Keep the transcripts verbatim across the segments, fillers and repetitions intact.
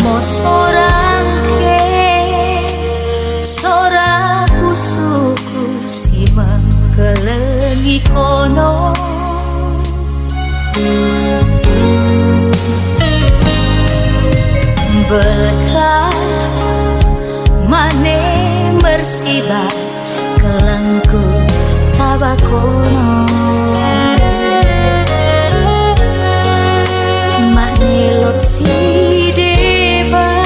Mo sorang ke, sora pusuhku si mengkelengi kono. Belkah mane mersibah kellengku taba kono. Mane lot sideba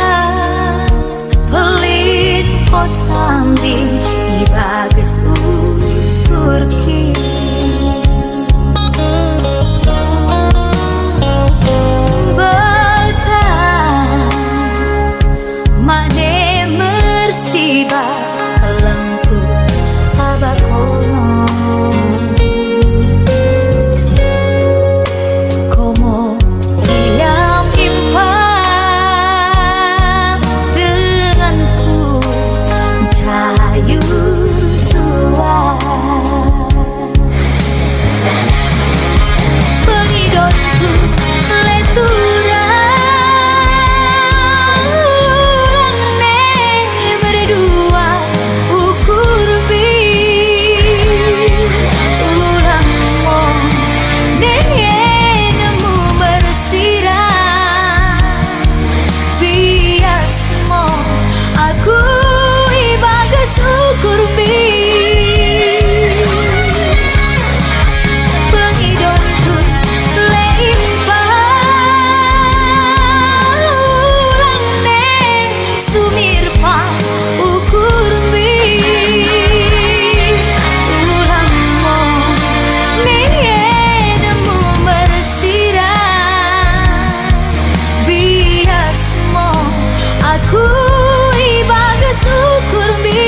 pellin ko sambing i bages ukurki. Belkah mane mersibah kellengku taba kono. Komo ia mimpan denganku, jayur tuah. Pengidonku leturan, ulang ne merdua ukurmi, ulang mo ne nemu mersirah. Bias mo aku i bages ukurmi. Pengidonku leimpan, ulang ne sumirpa ukurmi. Ulang mo ne nemu mersirah. Bias mo aku i bages ukurmi.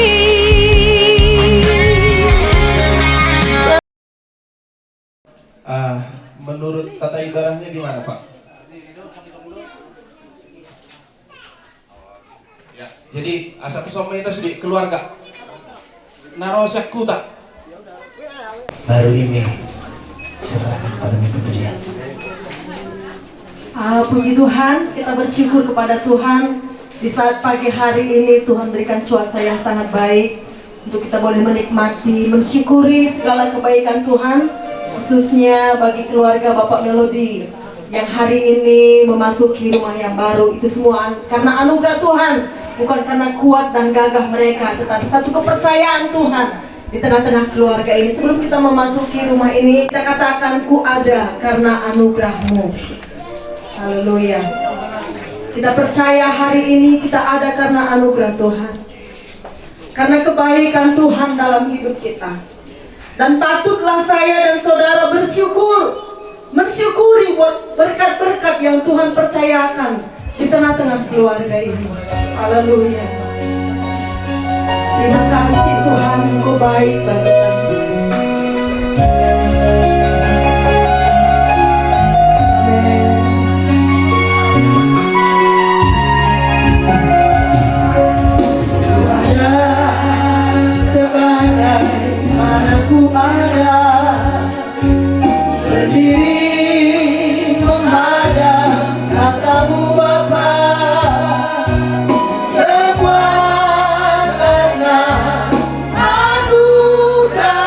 Ah, menurut tata ibadahnya gimana, Pak? Ya, jadi asa pesong mentas di keluarga. Naro siak kuta. Baru ini saya serahkan padamu pujian. Ah, puji Tuhan, kita bersyukur kepada Tuhan di saat pagi hari ini Tuhan berikan cuaca yang sangat baik untuk kita boleh menikmati, mensyukuri segala kebaikan Tuhan, khususnya bagi keluarga Bapak Melody yang hari ini memasuki rumah yang baru. Itu semua an-, karena anugerah Tuhan, bukan karena kuat dan gagah mereka, tetapi satu kepercayaan Tuhan di tengah-tengah keluarga ini. Sebelum kita memasuki rumah ini, kita katakan, "Ku ada karena anugerah-Mu." Haleluya. Kita percaya hari ini kita ada karena anugerah Tuhan. Karena kebaikan Tuhan dalam hidup kita. Dan patutlah saya dan saudara bersyukur, mensyukuri buat berkat-berkat yang Tuhan percayakan di tengah-tengah keluarga ini. Haleluya. Terima kasih Tuhan, Engkau baik bagi kami. Amin. Ku ada sebagaimana ku ada, berdiri menghadap kata-Mu Bapa, semua karena anugerah.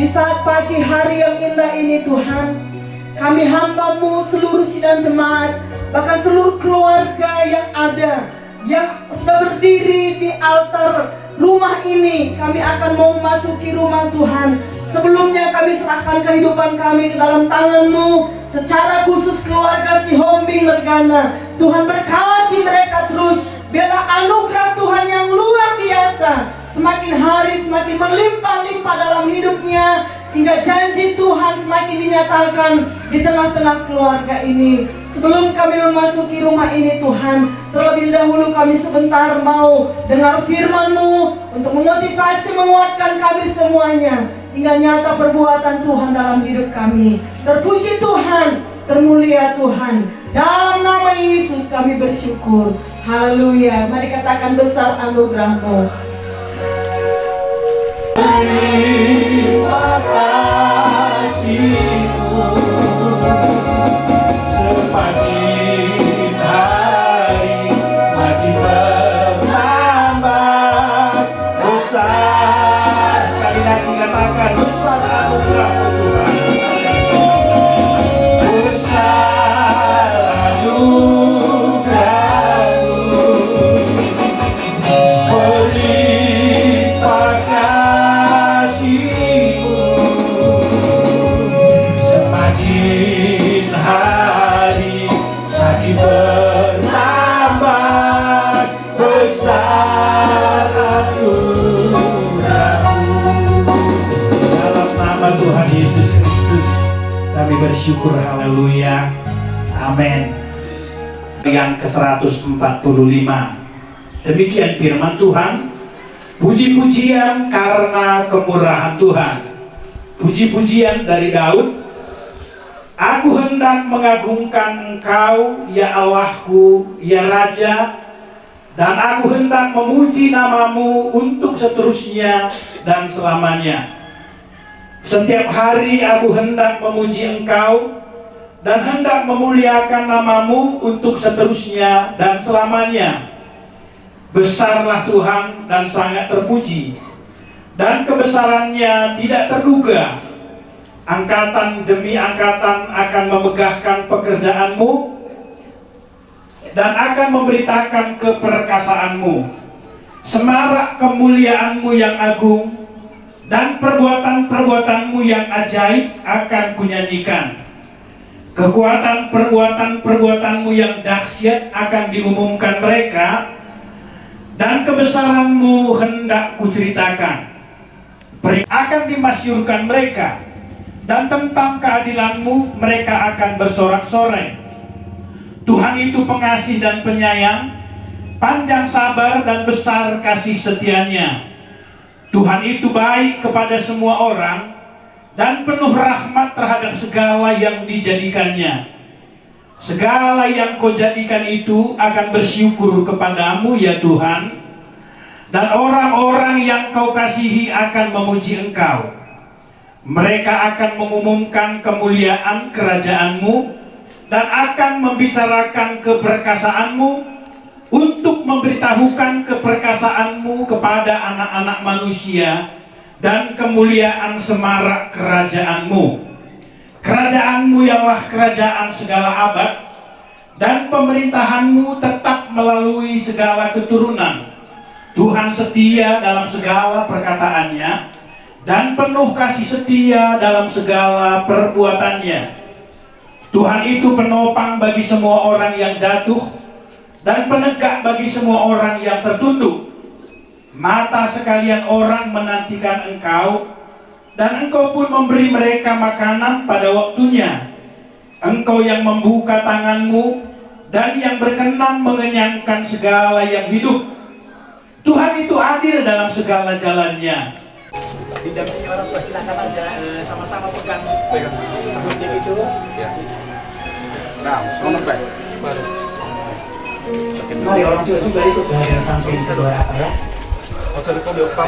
Saat pagi hari yang indah ini, Tuhan, kami hamba-Mu, seluruh sidang jemaat, bahkan seluruh keluarga yang ada, yang sudah berdiri di altar rumah ini, kami akan mau memasuki rumah, Tuhan. Sebelumnya kami serahkan kehidupan kami ke dalam tangan-Mu, secara khusus keluarga Sihombing Mergana. Tuhan, berkati mereka terus, biarlah anugerah Tuhan yang luar biasa semakin hari semakin melimpah-limpah dalam hidupnya, sehingga janji Tuhan semakin dinyatakan di tengah-tengah keluarga ini. Sebelum kami memasuki rumah ini, Tuhan, terlebih dahulu kami sebentar mau dengar firman-Mu untuk memotivasi, menguatkan kami semuanya, sehingga nyata perbuatan Tuhan dalam hidup kami. Terpuji Tuhan, termulia Tuhan. Dalam nama Yesus kami bersyukur. Haleluya. Mari katakan, "Besar anugerah-Mu." Terima kasih-Mu, semakin hari semakin bertambah. Besar, sekali lagi katakan, besar anugerah-Mu, Tuhan. Besar anugerah-Mu, melimpah kasih-Mu, semakin hari semakin bertambah. Besar anugerah-Mu. Dalam nama Tuhan Yesus Kristus, kami bersyukur. Haleluya. Amin. Yang ke seratus empat puluh lima. Demikian firman Tuhan. Puji-pujian karena kemurahan Tuhan. Puji-pujian dari Daud. Aku hendak mengagungkan Engkau, ya Allahku, ya Raja, dan aku hendak memuji nama-Mu untuk seterusnya dan selamanya. Setiap hari aku hendak memuji Engkau dan hendak memuliakan nama-Mu untuk seterusnya dan selamanya. Besarlah Tuhan dan sangat terpuji, dan kebesaran-Nya tidak terduga. Angkatan demi angkatan akan memegahkan pekerjaan-Mu, dan akan memberitakan keperkasaan-Mu. Semarak kemuliaan-Mu yang agung, dan perbuatan-perbuatan-Mu yang ajaib akan kunyanyikan. Kekuatan perbuatan-perbuatan-Mu yang dahsyat akan diumumkan mereka, dan kebesaran-Mu hendak kuceritakan. Peri-, akan dimasyurkan mereka, dan tentang keadilan-Mu mereka akan bersorak-sorai. Tuhan itu pengasih dan penyayang, panjang sabar dan besar kasih setia-Nya. Tuhan itu baik kepada semua orang, dan penuh rahmat terhadap segala yang dijadikan-Nya. Segala yang Kau jadikan itu akan bersyukur kepada-Mu, ya Tuhan, dan orang-orang yang Kau kasihi akan memuji Engkau. Mereka akan mengumumkan kemuliaan kerajaan-Mu dan akan membicarakan keperkasaan-Mu, untuk memberitahukan keperkasaan-Mu kepada anak-anak manusia dan kemuliaan semarak kerajaan-Mu. Kerajaan-Mu ialah kerajaan segala abad, dan pemerintahan-Mu tetap melalui segala keturunan. Tuhan setia dalam segala perkataan-Nya, dan penuh kasih setia dalam segala perbuatan-Nya. Tuhan itu penopang bagi semua orang yang jatuh, dan penegak bagi semua orang yang tertunduk. Mata sekalian orang menantikan Engkau, dan Engkau pun memberi mereka makanan pada waktunya. Engkau yang membuka tangan-Mu, dan yang berkenan mengenyangkan segala yang hidup. Tuhan itu adil dalam segala jalan-Nya. Didampingi orang tua, silakan aja, eh, sama-sama pegang. Pegang. Gunting itu. Ya. Nah, ngomong, Pak. Baru. Mari orang tua juga ikut ke bagian samping kedua apa ya. Oh, sorry, Pak, Pak, Pak.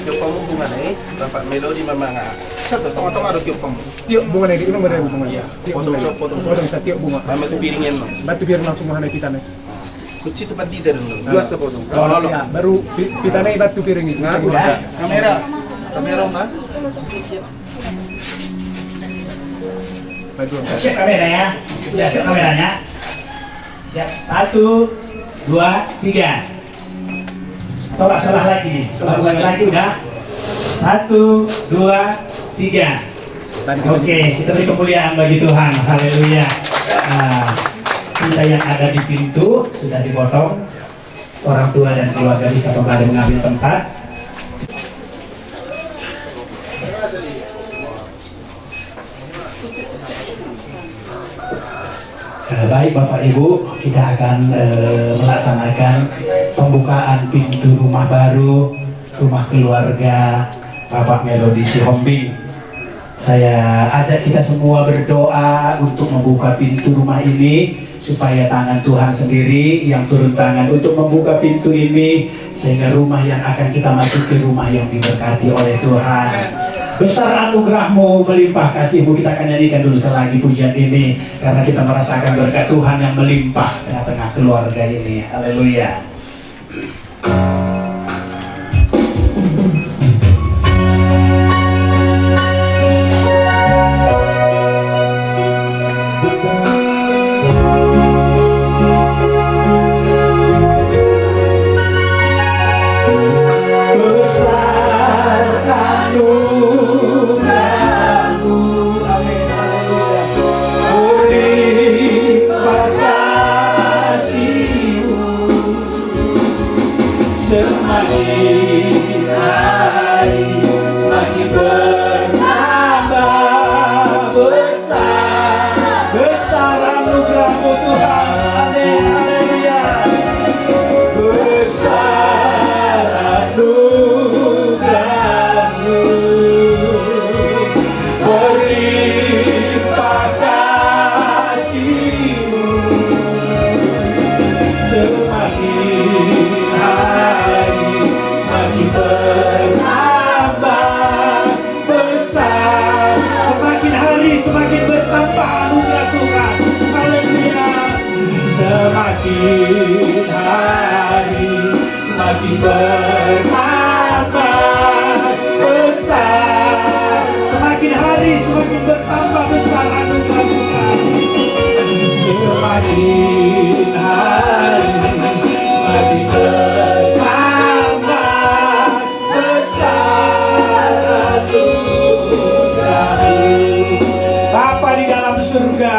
Pak, Pak, bunga nih, Bapak Melodi Mamanga. Satu, tengah-tengah ada Pak, Pak. Tiup bunga ni, di ujung ada bunga. Iya. Tiup bunga. Potong, potong. Potong, tiup bunga. Mama tu piringin, no. Batu piring langsung mahana kita ni. Kuci tempat di dalam, no. Dua sepotong. Oh, ya, baru pi-, kita ni batu piring itu. Nah, udah. Kamera. Kamera, Mas. Siap-siap kamera ya. Sudah siap kameranya? Siap. Satu, dua, tiga. Coba sebelah lagi. Sebelah bukan lagi, udah. Satu, dua, tiga. Oke, kita beri kemuliaan bagi Tuhan. Haleluya. Nah, kita yang ada di pintu sudah dipotong. Orang tua dan keluarga bisa kembali mengambil tempat. Eh, baik, Bapak Ibu, kita akan, eh, melaksanakan pembukaan pintu rumah baru, rumah keluarga Bapak Melody Sihombing. Saya ajak kita semua berdoa untuk membuka pintu rumah ini, supaya tangan Tuhan sendiri yang turun tangan untuk membuka pintu ini, sehingga rumah yang akan kita masuki rumah yang diberkati oleh Tuhan. Besar anugerah-Mu, melimpah kasih-Mu, kita akan nyanyikan dulu sekali lagi pujian ini, karena kita merasakan berkat Tuhan yang melimpah tengah-tengah keluarga ini. Haleluya. Semakin hari, semakin bertambah besar, besar anugerah-Mu, Tuhan. Amin. Haleluya. Besar anugerah-Mu. Berlimpah kasih-Mu, semakin hari semakin bertambah besar. Semakin hari semakin bertambah anugerah Tuhan. Haleluya. Semakin hari semakin bertambah besar. Semakin hari semakin bertambah besar anugerah Tuhan. Semakin hari semakin bertambah besar anugerah-Mu. Bapa di dalam surga,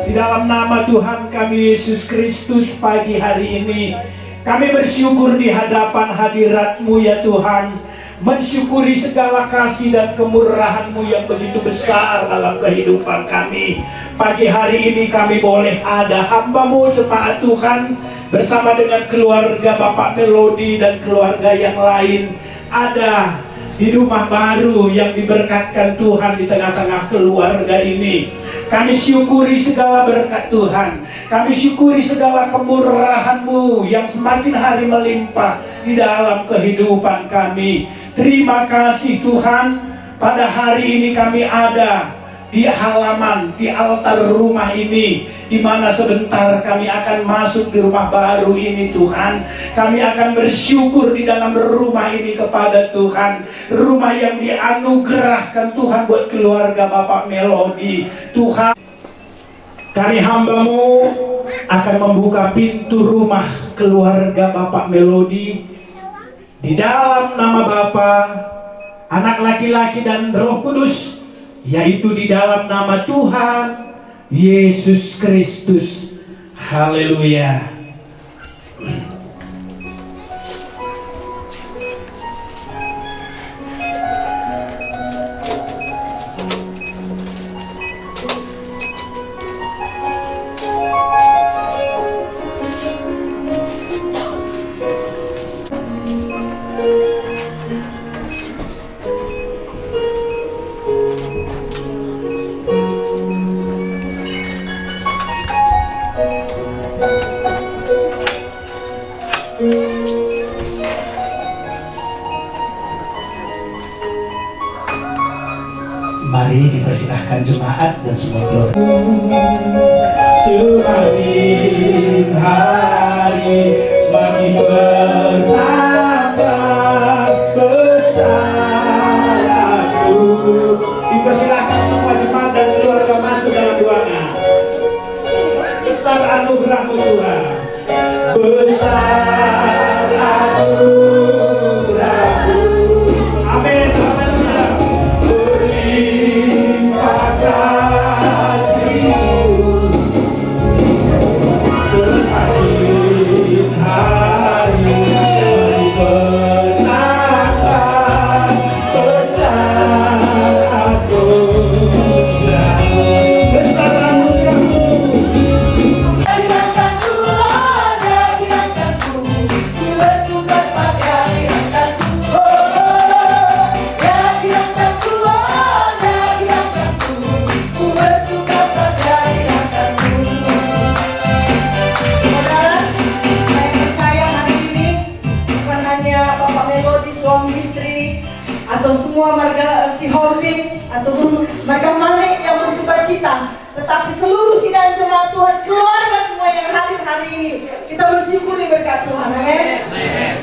di dalam nama Tuhan kami Yesus Kristus, pagi hari ini kami bersyukur di hadapan hadirat-Mu, ya Tuhan, mensyukuri segala kasih dan kemurahan-Mu yang begitu besar dalam kehidupan kami. Pagi hari ini kami boleh ada hamba-Mu, jemaat Tuhan, bersama dengan keluarga Bapak Melody dan keluarga yang lain, ada di rumah baru yang diberkatkan Tuhan di tengah-tengah keluarga ini. Kami syukuri segala berkat Tuhan. Kami syukuri segala kemurahan-Mu yang semakin hari melimpah di dalam kehidupan kami. Terima kasih, Tuhan, pada hari ini kami ada di halaman, di altar rumah ini, di mana sebentar kami akan masuk di rumah baru ini, Tuhan. Kami akan bersyukur di dalam rumah ini kepada Tuhan. Rumah yang dianugerahkan Tuhan buat keluarga Bapak Melody, Tuhan. Kami hamba-Mu akan membuka pintu rumah keluarga Bapak Melody di dalam nama Bapa, Anak laki-laki dan Roh Kudus, yaitu di dalam nama Tuhan Yesus Kristus. Haleluya. Mari dipersilahkan jemaat dan semua keluarga. Semakin hari semakin bertambah besar aku. Anugerah-Mu, Tuhan. Besar anugerah-Mu. Amin. Haleluya. Berlimpah kasih-Mu. Semakin hari bertambah. Saudara, saya percaya hari ini bukan hanya Bapak Melodi, suami istri, atau semua marga Sihombing, ataupun marga Manik yang bersukacita, tetapi seluruh sidang jemaat Tuhan, keluarga semua yang hadir hari ini, kita mensyukuri berkat Tuhan. Amin.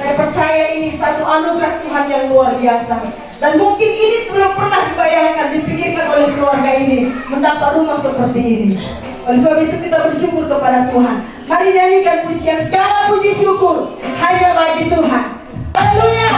Saya percaya ini satu anugerah Tuhan yang luar biasa. Dan mungkin ini belum pernah dibayangkan, dipikirkan oleh keluarga ini, mendapat rumah seperti ini. Oleh sebab itu, kita bersyukur kepada Tuhan. Mari nyanyikan pujian, segala puji syukur hanya bagi Tuhan. Haleluya.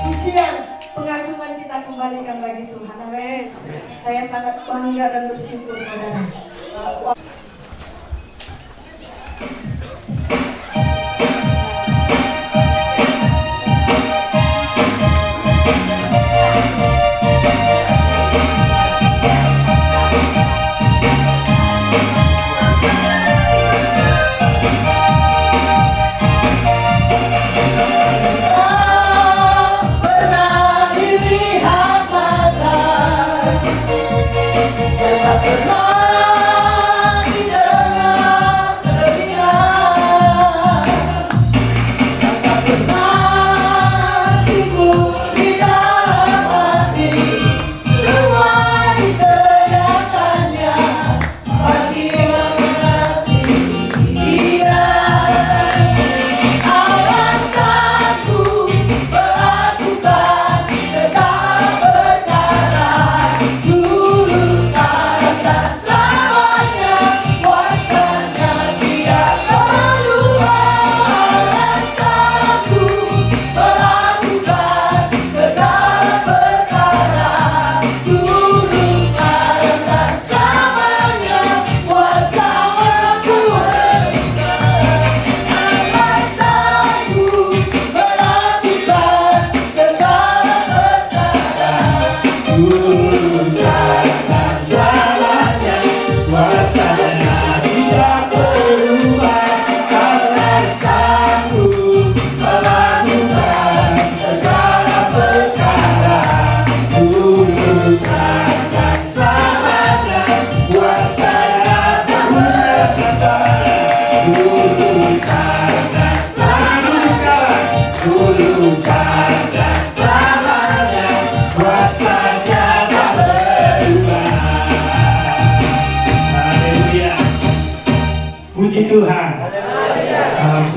Pujian, pengagungan kita kembalikan bagi Tuhan. Amin. Saya sangat bangga dan bersyukur, saudara.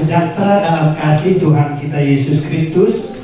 Sejahtera dalam kasih Tuhan kita Yesus Kristus,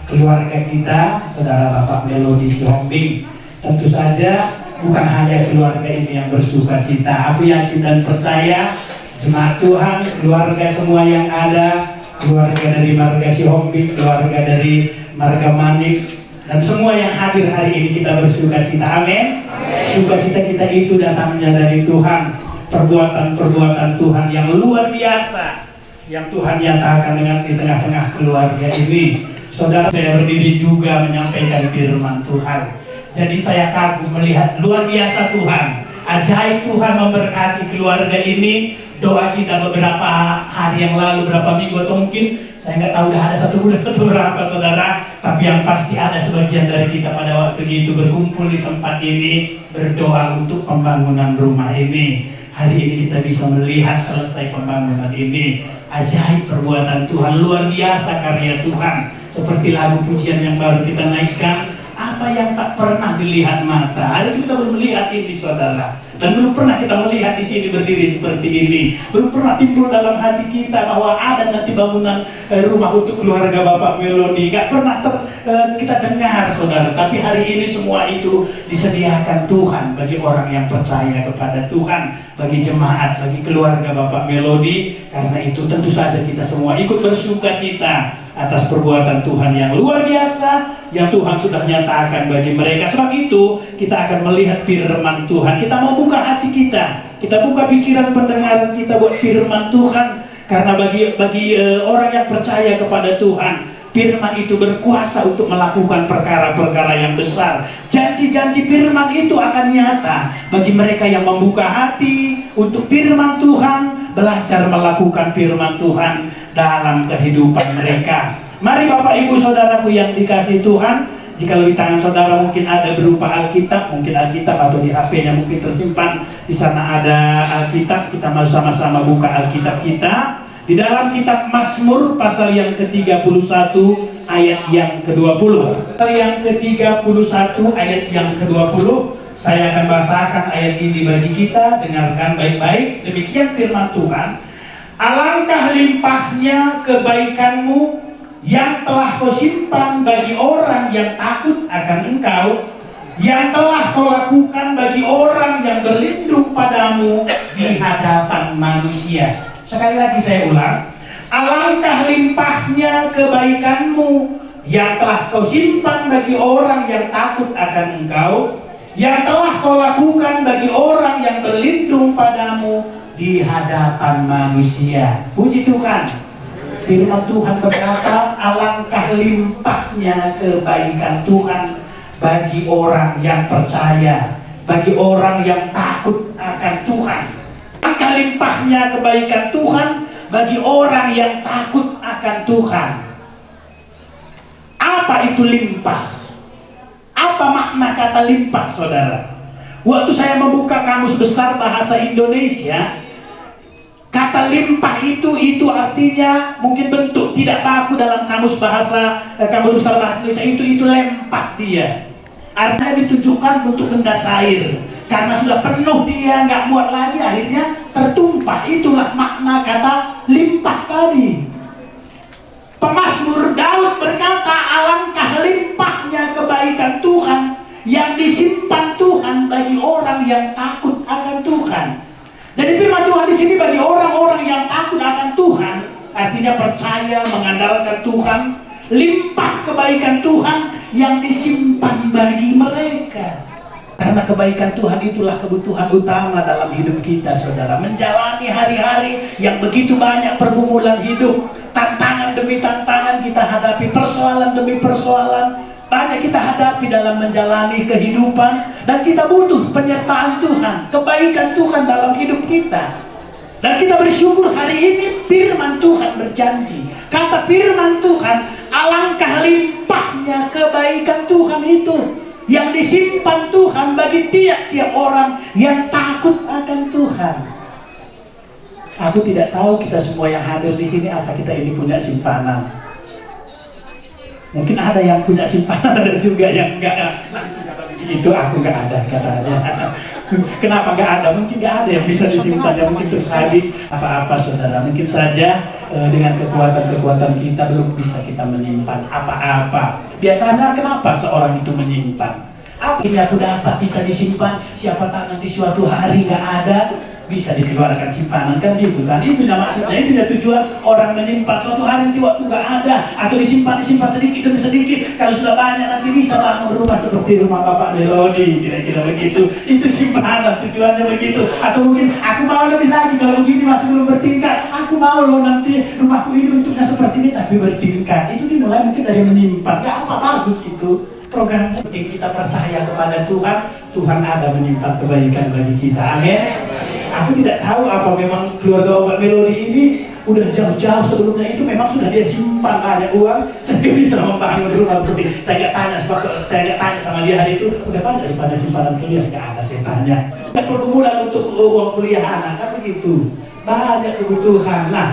keluarga kita, saudara Bapak Melodi Sihombing. Tentu saja, bukan hanya keluarga ini yang bersuka cita. Aku yakin dan percaya, jemaat Tuhan, keluarga semua yang ada, keluarga dari marga Sihombing, keluarga dari marga Manik, dan semua yang hadir hari ini kita bersuka cita. Amin. Amin. Sukacita kita itu datangnya dari Tuhan. Perbuatan-perbuatan Tuhan yang luar biasa yang Tuhan nyatakan dengan di tengah-tengah keluarga ini. Saudara, saya berdiri juga menyampaikan firman Tuhan. Jadi saya kagum melihat luar biasa Tuhan. Ajaib Tuhan memberkati keluarga ini. Doa kita beberapa hari yang lalu, berapa minggu atau mungkin, saya nggak tahu, udah ada satu bulan atau berapa, saudara. Tapi yang pasti ada sebagian dari kita pada waktu itu berkumpul di tempat ini, berdoa untuk pembangunan rumah ini. Hari ini kita bisa melihat selesai pembangunan ini. Ajaib perbuatan Tuhan, luar biasa karya Tuhan. Seperti lagu pujian yang baru kita naikkan, apa yang tak pernah dilihat mata. Hari itu kita belum melihat ini, saudara. Dan belum pernah kita melihat di sini berdiri seperti ini. Belum pernah timbul dalam hati kita bahwa ada nanti bangunan, eh, rumah untuk keluarga Bapak Melodi. Nggak pernah ter-, eh, kita dengar, saudara. Tapi hari ini semua itu disediakan Tuhan bagi orang yang percaya kepada Tuhan, bagi jemaat, bagi keluarga Bapak Melodi. Karena itu, tentu saja kita semua ikut bersuka cita atas perbuatan Tuhan yang luar biasa yang Tuhan sudah nyatakan bagi mereka. Sebab itu, kita akan melihat firman Tuhan. Kita mau buka hati kita, kita buka pikiran pendengaran kita buat firman Tuhan. Karena bagi, bagi, eh, orang yang percaya kepada Tuhan, firman itu berkuasa untuk melakukan perkara-perkara yang besar. Janji-janji firman itu akan nyata bagi mereka yang membuka hati untuk firman Tuhan, belajar melakukan firman Tuhan dalam kehidupan mereka. Mari, Bapak, Ibu, Saudaraku yang dikasihi Tuhan, jikalau di tangan saudara mungkin ada berupa Alkitab, mungkin Alkitab, atau di H P-nya mungkin tersimpan di sana ada Alkitab, kita mau sama-sama buka Alkitab kita. Di dalam kitab Mazmur pasal yang ketiga puluh satu ayat yang kedua puluh. Pasal yang ketiga puluh satu ayat yang kedua puluh, saya akan bacakan ayat ini bagi kita, dengarkan baik-baik. Demikian firman Tuhan, "Alangkah limpahnya kebaikanmu yang telah kau simpan bagi orang yang takut akan engkau, yang telah kau lakukan bagi orang yang berlindung padamu di hadapan manusia." Sekali lagi saya ulang, "Alangkah limpahnya kebaikanmu yang telah kau simpan bagi orang yang takut akan engkau, yang telah kau lakukan bagi orang yang berlindung padamu di hadapan manusia." Puji Tuhan. Firman Tuhan berkata, alangkah limpahnya kebaikan Tuhan bagi orang yang percaya, bagi orang yang takut akan Tuhan. Alangkah limpahnya kebaikan Tuhan bagi orang yang takut akan Tuhan. Apa itu limpah? Apa makna kata limpah, saudara? Waktu saya membuka Kamus Besar Bahasa Indonesia, kata limpah itu, itu artinya mungkin bentuk tidak baku dalam Kamus Bahasa, eh, Kamus Besar Bahasa Indonesia itu, itu lempak dia. Artinya ditunjukkan untuk benda cair. Karena sudah penuh dia, nggak muat lagi, akhirnya tertumpah. Itulah makna kata limpah tadi. Pemazmur Daud berkata, alangkah limpahnya kebaikan Tuhan yang disimpan Tuhan bagi orang yang takut akan Tuhan. Jadi firman Tuhan di sini bagi orang-orang yang takut akan Tuhan, artinya percaya, mengandalkan Tuhan, limpah kebaikan Tuhan yang disimpan bagi mereka. Karena kebaikan Tuhan itulah kebutuhan utama dalam hidup kita, saudara. Menjalani hari-hari yang begitu banyak pergumulan hidup, tantangan demi tantangan kita hadapi, persoalan demi persoalan, banyak kita hadapi dalam menjalani kehidupan, dan kita butuh penyertaan Tuhan, kebaikan Tuhan dalam hidup kita. Dan kita bersyukur hari ini firman Tuhan berjanji. Kata firman Tuhan, alangkah limpahnya kebaikan Tuhan itu yang disimpan Tuhan bagi tiap-tiap orang yang takut akan Tuhan. Aku tidak tahu kita semua yang hadir di sini apa kita ini punya simpanan. Mungkin ada yang punya simpanan, ada juga yang enggak. Itu aku enggak ada katanya. Kenapa nggak ada? Mungkin nggak ada yang bisa disimpan, ya, mungkin terus habis. Apa-apa, saudara, mungkin saja, eh, dengan kekuatan-kekuatan kita belum bisa kita menyimpan apa-apa. Biasanya kenapa seorang itu menyimpan? Apa ini aku dapat bisa disimpan? Siapa tahu nanti suatu hari nggak ada, bisa dikeluarkan simpanan, kan gitu kan? Itunya maksudnya, itunya tujuan orang menyimpan. Suatu hari nanti waktu nggak ada, atau disimpan, disimpan sedikit demi sedikit. Kalau sudah banyak nanti bisa bangun rumah seperti rumah Bapak Melodi, kira-kira begitu. Itu simpanan, tujuannya begitu. Atau mungkin, "Aku mau lebih lagi, kalau begini masih belum bertingkat. Aku mau loh nanti rumahku ini bentuknya seperti ini, tapi bertingkat." Itu dimulai mungkin dari menyimpan. Nggak apa, bagus itu. Programnya penting, kita percaya kepada Tuhan, Tuhan ada menyimpan kebaikan bagi kita. Amin. Aku tidak tahu apa memang keluarga Bapak Melodi ini udah jauh-jauh sebelumnya itu memang sudah dia simpan banyak uang sehingga bisa membangun rumah seperti ini. Saya nggak tanya sama, saya nggak tanya sama dia hari itu, "Udah banyak rupanya simpanan kalian?" Nggak ada saya tanya. Ada pergumulan untuk uang kuliah anak, kan begitu. Banyak kebutuhan. Nah,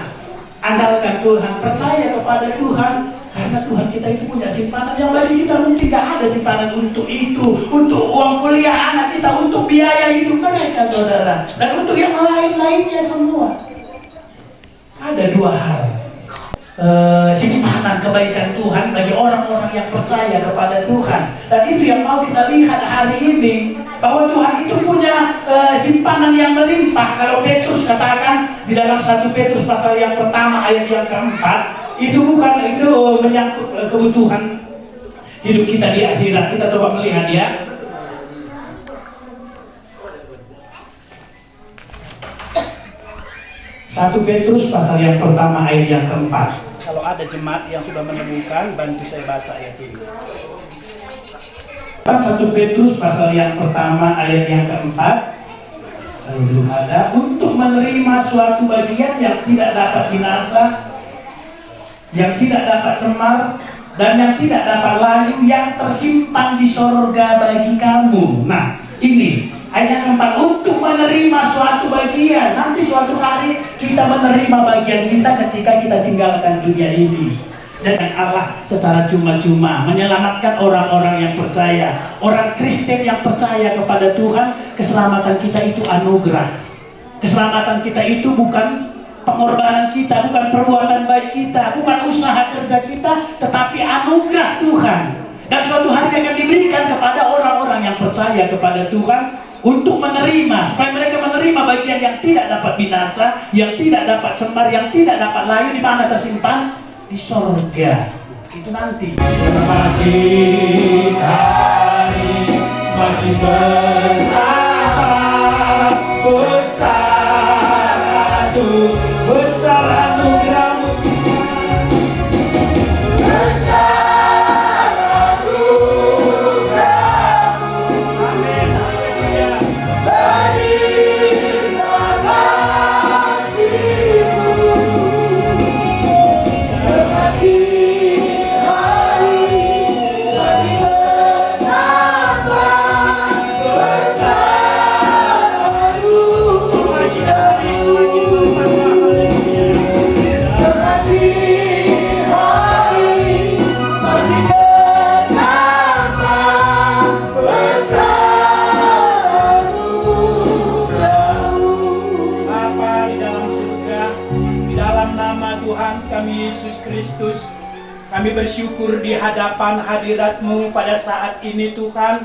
andalkan Tuhan, percaya kepada Tuhan, karena Tuhan kita itu punya simpanan yang bagi kita mungkin nggak ada simpanan untuk itu, untuk uang kuliah anak kita, untuk biaya hidup mereka, saudara, dan untuk yang lain-lainnya semua. Ada dua hal, eh, simpanan kebaikan Tuhan bagi orang-orang yang percaya kepada Tuhan. Dan itu yang mau kita lihat hari ini, bahwa Tuhan itu punya, eh, simpanan yang melimpah. Kalau Petrus katakan di dalam satu Petrus pasal yang pertama ayat yang keempat, itu bukan, itu menyangkut, eh, kebutuhan hidup kita di akhirat. Kita coba melihat, ya. Satu Petrus pasal yang pertama ayat yang keempat. Kalau ada jemaat yang sudah menemukan, bantu saya baca ayat ini. Satu Petrus pasal yang pertama ayat yang keempat. Kalau belum ada, untuk menerima suatu bagian yang tidak dapat binasa, yang tidak dapat cemar, dan yang tidak dapat layu, yang tersimpan di sorga bagi kamu. Nah, ini ayat yang keempat, untuk menerima suatu bagian. Nanti suatu hari kita menerima bagian kita ketika kita tinggalkan dunia ini. Dan Allah secara cuma-cuma menyelamatkan orang-orang yang percaya. Orang Kristen yang percaya kepada Tuhan, keselamatan kita itu anugerah. Keselamatan kita itu bukan pengorbanan kita, bukan perbuatan baik kita, bukan usaha kerja kita, tetapi anugerah Tuhan. Dan suatu hari akan diberikan kepada orang-orang yang percaya kepada Tuhan untuk menerima, supaya mereka menerima bagian yang tidak dapat binasa, yang tidak dapat cemar, yang tidak dapat layu, di mana tersimpan? Di sorga. Itu nanti. Semakin hari, semakin bertambah besar anu-, besar anugerah-Mu. Besar anugerah-Mu. Amin. Haleluya. Terima kasih. Bapa di dalam surga, di dalam nama Tuhan kami Yesus Kristus, kami bersyukur di hadapan hadirat-Mu pada saat ini, Tuhan.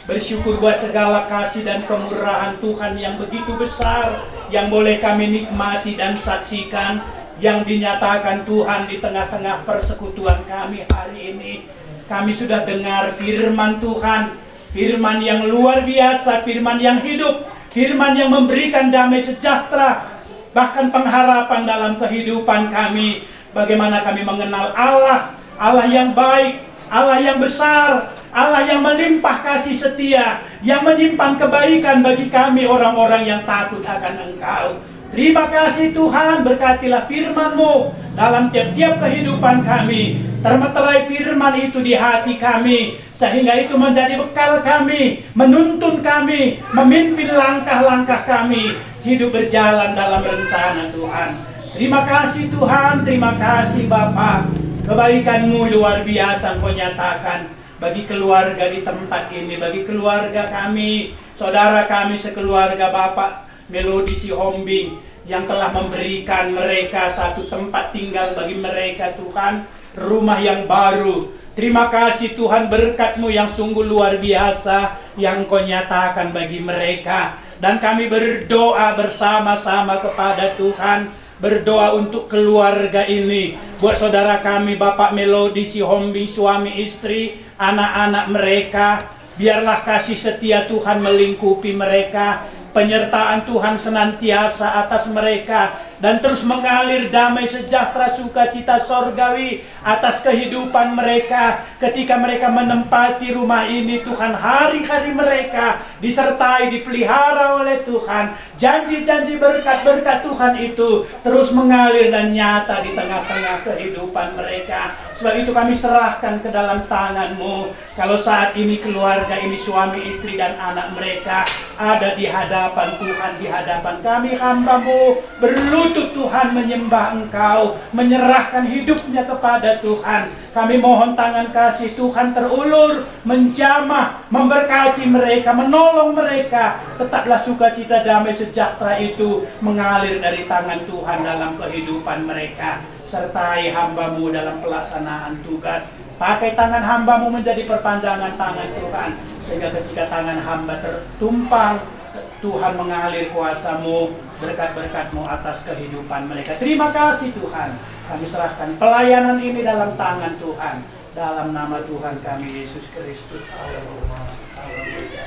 Bersyukur buat segala kasih dan kemurahan Tuhan yang begitu besar, yang boleh kami nikmati dan saksikan, yang dinyatakan Tuhan di tengah-tengah persekutuan kami hari ini. Kami sudah dengar firman Tuhan, firman yang luar biasa, firman yang hidup, firman yang memberikan damai sejahtera, bahkan pengharapan dalam kehidupan kami. Bagaimana kami mengenal Allah, Allah yang baik, Allah yang besar, Allah yang melimpah kasih setia, yang menyimpan kebaikan bagi kami orang-orang yang takut akan Engkau. Terima kasih Tuhan, berkatilah firman-Mu dalam tiap-tiap kehidupan kami. Termeterai firman itu di hati kami, sehingga itu menjadi bekal kami, menuntun kami, memimpin langkah-langkah kami hidup berjalan dalam rencana Tuhan. Terima kasih Tuhan, terima kasih Bapa. Kebaikan-Mu luar biasa Engkau nyatakan. bagi keluarga di tempat ini, bagi keluarga kami, saudara kami sekeluarga Bapak Melodi Sihombing yang telah memberikan mereka satu tempat tinggal bagi mereka, Tuhan, rumah yang baru. Terima kasih, Tuhan, berkat-Mu yang sungguh luar biasa yang Engkau nyatakan bagi mereka. Dan kami berdoa bersama-sama kepada Tuhan, berdoa untuk keluarga ini, buat saudara kami, Bapak Melodi Sihombing, suami istri, anak-anak mereka. Biarlah kasih setia Tuhan melingkupi mereka, penyertaan Tuhan senantiasa atas mereka, dan terus mengalir damai sejahtera, sukacita sorgawi atas kehidupan mereka. Ketika mereka menempati rumah ini, Tuhan, hari-hari mereka disertai, dipelihara oleh Tuhan. Janji-janji, berkat-berkat Tuhan itu terus mengalir dan nyata di tengah-tengah kehidupan mereka. Sebab itu kami serahkan ke dalam tangan-Mu. Kalau saat ini keluarga ini, suami istri dan anak mereka, ada di hadapan Tuhan, di hadapan kami hamba-Mu, berlutut, Tuhan, menyembah Engkau, menyerahkan hidupnya kepada Tuhan. Kami mohon tangan kasih Tuhan terulur, menjamah, memberkati mereka, menolong mereka. Tetaplah sukacita damai sejahtera itu mengalir dari tangan Tuhan dalam kehidupan mereka. Sertai hamba-Mu dalam pelaksanaan tugas. Pakai tangan hamba-Mu menjadi perpanjangan tangan, Tuhan, sehingga ketika tangan hamba tertumpang, Tuhan, mengalir kuasa-Mu, berkat-berkat-Mu atas kehidupan mereka. Terima kasih, Tuhan. Kami serahkan pelayanan ini dalam tangan Tuhan. Dalam nama Tuhan kami, Yesus Kristus. Haleluya. Haleluya.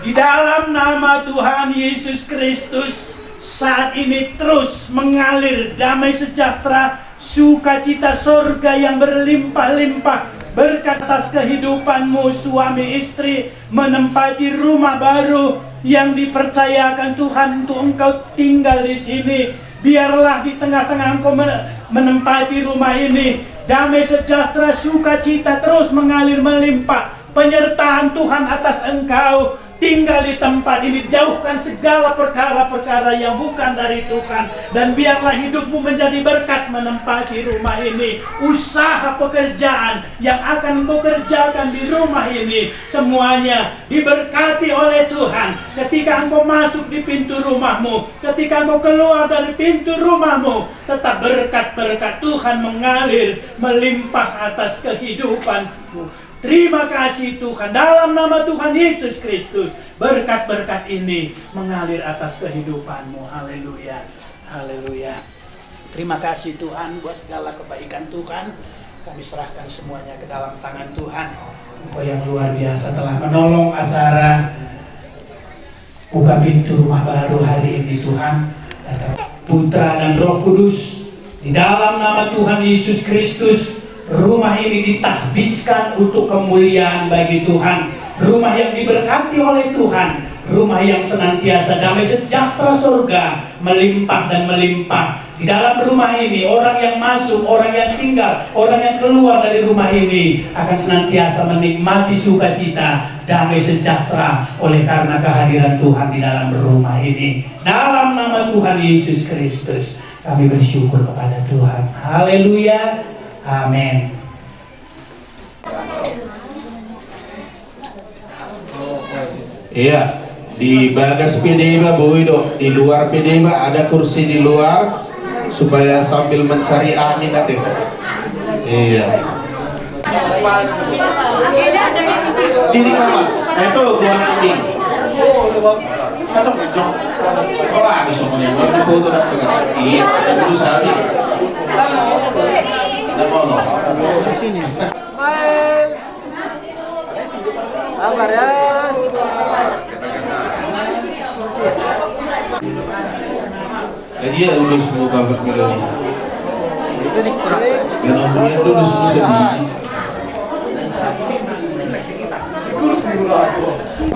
Di dalam nama Tuhan Yesus Kristus, saat ini terus mengalir damai sejahtera, sukacita sorga yang berlimpah-limpah, berkat atas kehidupan-Mu suami istri, menempati rumah baru yang dipercayakan Tuhan untuk engkau tinggal di sini. Biarlah di tengah-tengah engkau men-, menempati rumah ini, damai sejahtera, sukacita terus mengalir melimpah, penyertaan Tuhan atas engkau. Tinggal di tempat ini, jauhkan segala perkara-perkara yang bukan dari Tuhan, dan biarlah hidupmu menjadi berkat menempati rumah ini. Usaha pekerjaan yang akan engkau kerjakan di rumah ini, semuanya diberkati oleh Tuhan. Ketika engkau masuk di pintu rumahmu, ketika engkau keluar dari pintu rumahmu, tetap berkat-berkat Tuhan mengalir melimpah atas kehidupanmu. Terima kasih, Tuhan. Dalam nama Tuhan Yesus Kristus, berkat-berkat ini mengalir atas kehidupanmu. Haleluya. Haleluya. Terima kasih, Tuhan, buat segala kebaikan Tuhan. Kami serahkan semuanya ke dalam tangan Tuhan. Engkau yang luar biasa telah menolong acara buka pintu rumah baru hari ini, Tuhan. Putra dan Roh Kudus, di dalam nama Tuhan Yesus Kristus, rumah ini ditahbiskan untuk kemuliaan bagi Tuhan. Rumah yang diberkati oleh Tuhan, rumah yang senantiasa damai sejahtera sorga melimpah dan melimpah. Di dalam rumah ini, orang yang masuk, orang yang tinggal, orang yang keluar dari rumah ini akan senantiasa menikmati sukacita, damai sejahtera oleh karena kehadiran Tuhan di dalam rumah ini. Dalam nama Tuhan Yesus Kristus, kami bersyukur kepada Tuhan. Haleluya. Amin. Iya, di bagas pe deba boi do, di luar pe deba, ada kursi di luar, supaya sambil mencari angin ate. Iya. Diri mama, eh, itu buah nanti. Atau jok. Oh, ada sokonya, mau difoto dan pegang. Iya, dulu sabi. Nggak mau, no. Smile. Sabar ya. Jadi ya, udah semua babak Melodi. Itu dikurang. Yang nomornya tuh udah semua sedih.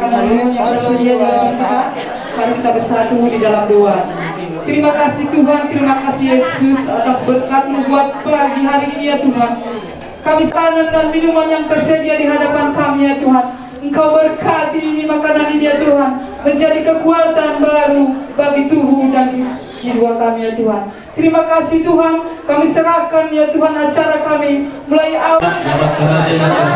Haleluya, yang tersedia di hadapan kita, mari kita bersatu di dalam doa. Terima kasih Tuhan, terima kasih Yesus atas berkat-Mu buat pagi hari ini ya Tuhan. Kami makanan dan minuman yang tersedia di hadapan kami ya Tuhan. Engkau berkati ini makanan ini ya Tuhan, menjadi kekuatan baru bagi tubuh dan jiwa kami ya Tuhan. Terima kasih Tuhan, kami serahkan ya Tuhan acara kami mulai awal. Dapat kerajaan atas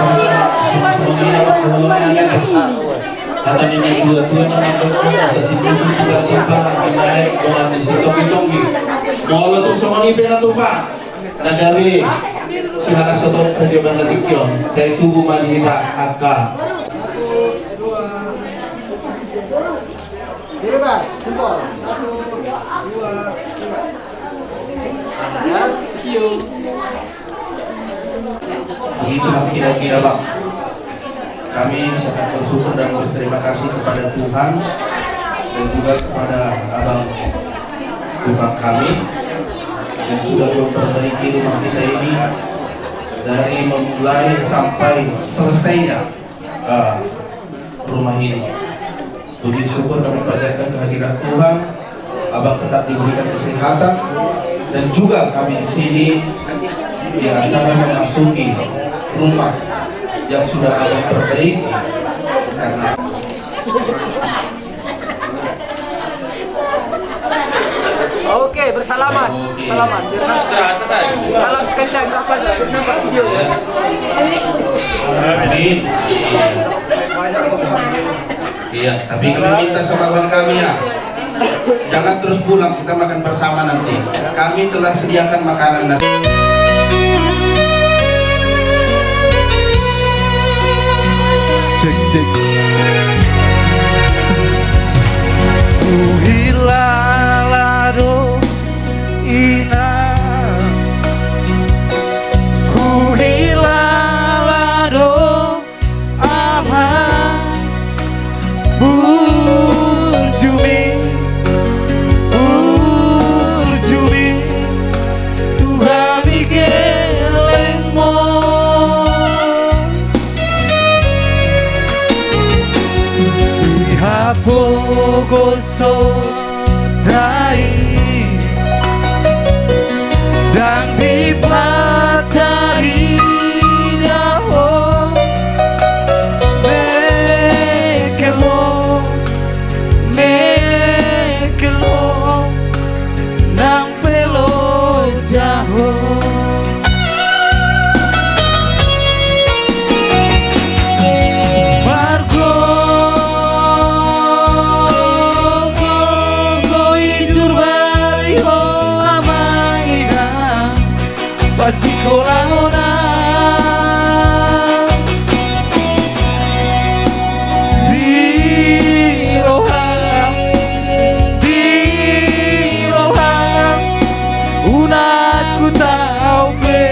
Kata nina tua-tua na mandok, asa tipu-tipu tiba-tiba lagi naik, bukan di situ tonggi-tonggi. Molo tung songon i pe na tupa. Na gabe sihala sotot sadia bana tingki on, sai tubu ma di hita angka. Bebas, jempol. Satu, dua, tiga. Ya, thank you. Begitulah kira-kira, Bang. Kami sangat bersyukur dan berterima kasih kepada Tuhan dan juga kepada abang tukang kami yang sudah memperbaiki rumah kita ini dari memulai sampai selesainya, eh, rumah ini. Puji syukur kami panjatkan kehadirat Tuhan, abang tetap diberikan kesehatan, dan juga kami di sini diajarkan memasuki rumah yang sudah abang perbaiki. Karena Oke, bersalaman. Oke. Salaman. Salam sekali lagi, apa, biar nampak video. Amin. Iya, tapi kami minta sama abang kami, ya. Jangan terus pulang, kita makan bersama nanti. Kami telah sediakan makanan dan Cek, cek. Kuhilala do ina, kuhilala do ama, burju mi, burju mi, Tuhan mi keleng mo. Iha pogo so tai, dang dipatari daho, mekelo, mekelo, nang pelo jaho. Margo gogo i Jurbali ho ama ina, pas sikola ona. Di rohang, di rohang, unang kutau pe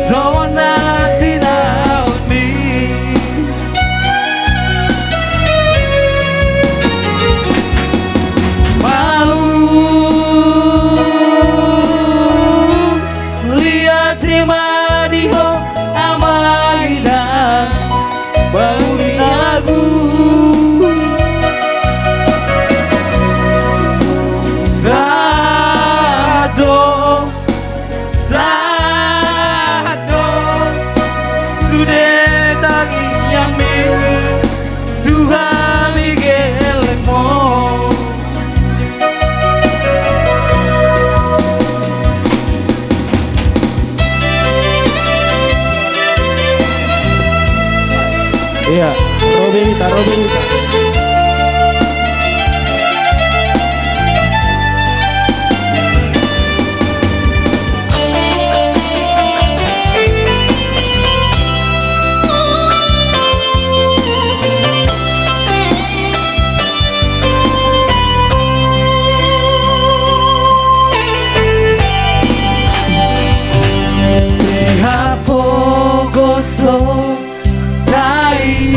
songon na tinaon mi. Malum liat i ma di ho ama ina, bauri na lagu. Sahat do, sahat do, sude tangiang mi, Tuhan mi keleng mo. Iya, Roberita, Roberita. Iha pogo so tai,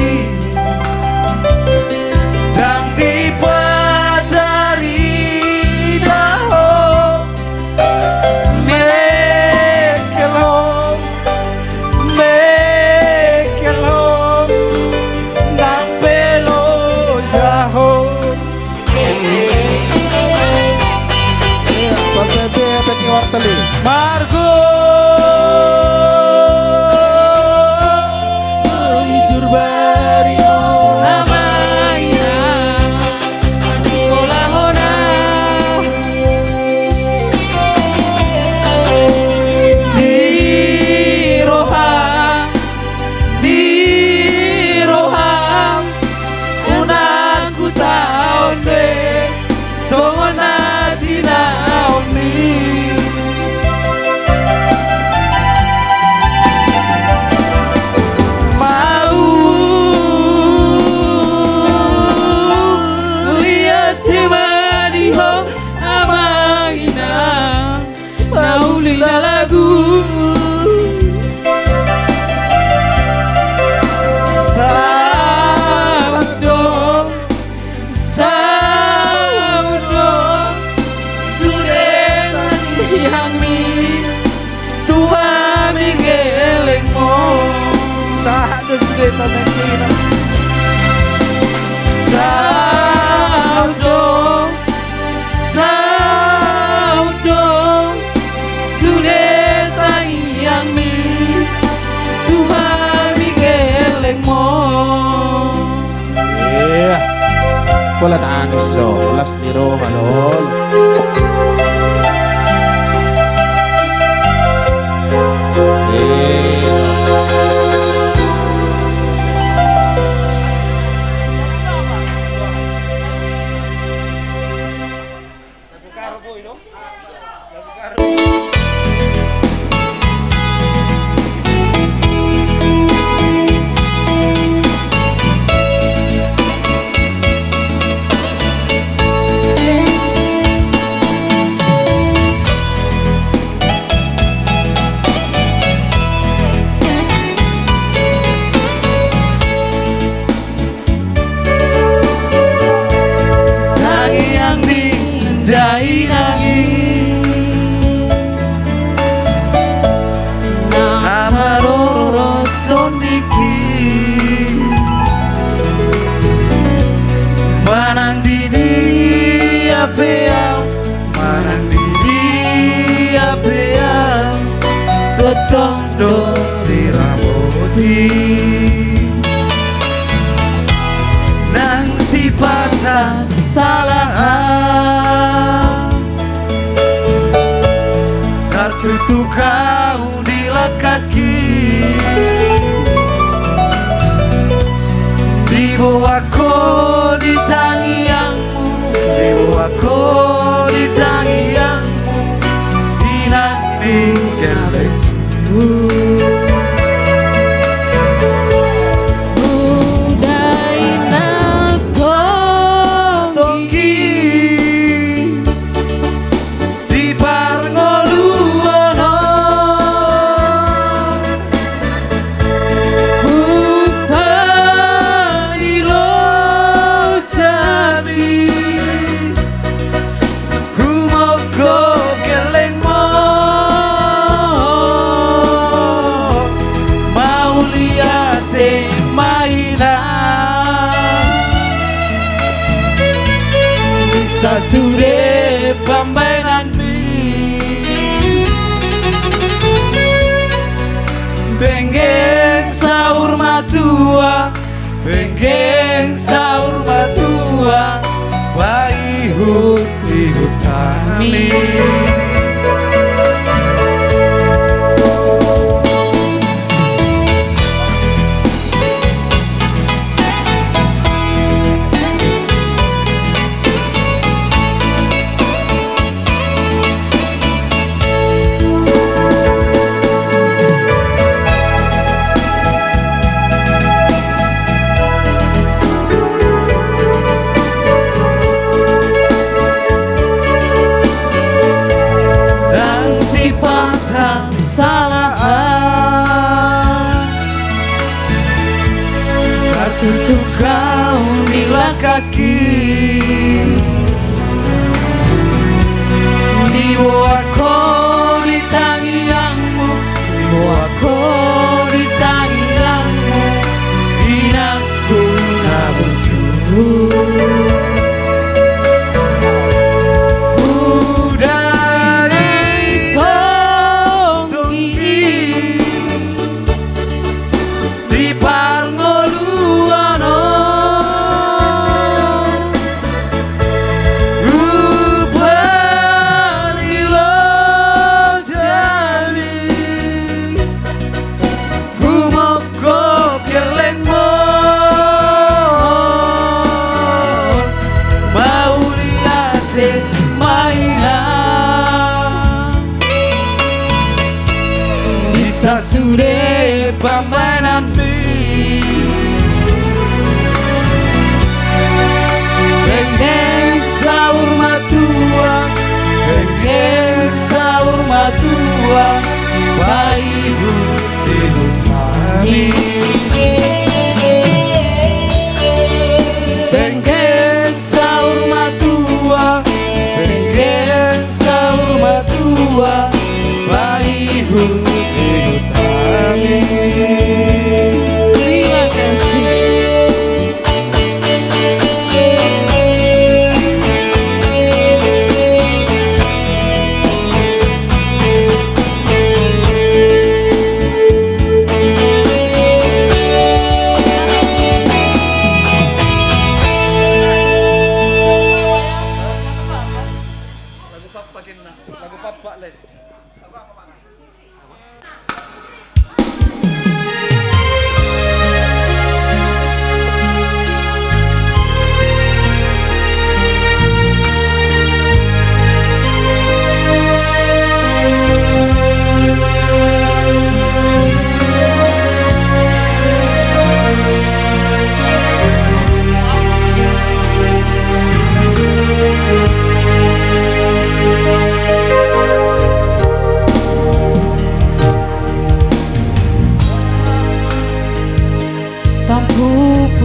Tahan do sude pambainanmi. Saut do, saut do, sude tangiangmi, tu hami gellengmo. Iya. Pola tangso, las Ero, halo. Tangiang ndai nangi, na parorot tondiki. Manang di dia pe ia, manang di dia pe ia, tongtong do diramboti. Nang sipata salah, tartutup kau di lakaki. Diboak ko di tangiangmu, diboak ko di tangiangmu, inang ni gellengku. Udaina tongki, di parngoluan on, upa ni lojami. Kumokkop gellengmo, mauli ate ma inang. Misa sude pambainanmi, penggeng saur matua, penggeng saur matua, paihut-ihut kami. Nang sipata salah, tartutup kau di lakaki. Diboak ko di tangiangmu, diboak ko di tangiangmu, inangku na burju. Udaina tongki, di parngoluan on, upa ni lojami, kumokkop gellengmo, mauli ate ma inang. Misa sude pambainanmi, penggeng saur matua, penggeng saur matua, paihut-ihut kami. Penggeng saur matua, penggeng saur matua, paihut-ihut kami.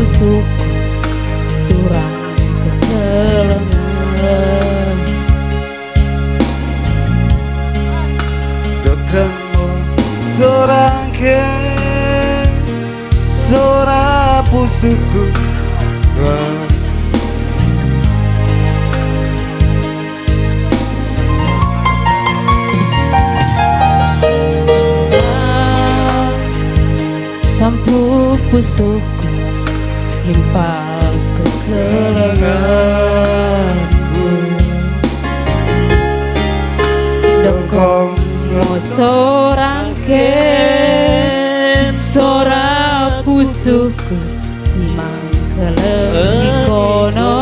Pusuhku turang kekelengen. Dokken mo sorang ke, sora pusuhku. Tampuk pusuhku, impal kekelengenku. Dokken mo sorang ke, sora pusuhku si mengkeleng di kono.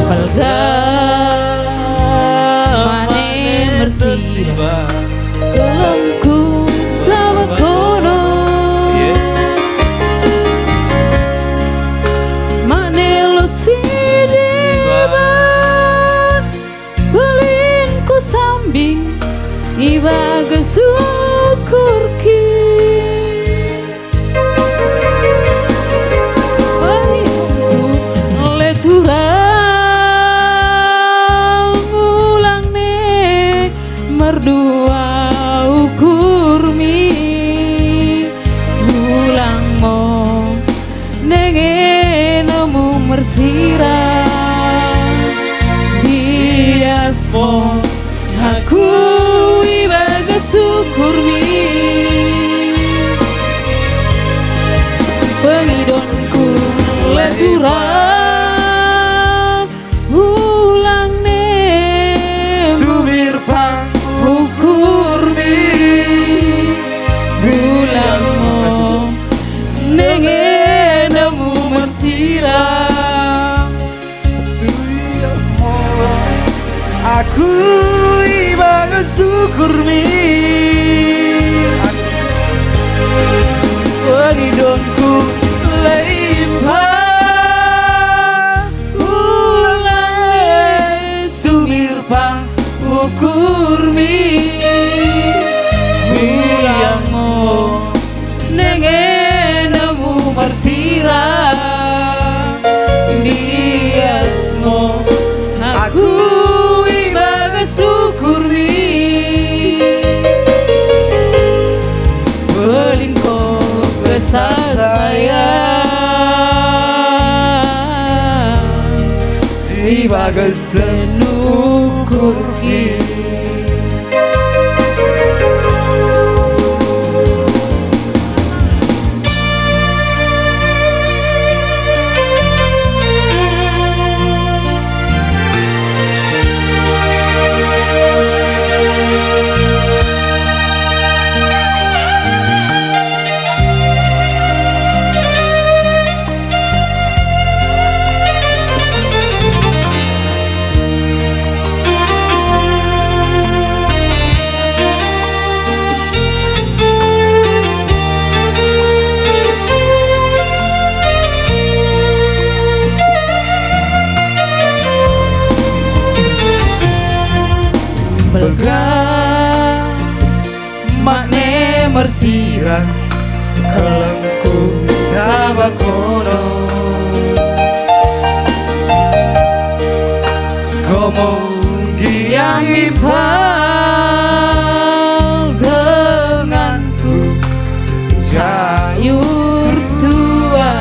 Pelgak mane mersibah kelengku taba kono. Mane los i dibeban, pellin kusambing i bagas ukurki. Pellinku le turang, ulang ne merdua ukurmi. Ulang mo nenge nomu mersirah, bias mo aku i bagas ukurmi. Pengidonku le turang, ulang ne subir pang ukurmi. Ulang mo nenge nomu mersirah, bias mo aku i bagas ukurmi. Pengidonku le impal, ulang ne subir pang ukurmi. Bias mo nenge nomu mersirah, bias mo aku i bagas ukurmi. Pellin ko kesah sayang i bagasen ukurki. Pelgak mane mersirah kelengku taba kono. Komo nggiang impal denganku sayur tua.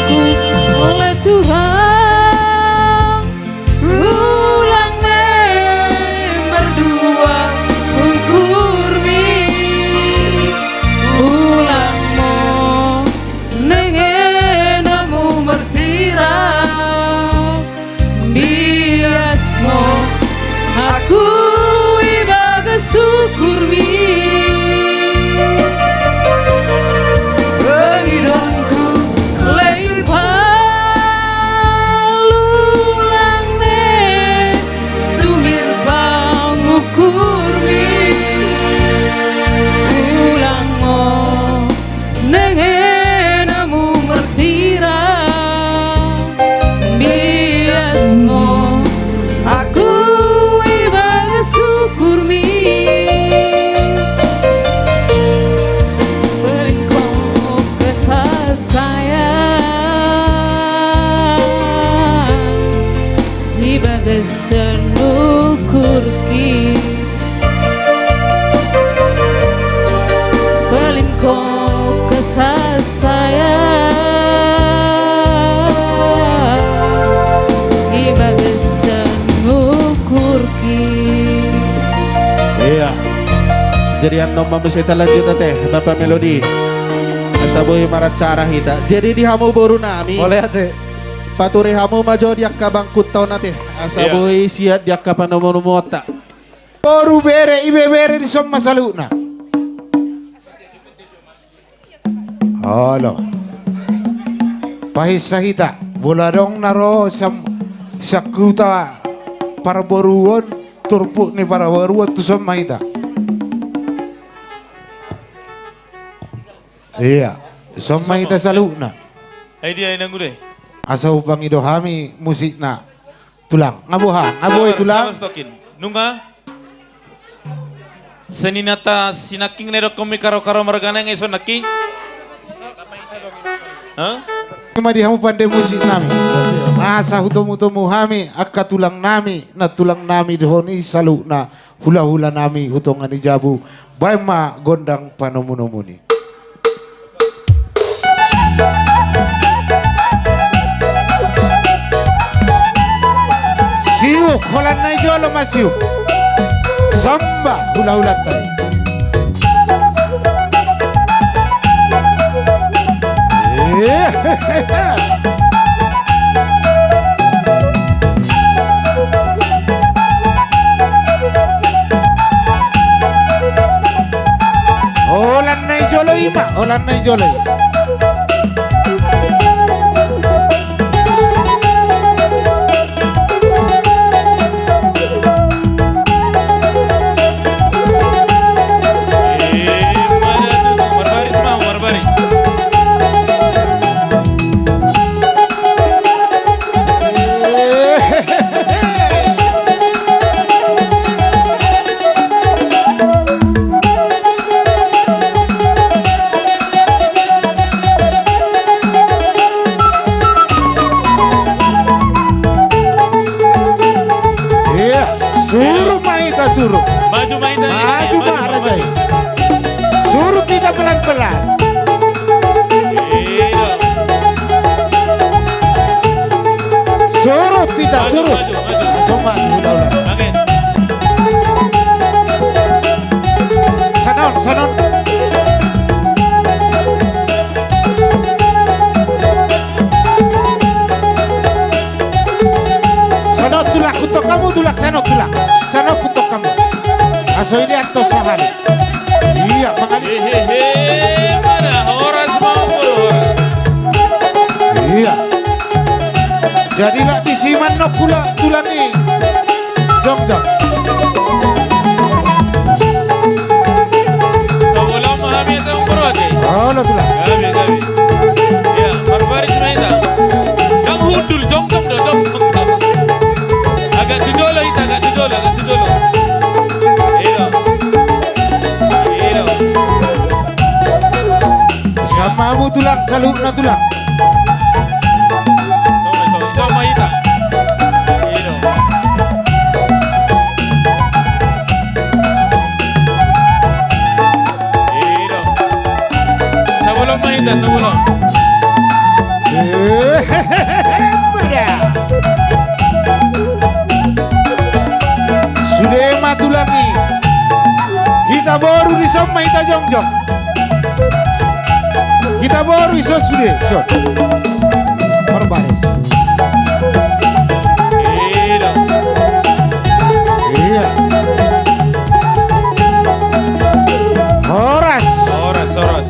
Ku le turang, ulang ne merdua ukurmi. Ulang mo nenge nomu mersirah, Senukurki, pelin ko kesah sayang, i bagas senukurki. Iya. Jadi annon ma muse ita lanjut ate, Bapa Melodi. Asa boi maracara hita. Jadi di hamu boru nami. Boleh ate. Paturi hamu ma jo di angka bangkutta on ate. Asa boi siat di angka panomu-nomuonta. Boru bere, ibebere dison ma saluhutna. Olo. Pahissa hita, mula dong na ro sam-, sakuta parboruon, turpuk ni parboruon tuson ma hita. Iya, tuson ma hita saluhutna. Ai dia inang ude. Asa hupangido hami musikna. Tulang, ngabo ha, ngabo e tulang. Sabar, sabar, stokin. Nunga? Seninata si Nangking ne dokkomi karo-karo mergana nge ison Nangking? Hah? Ima di hamu pande musik nami. Asa hutomu-tomu hami, angka tulang nami, na tulang nami dohon i saluhutna. Hula-hula nami hutongan i jabu, baing ma gondang panomu-nomuni. Siuk, holan nai jolo ma siuk. Samba hula-hulanta i. Holan nai jolo i ma, holan nai jolo i. Iya, surut ma ita, surut. Maju ma ita, maju ma, raja i. Surut ita pelan-pelan. Surut ita, surut. Maju, maju. Asa ma, ulang, ulang. Sanon, sanon. Sanon tulang, kutok hamu tulang, sanon tulang. Sanon kutok hamu. Asa iliat to sahali. Iya, mangkali. Hehehe, mana horas mau, horas. Iya. Jadi lak disi man nok kula tulang i. Jongjong. Sabola ma hami ate, Om Boru ate. Olo tulang. Gabe, gabe. Iya, marbaris ma ita. Dang hundul, jongjong do, jongjong. Agak tu jolo ita, agak tu jolo, agak tu jolo. Ilo. Ilo. Sama hamu tulang, saluhutna tulang. Sama, sama, sama ita. Ilo. Ilo. Sabolong ma ita, sabolong. Beda. Sude ma tulang i. Hita boru dison ma hita jongjong. Hita boru iso sude, iso. Marbaris. Ida. Iya. Horas. Horas, horas.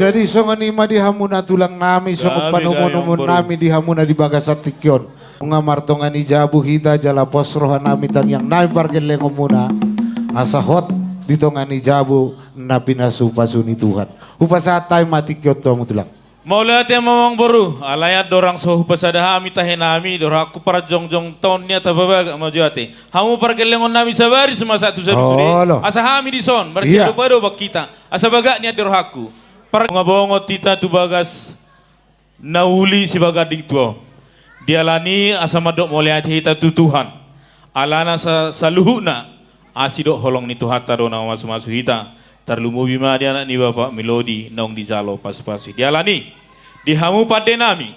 Jadi songon i ma di hamuna tulang nami, songon panomu-nomu nami di hamuna di bagasan tingki on. Nunga martongan i jabu hita jala pos roha nami tangiang nami pargellengonmuna, asa hot di tongan i jabu na pinasu-pasu ni Tuhan. Hupasahat hami ma tingki on tu hamu tulang. Mauliate ma Amangboru, alai andorang so hupasada hami tahe nami, dohakku parjongjongta on nian tabagak ma jo ate. Hamu pargellengon nami sabaris ma saat tu sadari sude, asa hami dison marsidoba-doba kita, asa bagak nian dohakku. Par-, nunga bongot hita tu bagas na uli sibaganding tua on. Dialani asa mandok mauliate hita tu Tuhan. Alana sa-, saluhutna asi dohot holong ni Tuhanta do na mamasu-masu hita. Tarlumobi ma di anak ni Bapa Melodi naung dijalo pasu-pasu. Dialani, di hamu pande nami.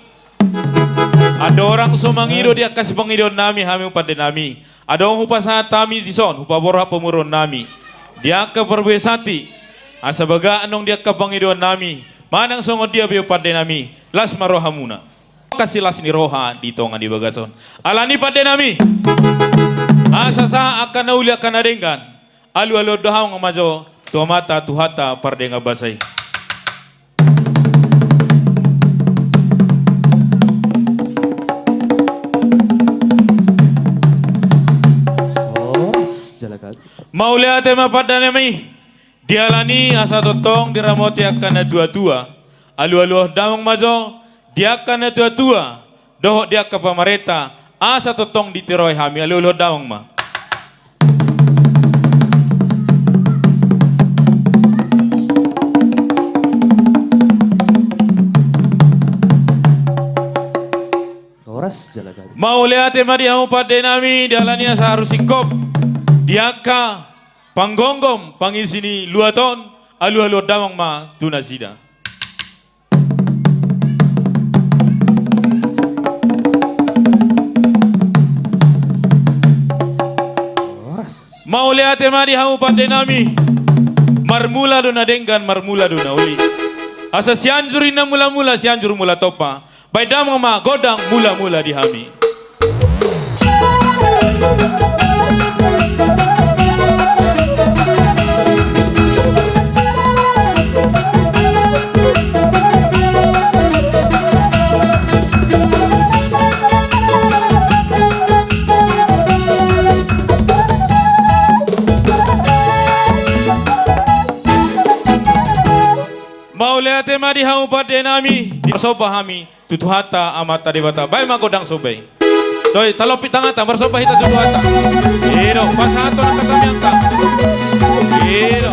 Andorang so mangido di angka sipangidoan nami hamu pande nami. Adong hupasahat hami dison, hupaborhat pamoruon nami. Di angka parbue santi, asa bagak naung di angka pangidoan nami, manang songon dia pe pande nami, las ma rohamuna. Kasi las ni roha di tonga ni bagason. Alani pande nami. Asa sahat angka na uli angka na denggan. Alu-aluhon damang ma jo tu Amanta Tuhanta pardenggan basa i. Horas, jala gabe. Mauliate ma pande nami. Dialani asa tongtong diramoti angka na tua-tua. Alu-aluhon damang ma jo di angka na tua-tua dohot di angka pamarenta, asa tongtong ditirohi hami. Alu-aluhon damang ma. Horas, jala gabe. Mauliate ma di hamu pande nami, dialani asa arus singkop di angka panggomgom pangisi ni luat on. Alu-aluhon damang ma tu nasida. Horas. Mauliate ma di hamu pande nami. Marmula do na denggan, marmula do na uli. Asa Sianjur inna mula-mula, Sianjur mula tompa. Baing damang ma gondang mula-mula di hami. Mauliate ma di hamu pande nami, dipersomba hami tu Tuhanta Amanta Debata. Baing ma gondang somba i. Toi, talompit tanganta, mersomba hita tu Tuhanta. Ido, pasahaton angka tamiangta. Ido.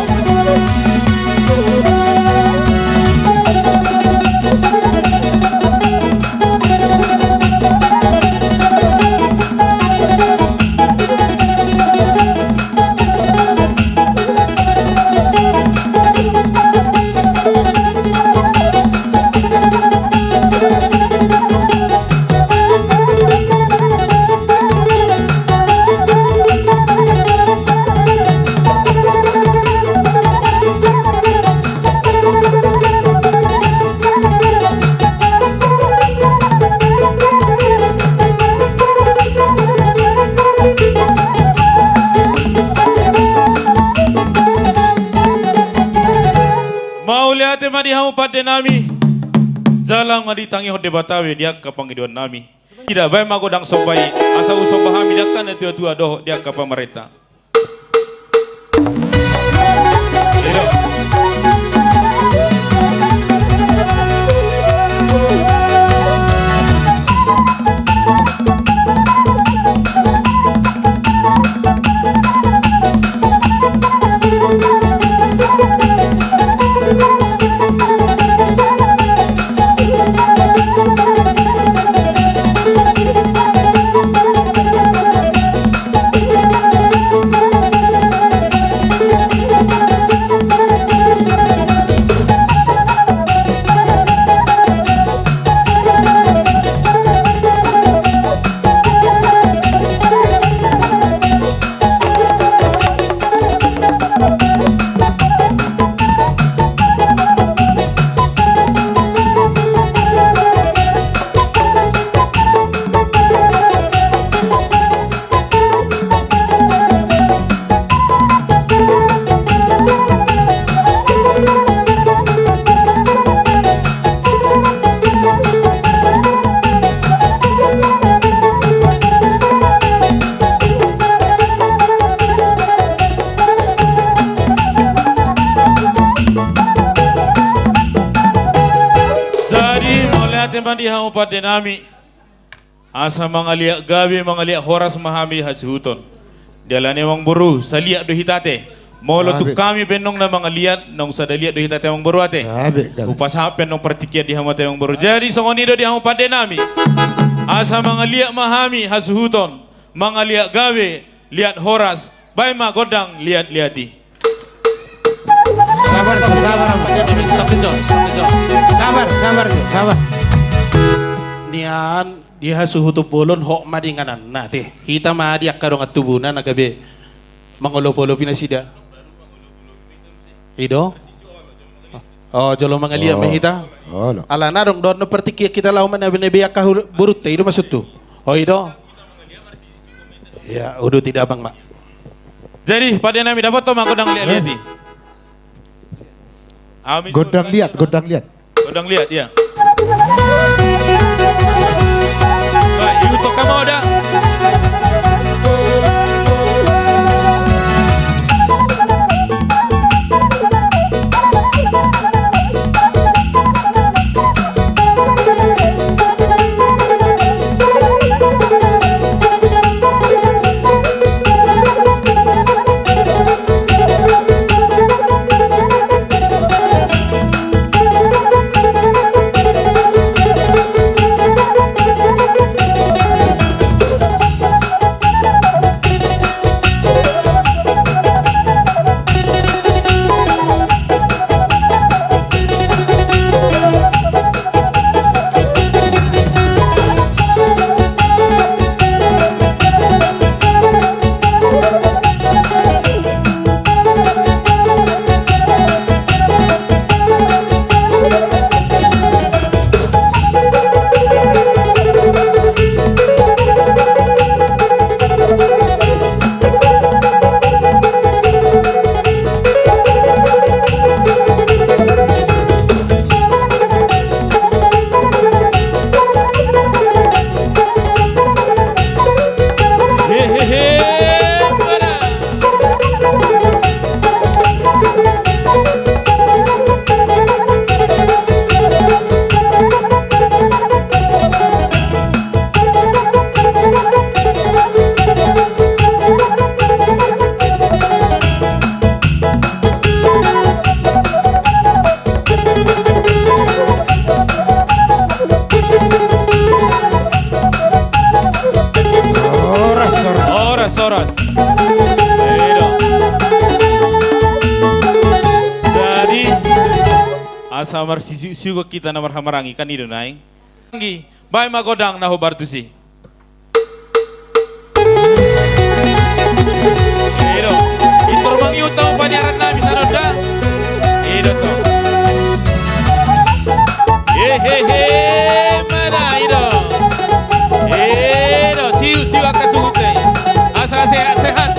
Mauliate ma di hamu pande nami. Jala nggo ditangihon Debata be di angka pangidoan nami. Ida, baing ma gondang somba i, asa husomba hami di angka na tua-tua dohot di angka pamarenta. Jadi, mauliate ma di hamu pande nami. Asa mangaliak gabe, mangaliak horas ma hami hasuhuton. Dialani amangboru, saliak do hita ate. Molo tung kami pe nong na mangaliat, nong sada liat do hita ate amangboru ate. Hupasahat pe nong partingkian di hamu ate amangboru. Jadi songon i do di hamu pande nami. Asa mangaliat ma hami hasuhuton, mangaliat gabe, liat horas, baen ma gondang liat-liat i. Sabar, sabar, sabar. Sabar, sabar, sabar. Nian, di hasuhuton bolon hot ma di ingananna ate. Hita ma di akka dongan tubuna na gabe mangolop-olop i nasida. I do? Oh, jolo mangaliat ma hita. Alana dong dohot partingkian hita laho manebe-nebe akka borunta, i do maksudku. Oh, i do? Ya, uduti damang ma. Jadi, pande nami, dapotta ma gondang liat-liat i. Gondang liat, gondang liat. Gondang liat, ya. Baik, iutok kami oda. Horas, horas. Horas, horas. Ido. Jadi, asa marsiuhut-siuhut kita na marhaha-maranggi, kan ido nai. Anggi, baen ma gondang na hubar tusi. Ido, i tor mangiut tong paniaran nami sanonda. Ido to. Hehehe, mana ido. Ido, siuhut-siuhut akka suhut nai. Asa sehat-sehat.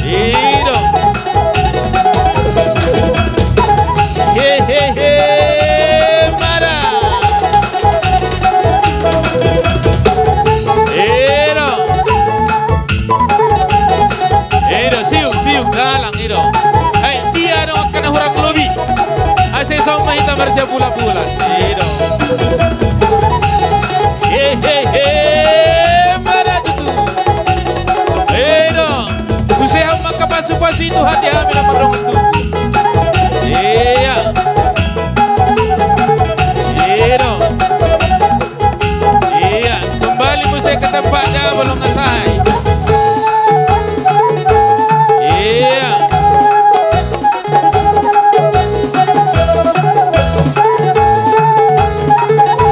Ido. Hehehe, mana. Ido. Ido, siuhut, siuhut, dalang, ido. Hai, dia dong akka na hurang lobi. Asa ison ma hita marsibulan-bulan. Ido. Hehehe, mana tutu. Ido. Huseham ma kapasu-pasu i Tuhan di hami na mardongan tubuh. Iya. Ido. Iya, kembali muse ke tempat ja belum selesai. Iya.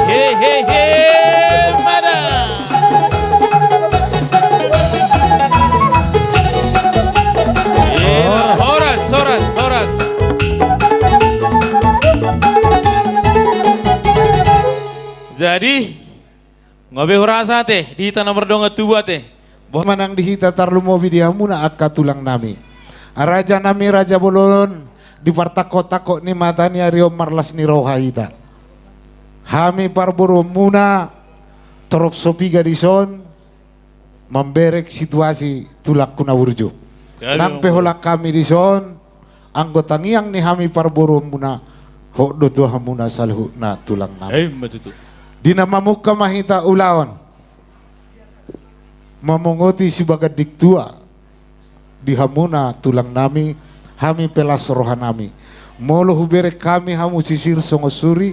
Hehehe, mana. Horas, horas, horas. Jadi, ngo be hurasa ate, di hita na mardongan tubuh ate. Boha manang di hita tarlumobi di hamuna akka tulang nami. Raja nami, raja bolon, di partakko-takko ni mata ni ari on marlas ni roha hita. Hami parboruonmuna, torop so piga dison, memberek situasi tulangku na burju. Nang pe holang kami dison, anggo tangiang ni hami parboruonmuna, hot do tu hamuna saluhutna tulang nami. Di na mamungka ma hita ulaon, mamongoti si baganding tua di hamuna tulang nami, hami pe las roha nami. Molo huberek hami hamu sisir songon suri,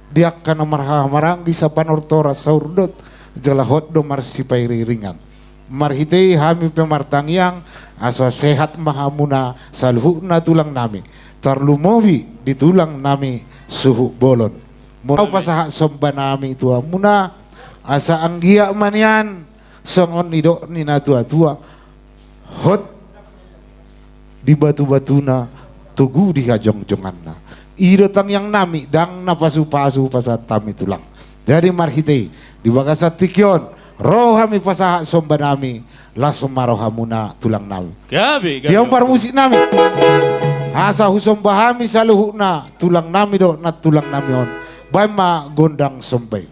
di angka na marhahamaranggi sapanortor saurdot, jala hot do marsipairiringan. Marhite i hami pe martangiang, asa sehat ma hamuna saluhutna tulang nami, tarlumobi di tulang nami suhut bolon. Mula pasahat somba nami tu hamuna, asa anggiat ma nian, songon nidok ni natua-tua, hot di batu-batuna, togu di hajongjonganna. I do tangiang nami, ndang na pasu-pasu pasahat hami tulang. Jadi marhite i, di bagasan tingki on, ro hami pasahat somba nami, las ma rohamuna tulang nami. Gabe, gabe. Diam parmusik nami. Asa husomba hami saluhutna tulang nami dohot nantulang nami on. Baen ma gondang somba i.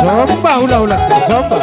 Somba hula-hula, somba.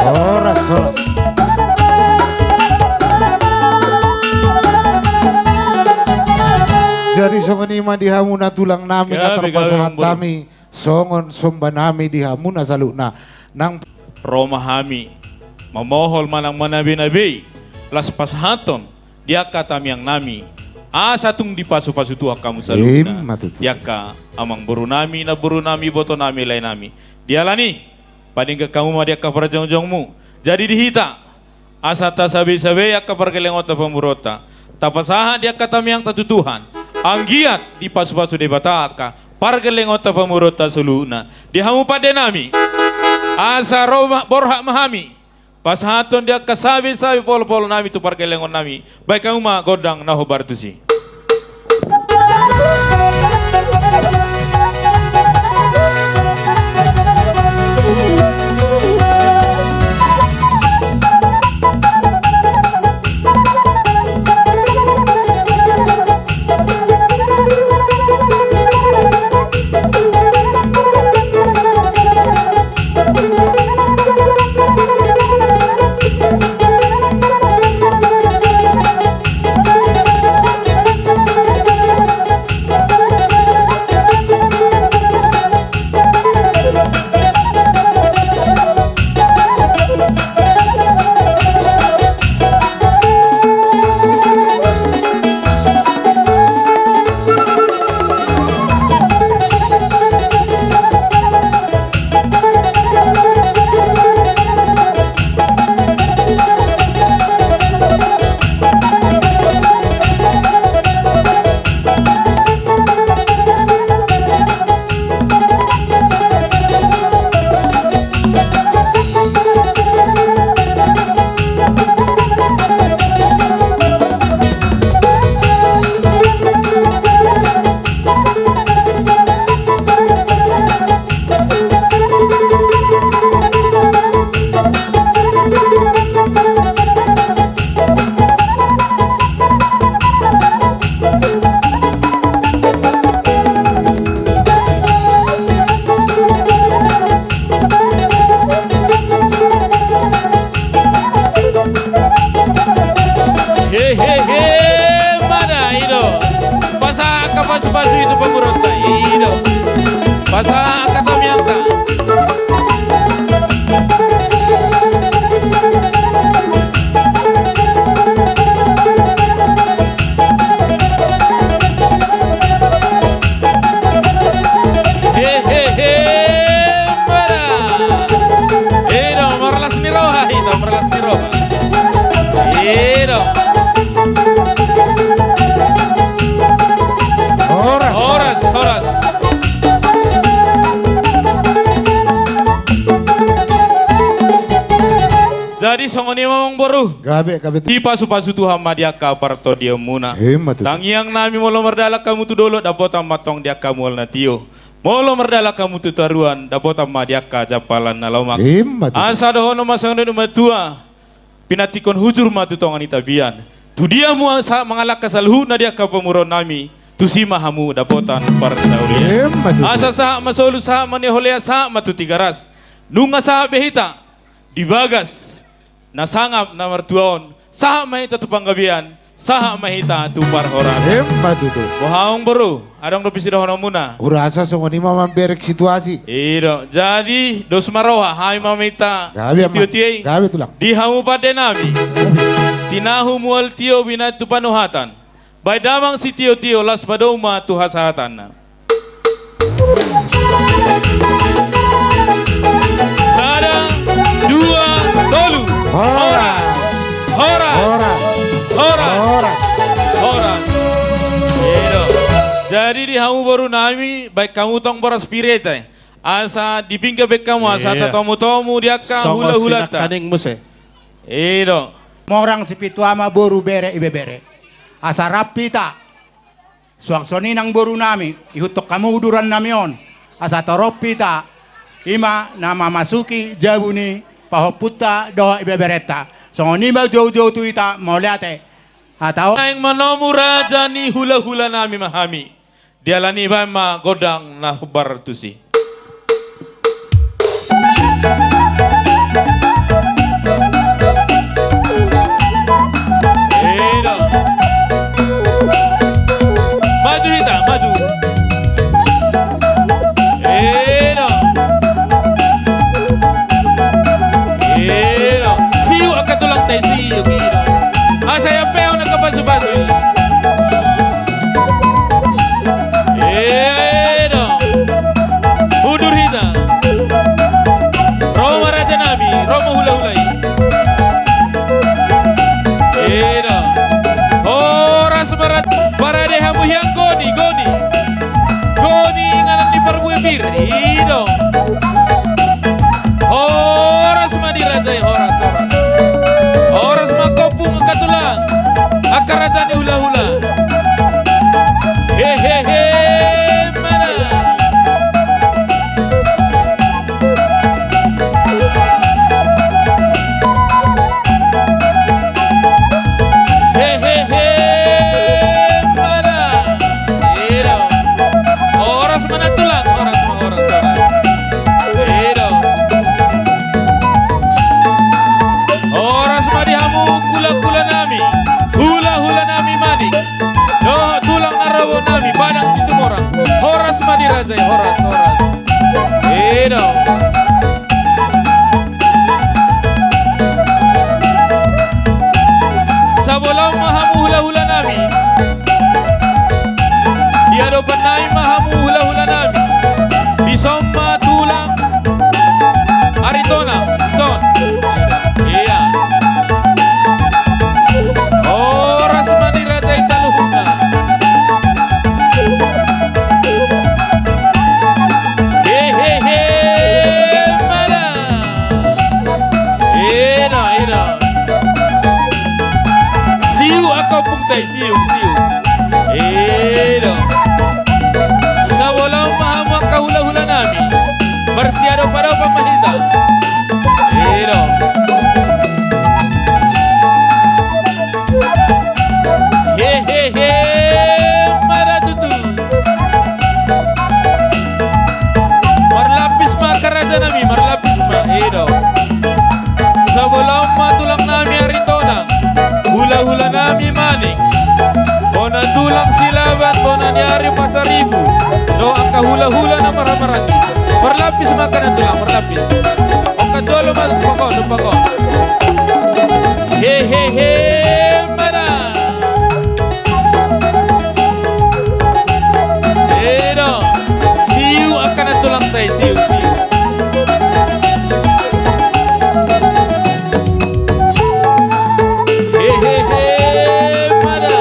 Horas, horas. Jadi songon i ma di hamuna tulang nami na tarpasahat hami, songon somba nami di hamuna saluhutna. Nang ro ma hami mamohol manang manabe-nabe i las pasahaton di angka tamiang nami, asa tung dipasu-pasu Tuhan hamu saluhutna. Ima tutu. Di angka amangboru nami, namboru nami, iboto nami, lae nami. Dialani padenggan hamu ma di angka parjongjongmu. Jadi di hita, asa tasabe-sabei angka pargellengonta pamoruonta, tapasahat di angka tamiangta tu Tuhan, anggiat dipasu-pasu Debata angka pargellengonta pamoruonta saluhutna. Di hamu pande nami, asa ro ma, borhat ma hami pasahaton di angka sabe-sabe polo-polo nami tu pargellengon nami. Baen hamu ma gondang na hombar tusi. Jadi songon i ma amang boru. Gabe, gabe tutu. Sipasu-pasu Tuhan ma di angka partondionmuna. Emma tutu. Tangiang nami molo mardalan hamu tu dolok, dapotan ma tong di angka mualna tio. Molo mardalan hamu tu toruan, dapotan ma di angka jampalan na lomak. Emma tutu. Asa dohonon ma songon nidok ni matua, pinantikkon hujur ma tu tonga ni tapian. Tu dia mo sahat mangalangka saluhutna di angka pamoruon nami, tusi ma hamu dapotan parsaurian. Emma tutu. Asa sahat ma solu, sahat ma ni holea, sahat ma tu Tigaras. Nunga sahat be hita di bagas na sangap na martua on, sahat ma hita tu panggabean, sahat ma hita tu parhorasan. Emma tutu. Boha amang boru, adong dope sidohononmuna? Kurasa songon i ma mamberek situasi. I do, jadi dos ma roha, hami ma minta sitio-tio i. Gabe tulang. Di hamu pande nami. Tinahu mual tio binahen tu panuhatan. Bahen damang sitio-tio, las padom ma tu hasahatanna. Sada, dua, tolu. Horas. Horas. Horas. Horas. Horas. Horas. I do. Jadi di hamu boru nami, bahen hamu tong boras pire ita i. Asa dipingga be hamu, asa tatomu-tomu di angka hula-hulanta. Songon sinangkaning muse. I do. Morang si pitu ama boru bere ibebere. Asa rap hita. Suang songon i nang boru nami, ihuthon hamu uduran nami on, asa torop hita, i ma na mamasuki jabu ni pahompunta dohot ibeberenta. Songon i ma jou-jou tu hita mauliate. Hata on. Naing manomu raja ni hula-hula nami ma hami. Dialani bahen ma gondang na hombar tusi. I do. Maju hita, maju. I do. I do. Siuk angka tulangta i, siuk, i do. Asa iampeon angka pasu-pasu i. I do. Udur hita. Ro ma raja nami, ro ma hula-hula i. I do. Horas ma raja, parade hamu hian goni, goni. Goni inganan ni parbue pir, i do. Horas ma di raja i, horas, horas. Horas ma angka ompung, angka tulang, angka raja ni hula-hula. Hehehe, mana? Hehehe, mana? I do. Horas ma na tulang, horas ma, horas, horas. I do. Horas ma di hamu kula-kula nami, hula-hula nami Manik. Dohot tulang na robo nami, Padang Situmorang. Horas ma di raja i, horas, horas. I do. Sabolon ma hamu hula-hula nami. Di adopan nai ma hamu hula-hula nami. Dison ma tulang Aritonang, dison. Ia. Horas ma di raja i saluhutna. Hehehe, mana? Ina, ina. Siuk angka ompungta i, siuk, siuk. Ina. Sabolon ma hamu angka hula-hula nami. Marsiadopa-dopa ma hita. Ina. Hehehe, mana tutu. Marlapis ma angka raja nami, marlapis ma, i do. Sabolon ma tulang nami Aritonang, hula-hula nami Manik, bona tulang Silaban, bona ni ari Pasaribu, dohot angka hula-hula na marhaha-maranggi. Marlapis ma angka na tulang, marlapis. Oka jolo ma, pakon, pakon. Hehehe, mana? Ina, siuk angka na tulangta i, siuk, siuk. Hehehe, mana?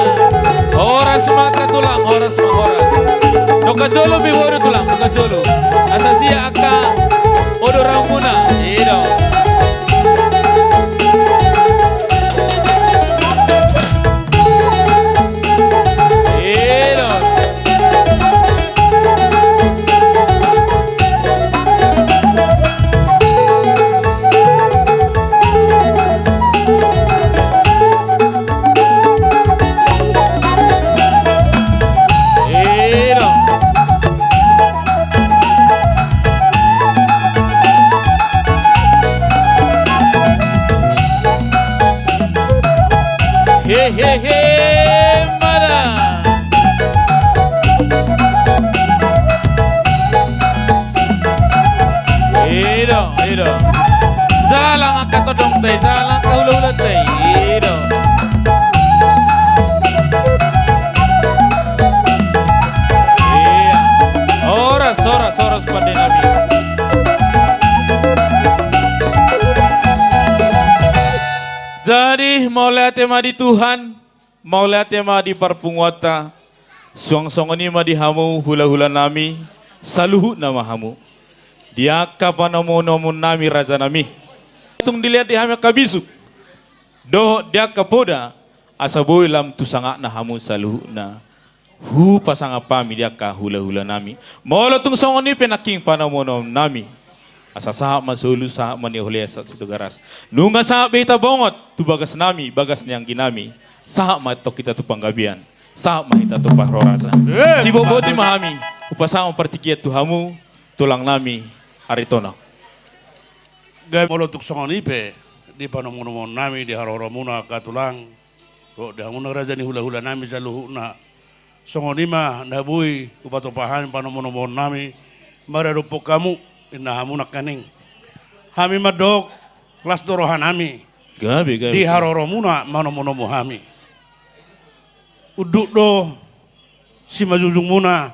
Horas ma angka tulang, horas ma, horas. Noka jolo mi boru tulang, noka jolo. Asa sia angka odoranmuna, ina. Hehe, mada. Ido, ido. Jalang angka todong tei, jalang angka hula-hula tei. Ido. Iya. Horas, horas, horas pande nami. Jadi, mauliate ma di Tuhan, mauliate ma di parpunguanta, suang songon i ma di hamu hula-hula nami, saluhutna ma hamu. Di angka panomu-nomun nami raja nami. Tung dilehon di hami angka bisuk, dohot di angka poda, asa boi lam tu sangapna hamu saluhutna. Hupasangap hami di angka hula-hula nami. Molo tung songon i pe nangkin panomu-nomun nami. Asa sahap ma solu, sahap ma ni Holeas, sahap Situgaras. Nunga sahap be hita bongot, tu bagas nami, bagas ni anggi nami. Sahap ma tong hita tu panggabean. Sahap ma hita tu parhorasan. Eh, siboboti ma hami. Hupasangap partingkian tu hamu, tulang nami, Aritonang. Gabe molo tung songon i pe, di panomu-nomun nami, di haroramuna angka tulang, dohot di hamuna raja ni hula-hula nami saluhutna. Songon i ma na boi hupatupa hami panomu-nomun nami, maradophon hamu, inna hamu nangkaning. Hami mandok, las do roha nami. Gabe, gabe. Di haroramuna manomu-nomu hami. Unduk do simanjujungmuna,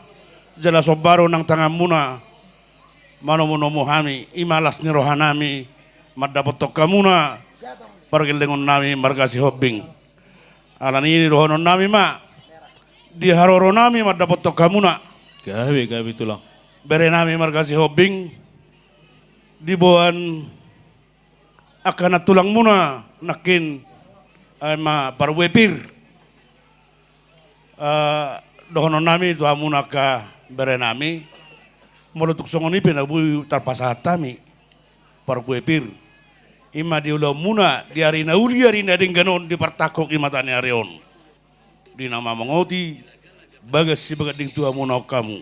jala somba do nang tanganmuna, manomu-nomu hami, i ma las ni roha nami, mandapothon hamuna, pargellengon nami marga Sihombing. Alani i dohonon nami ma, di haroro nami mandapothon hamuna. Gabe, gabe tulang. Bere nami marga Sihombing, diboan angka tulangmuna nangkin, eh, ma parbue pir. Eh, dohonon nami tu hamuna angka bere nami, molo tung songon i pe na boi tarpasahat hami parbue pir. I ma di ulaonmuna, di ari na uli, ari na denggan on, dipartangkok i mata ni ari on. Di na mamangoti bagas sibaganding tu hamu nahot hamu.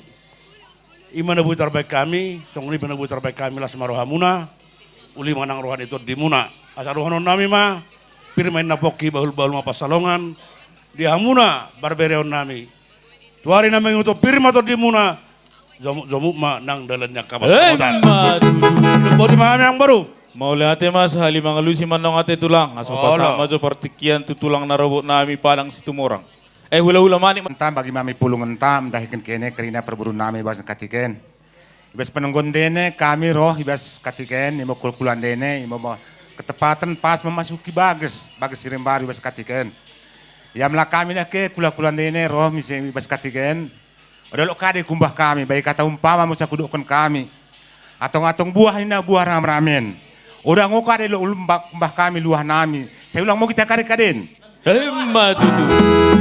I ma na boi tarbaing hami, songon i pe na boi tarbaing hami las ma rohamuna, uli ma nang roha ni tondimuna. Asa dohonon nami ma, pir ma inna pongki, bahul-bahul ma pansalongan, di hamuna parbereon nami. Tu ari na mengihuthon pir ma tondimuna, jomuk-jomuk ma nang dalan ni angka pansamotan. Emma tutu. Boti ma hami amangboru. Mauliate ma sahali mangalusi mannong ate tulang, asa pasahat ma jo partingkian tu tulang na robot nami Padang Situmorang. Eh, hula-hula Manik. Enta bagi ma hami pulungenta mendahiken kene kerina perburuon nami bagas katiken. Ibas penunggun ndene kami roh ibas katiken, imo kula-kula ndene, imo mo ketepaten pas memasuki bagas, bagas sirembaru ibas katiken. Ia mella kami nake kula-kula ndene roh mise ibas katiken. Oda lot kade kumbah kami, bai kata umpama mo sa kudokken kami. Atong-atong buah nina buah ram-ramen. Oda ngo kade lot umbah, kumbah kami luah nami. Sai ulang mo kita kade-kaden. Emma tutu.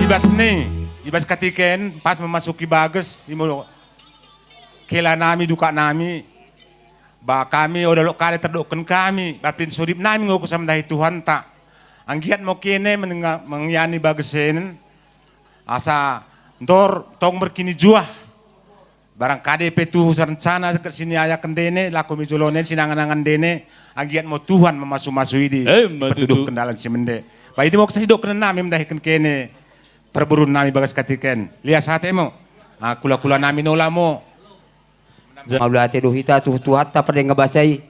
Ibas ni, ibas katiken, pas memasuki bagas, imo kela nami, duka nami. Ba kami oda lot kade terdokken kami, ba pin sodip nami ngo kusa mendahi Tuhanta. Anggiat mo kene menenga-, mengiani bagas en, asa ntor tong merkinijuah. Barang kade pe tuhu rencana sekket siniayaken ndene, lako mi jolo ndene, sinangan-angan ndene, anggiat mo Tuhan memasu-masu idi, emma tutu, petuduhken dalan si mende. Ba idi mo kusa sidokken nami mendahiken kene perburuon nami bagas katiken. Lias ate mo. Ah, kula-kula nami nola mo. Mauliate do hita tu Tuhanta pardenggan basa i.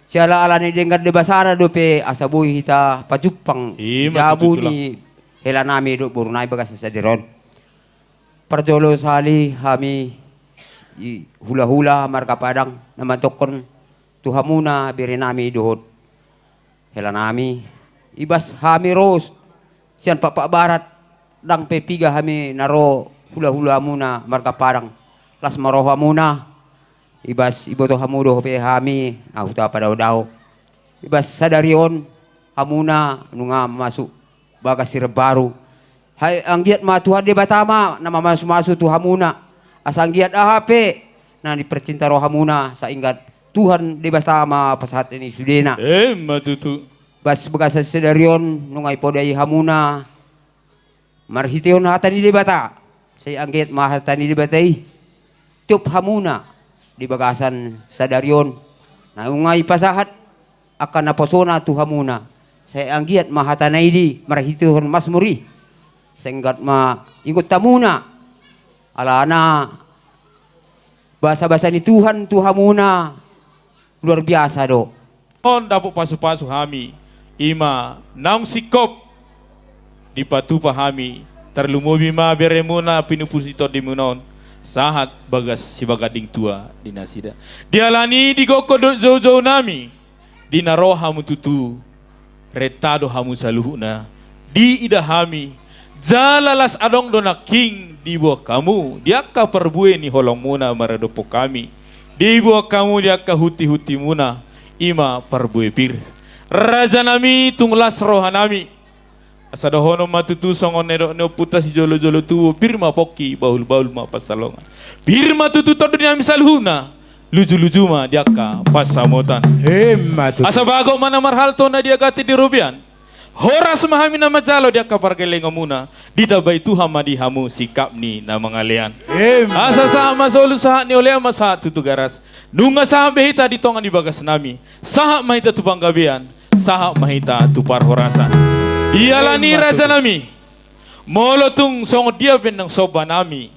Siala alani denggan ni basana dope asa boi hita pajumpang i jabu ni hela nami dohot boru nami bagasen sadari on. Parjolo sali hami i hula-hula marga Padang na mantokken tu hamuna bere nami dohot hela nami, ibas hami ros sian pakpak barat, ndang pe piga hami na ro hula-hulamuna marga Padang, las ma rohamuna, ibas iboto hamu dope hami na huta padao-dao. Ibas sadari on hamuna nunga masuk bagas sirembaru. Hai, anggiat ma Tuhan Debata ma na mamasu-masu tu hamuna, asa anggiat aha pe na nipercinta rohamuna, sai anggiat Tuhan Debata ma pasahaten i sudena. Emma tutu. Bas bagasen sadari on nunga ipodai hamuna marhitehon hata ni Debata, sai anggiat ma hata ni Debata i tiop hamuna di bagasen sadari on, nunga ipasahat angka naposona tu hamuna, sai anggiat ma hatana idi marhitehon Masmur i. Senggat ma ingot hamuna. Alana basa-basa ni Tuhan tu hamuna luar biasa do. On dapot pasu-pasu hami, i ma naung singkop dipatupa hami, tarlumobi ma beremuna pinumpus ni tondimuna on, sahat bagas sibagading tua di nasida. Dialani digokko do jou-jou nami, dina ro hamu tutu, renta do hamu saluhutna, diidah hami, jala las adong do nangkin diboak hamu, di angka parbue ni holongmuna maradophon kami, diboak hamu di angka hunti-huntimuna, i ma parbue pir. Raja nami, tung las roha nami. Asa dohonon ma tutu songon nidok ni ompunta sijolo-jolo tubu, pir ma pongki, bahul-bahul ma pansalongan. Pir ma tutu tondi nami saluhutna, luju-luju ma di angka pansamotan. Emma tutu. Asa bagot ma na marhalto na diagati di robean. Horas ma hami na manjalo di angka pargellengonmuna, ditambai Tuhan ma di hamu sikap ni na mangalean. Emma. Asa sahat ma solu, sahat ni olean ma sahat tutu garas. Nunga sahat be hita di tonga ni bagas nami, sahat ma hita tu panggabean, sahat ma hita tu parhorasan. Dialani raja nami, molo tung songon dia pe naung somba nami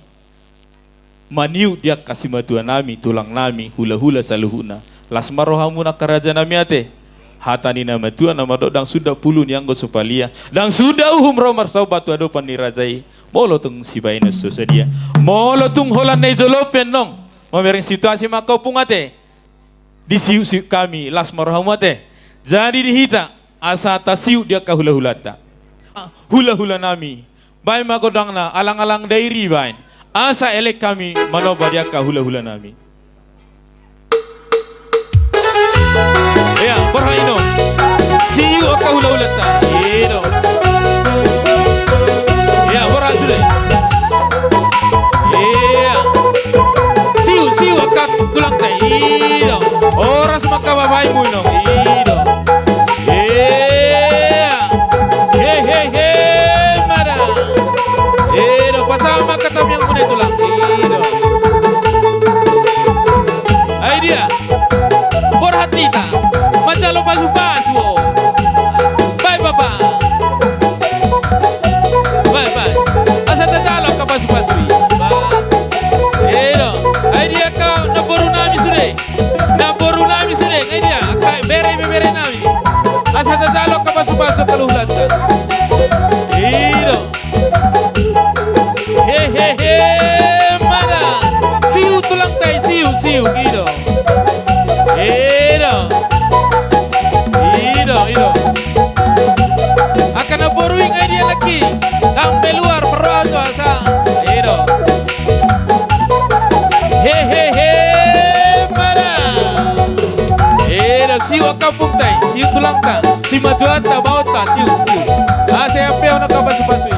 maniut di angka simatua nami, tulang nami, hula-hula saluhutna, las ma rohamuna angka raja nami ate. Hata ni na matua na mandok, ndang suda pulu ni anggo so palia, ndang suda uhum ro marsomba tu adopan ni raja i, molo tung sibahen so sadia. Molo tung holan na i jolo pe naung mamereng situasi makaompung ate, disiuk-siuk kami, las ma rohamu ate. Jadi di hita, asa tasiuk di angka hula-hulanta. Hula-hula nami, bahen ma gondangna, alang-alang dairi bahen. Asa elek kami manomba di angka hula-hula nami. Ea, borhat ino. Siuk angka hula-hulanta. Ino. Ea, borhat sude. Ea. Siuk, siuk angka tulangta. Ino. Horas ma angka babaimu ino. Ino. Ea. He, he, he, mada. Ino, pasahat ma angka tamiangmuna i tulang. Ino. Ai dia. Borhat hita manjalo pasu-pasu o. Bae, Bapa. Bae, bae. Asa tajalo angka pasu-pasu i. Bae. Ino. Ai dia angka namboru nami sude. Namboru nami sude. Ai dia angka bere-bere nami. Asa tajalo angka pasu-pasu angka hula-hulanta. Ino. He, he, he, mada. Siuk tulangta i, siuk, siuk, ino. Ino. Ino, ino. Angka namboru i ngai dia laki. Ndang mbe luar perroha jo asa. Ino. He, he, he, mada. Ino, siuk angka kampungta i, siuk tulangta. Simatuanta, baonta, siuk, siuk. Asa iampeon angka pasu-pasu i.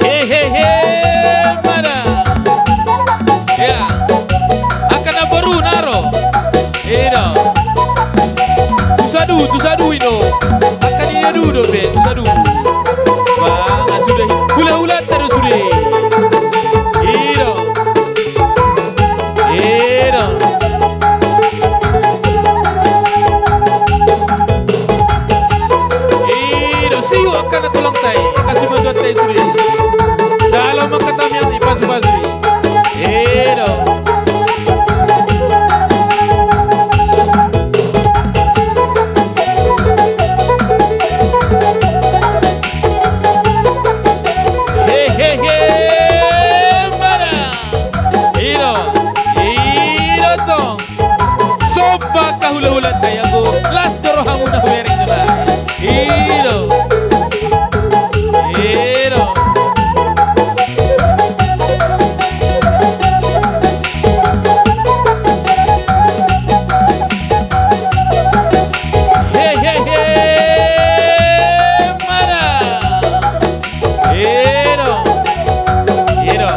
He, he, he, mada. Ea. Angka namboru na ro. Ino. Tusa du, tusa du ino. Angka ninna du dope, tusa du. Bah, sude. Hula-hulanta do sude. Ino. Ino. Ino, siuk angka na tulangta i, angka simatuanta i sude. Jalo ma angka tamiang i pasu-pasu i. Ino. He, he, he, mada. Ino, ino tong. Somba angka hula-hulanta i, anggo las do rohamuna hubereng nai. Ino. Ino. He, he, he, mada. Ino. Ino.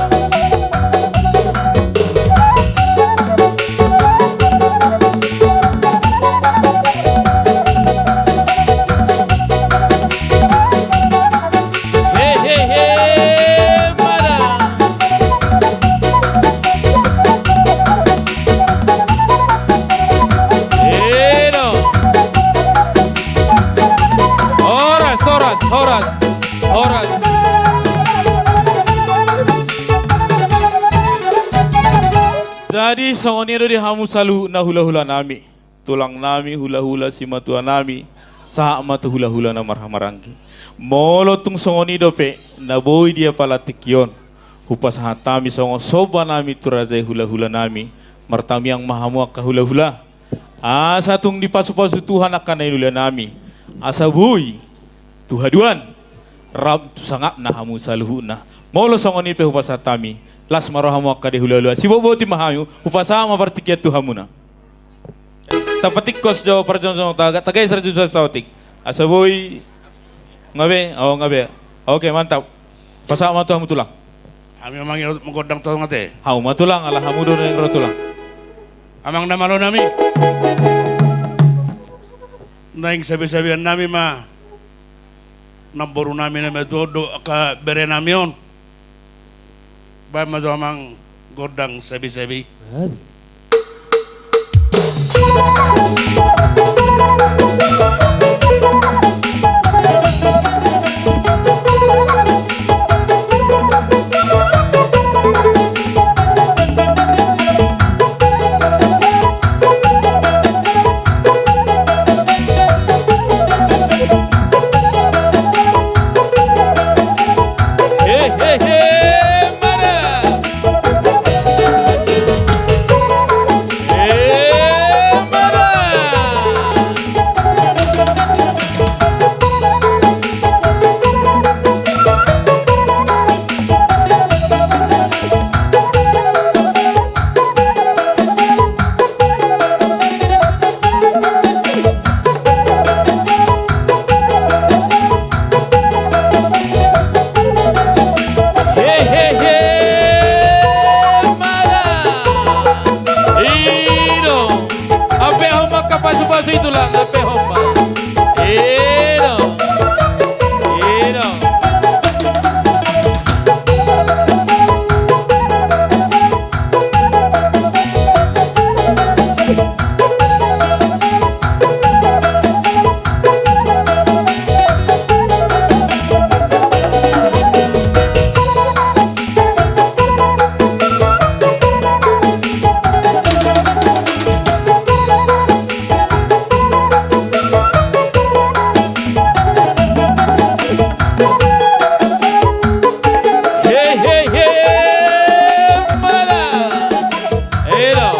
Songon i do di hamu saluhutna hula-hula nami, tulang nami, hula-hula simatua nami, sahat ma tu hula-hula na marhaha-maranggi. Molo tung songon i dope na boi diapala tingki on, hupasahat hami songon somba nami tu raja i hula-hula nami, martamiang ma hamu angka hula-hula. Asa tung dipasu-pasu Tuhan angka na inola nami, asa boi tu haduan rap tu sangapna hamu saluhutna. Molo songon i pe hupasahat hami, las ma roha hamu angka dai hula-hula. Sibotboti ma hamu, hupasahat ma partingkian tu hamuna. Tapatingkos jo parjongjong taga, tagai seratus saotik. Asa boi ngabe, oh ngabe. Oke, mantap. Pasahat ma tu hamu tulang. Hami amang i ro menggodang tong ate. Hamu ma tulang, ala hamu do naing ro tulang. Amang na malo nami. Naing sabi-sabian nami ma namboru nami na matua dohot angka bere nami on. Baen ma jo amang gondang sabi-sabi. He, he, he, mara. He, mara. He, he, he, mara. Ino. Ampehon ma angka pasu-pasu i tulang, ampehon ma. Ino. Ino. He, he, he, mara. Elo.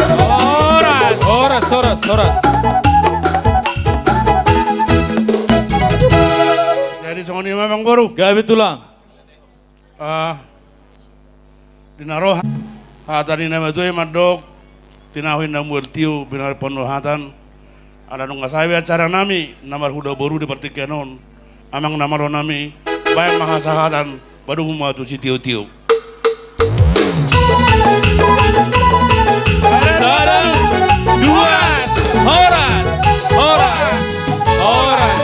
Horas, horas, horas, horas. Jadi songon i ma amangboru. Gabe tulang. Ah, dina roha hata ni na matua i mandok, tinahu inna mual tio, pinarpon rohatan. Ala nunga sae acara nami na marhula boru di partingkian on, amang na malo nami, baen ma hasahatan, padomu ma tu sitiop-tiop. Sada, dua, horas, horas, horas.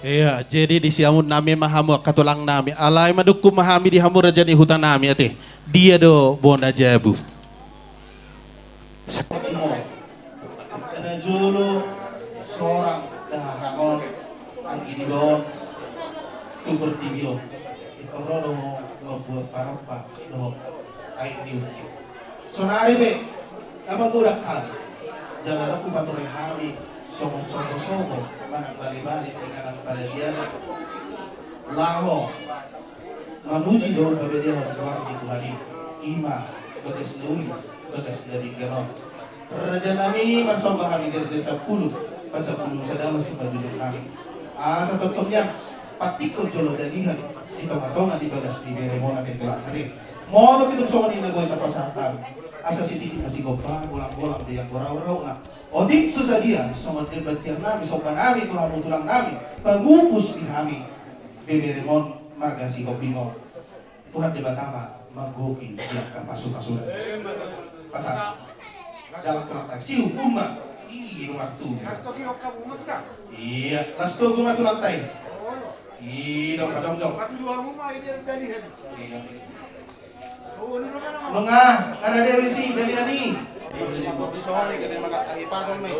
Ia, jadi disi hamu nami ma hamu angka tulang nami. Alai madungkun ma hami di hamu raja ni huta nami ate. Dia do bona jabu. Seperti mo. Kena jolo sorang dahaha on, anggi ni don, tu pertiwi on. Itu ro do mo membuat parempa do aik ni uki. Sonari pe, na magodang kami. Janah rap kupatureh hami, songon sogo-sogo, manang bale-bale, inganan paridian. Laho mamuji dohot pabediahon goar ni Tuhan i, i ma bagasna uli, bagasna denggan on. Raja nami, marsomba hami gergeja sampulu, pasampulu sada ma simanjujung hami. Asa tongtong nian, patikko jolo dalihan, i tonga-tonga ni bagas ni beremon ate tulang nami. Molo pitung songon i na boi tapasahat hami. Asa sititi ma sigompa, golang-golang de anggo rau-rauna. Otik so sadia, songon demban tiar nami, somba nami tu hamu tulang nami, pamupus ni hami. Bebere mon, marga Sihombing on. Tuhan Debata ma manggohi di angka pasu-pasuna. Pasahat. Dalan tulang tai. Siup, umma. Ih, luar tu. Las togu hamu ma tulang. Iya, las togu ma tulang tai. Ih, dong, dong, dong. Patu dua hamu ma ini dalihan. Iya. Nunga, nara dewe si, dalihan i. Sorry, kena mangat ahi pasang mi.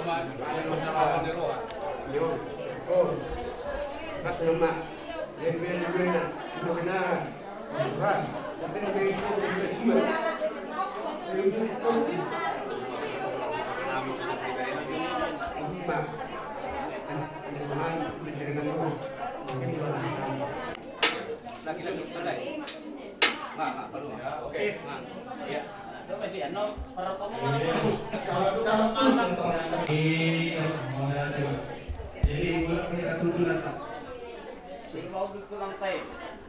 Jadi, mulak kita tudulan.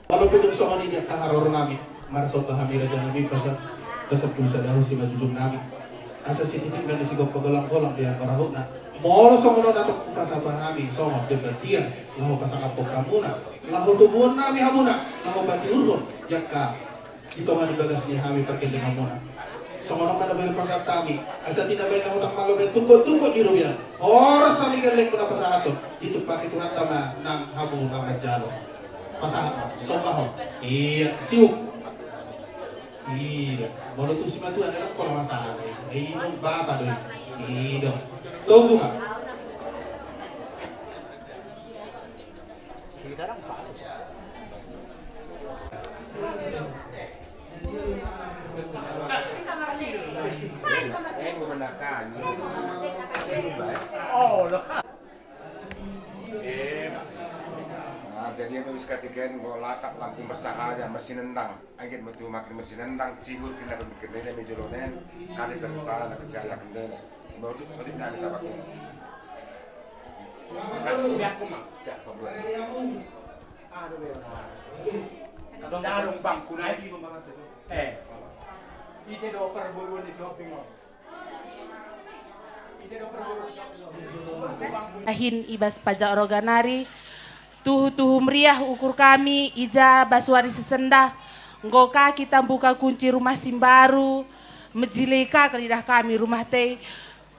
Molo pe tung songon i, diak kaharor nami, marsomba hami raja nami, pasal, pasal pulsa dahu si majujung nami. Asa sititi ma sigompa, golang-golang de anggo rauhna. Molo songon on, atau pasapa hami songon demban tiar, laho pasangap hamuna, laho tubuhon nami hamuna, laho patiurhon, diak ka di tonga ni bagas ni hami pargellenganmuna. Songon on ma na baen pasahat hami, asa tinabaen na hutang malo baen tungkot-tungkot di robean. Horas hami gellengmuna pasahathon, ditumpaki Tuhanta ma nang hamu na manjalo. Pasahat ma, sombahon. Iya, siup. Iya, molo tusi ma Tuhan, enak pola masalah. Iya, bapa do. Iya. Togu ma. Eh, nah, jadi anu, wis katika en enggo lakap lampu mersahaya, mersinendang. Anggiat metu makin mersinendang, cihur kena pemikir nene mi jolo nen, kade percaya na percaya kendene. Menurut sodik nami tabak ini. Biar aku, Mang. Biar aku. Aduh, bela. Darung bangku naik. Eh. Ise do perburuan di shopping, Mang. Ise do perburuan. Dahin ibas pajak roga nari, tuhu-tuhu meriah ukur kami, i ja bas wari si sendah, enggo ka kita mbuka kunci rumah si mbaru, mejile ka kal idah kami rumah tei,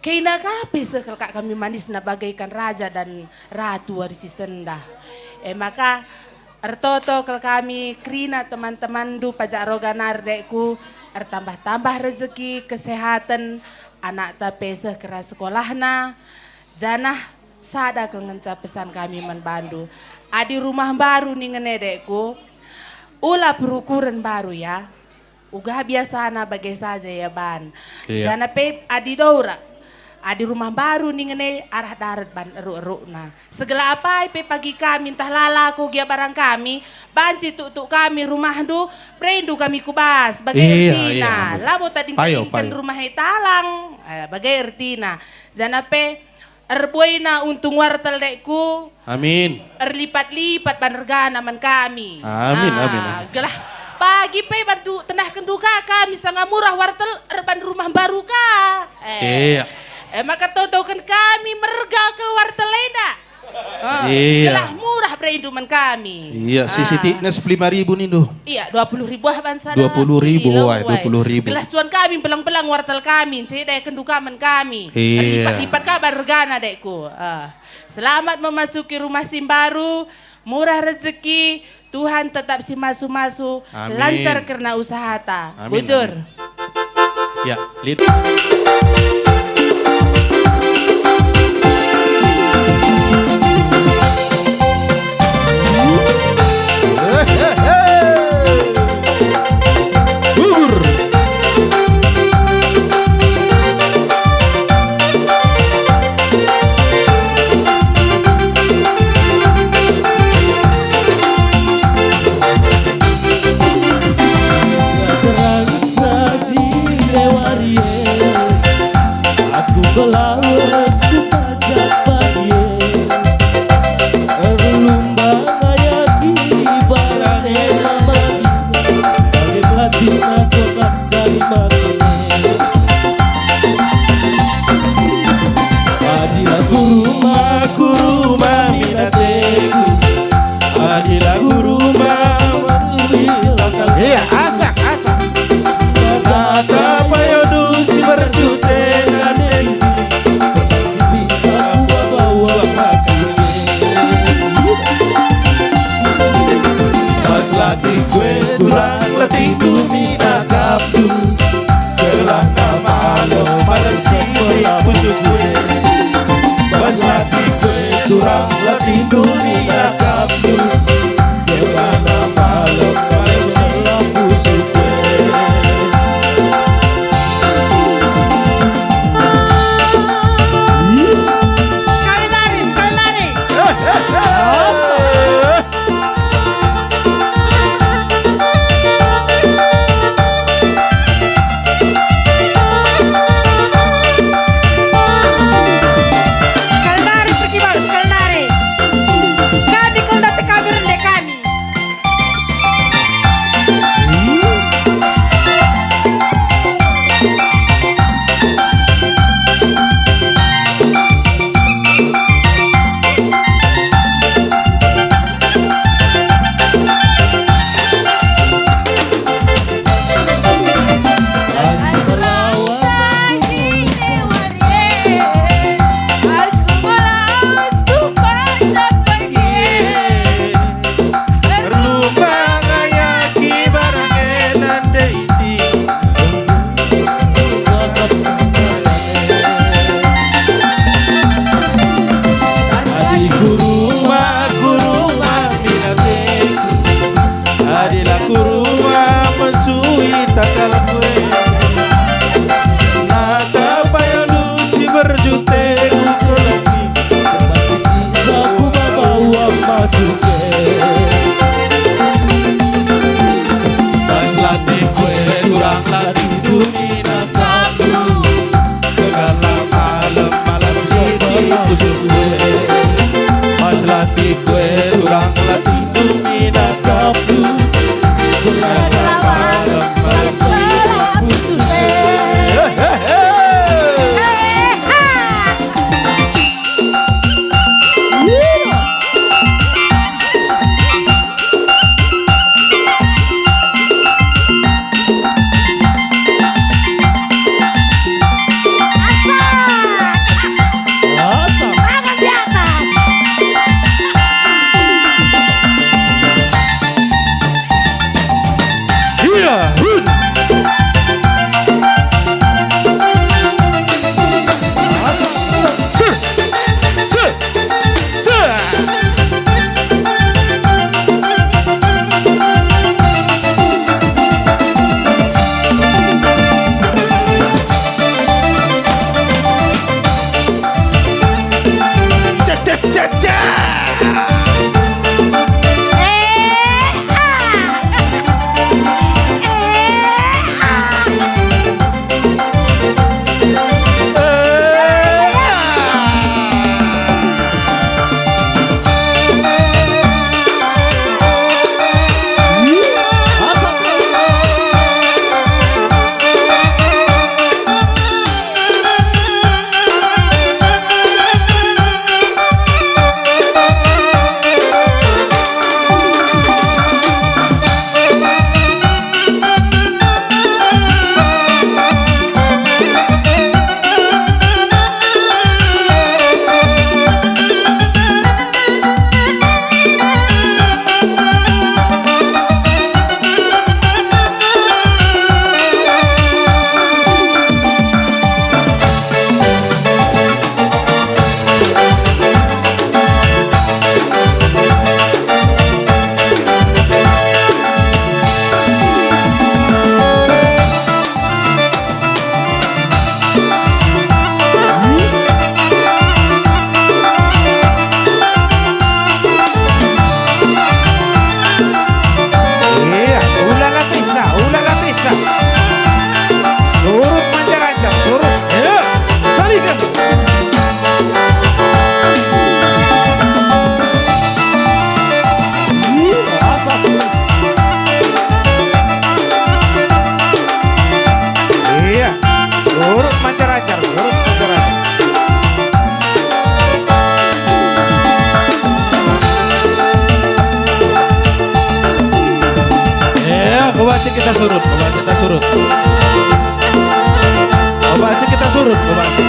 kena ka pe seh kal kak kami manisna bagaikan raja dan ratu wari si sendah. E maka, ertoto kal kami kerina teman-temanndu pajak roga nari dekku, ertambah-tambah rejeki, kesehaten, anakta pe seh kera sekolahna, janah sada kal ngenca pesan kami man bandu. Adi rumah mbaru ningen e dekku, ula perukuren mbaru ya. Uga biasana bage saja ia ban. Iya. Janah pe adi doura, adi rumah mbaru ningen e arah darat ban eruk-erukna. Segala apai pe pagi kami ntah lala ko gia barang kami, banci tuk-tuk kami rumahndu, bereindu kami ku bas, bage ertina. Iya, iya. Labo tadingkon-dingkon rumah e talang, eh, bage ertina. Janah pe, erbuaina untung wartel dekku. Amin. Erlipat-lipat ban regana man kami. Amin, ah, amin, amin. Gelah pagi pe bandu tendahken duka kami sanga murah wartel erban rumah mbaru ka. Eh. Iya. Eh, maka totoken kami merga kal wartel enda. Ah, iya. Gelah murah bereindu man kami. Iya, si, ah, sitikna sepuluh lima ribu nindu. Iya, dua puluh ribu ah ban sada kilo, wai, dua puluh ribu. Gelah suan kami mbelang-belang wartel kami, nceda kendu ka man kami. Iya. Lipat-lipat ka ban regana dekku. Ah. Selamat memasuki rumah si mbaru, murah rejeki, Tuhan tetap si masu-masu, amin, lancar kerna usahata. Amin, bujur. Amin. Ya, lid. latih kue, turang latih dumi nakapku. Kelahna malem, malem sitik pusuh kue. Bas latih kue, turang latih dumi nakapku. Kelahna malem, malem sitik pusuh kue. Sekali lagi, sekali lagi. Sekali nari, perkibar, sekali nari. Kami kau datang kami rende kami. Adi kuruma, kuruma minate. Adi la kuruma mesui takal kue. Naka payo lusi berjute kukulaki. Saku bawa uang masuk. Bas latih kue, turang latih dumi nakapku. Segala malem, malem sitik pusuh kue. Bas latih kue, turang latih dumi nakapku. Segala malem, malem sitik pusuh kue. He, he, he. Asik. Tangan di atas. Iya, hun. Asik. Sir. Sir. Sir. Ca, ca, ca, ca. Eh, ah. Eh, ah. Iya, ulala tisa, ulala tisa. Surut manjar-anjar, surut. Iya, saliken. Iya, surut manjar-anjar, surut manjar-anjar. Iya, kubaca kita surut, kubaca kita surut. Kubaca kita surut, kubaca.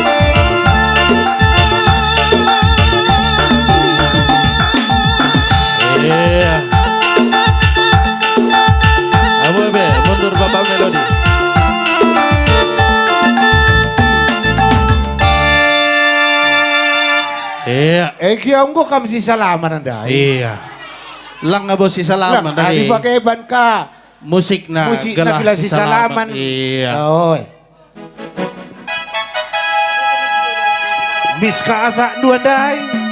Iya. Eh, kianggo kam sisalaman ndai. Iya. Lang abo sisalaman ndai. Dipake ban ka musikna gelah sisalaman. Iya. Oi. Mis ka asa dua ndai.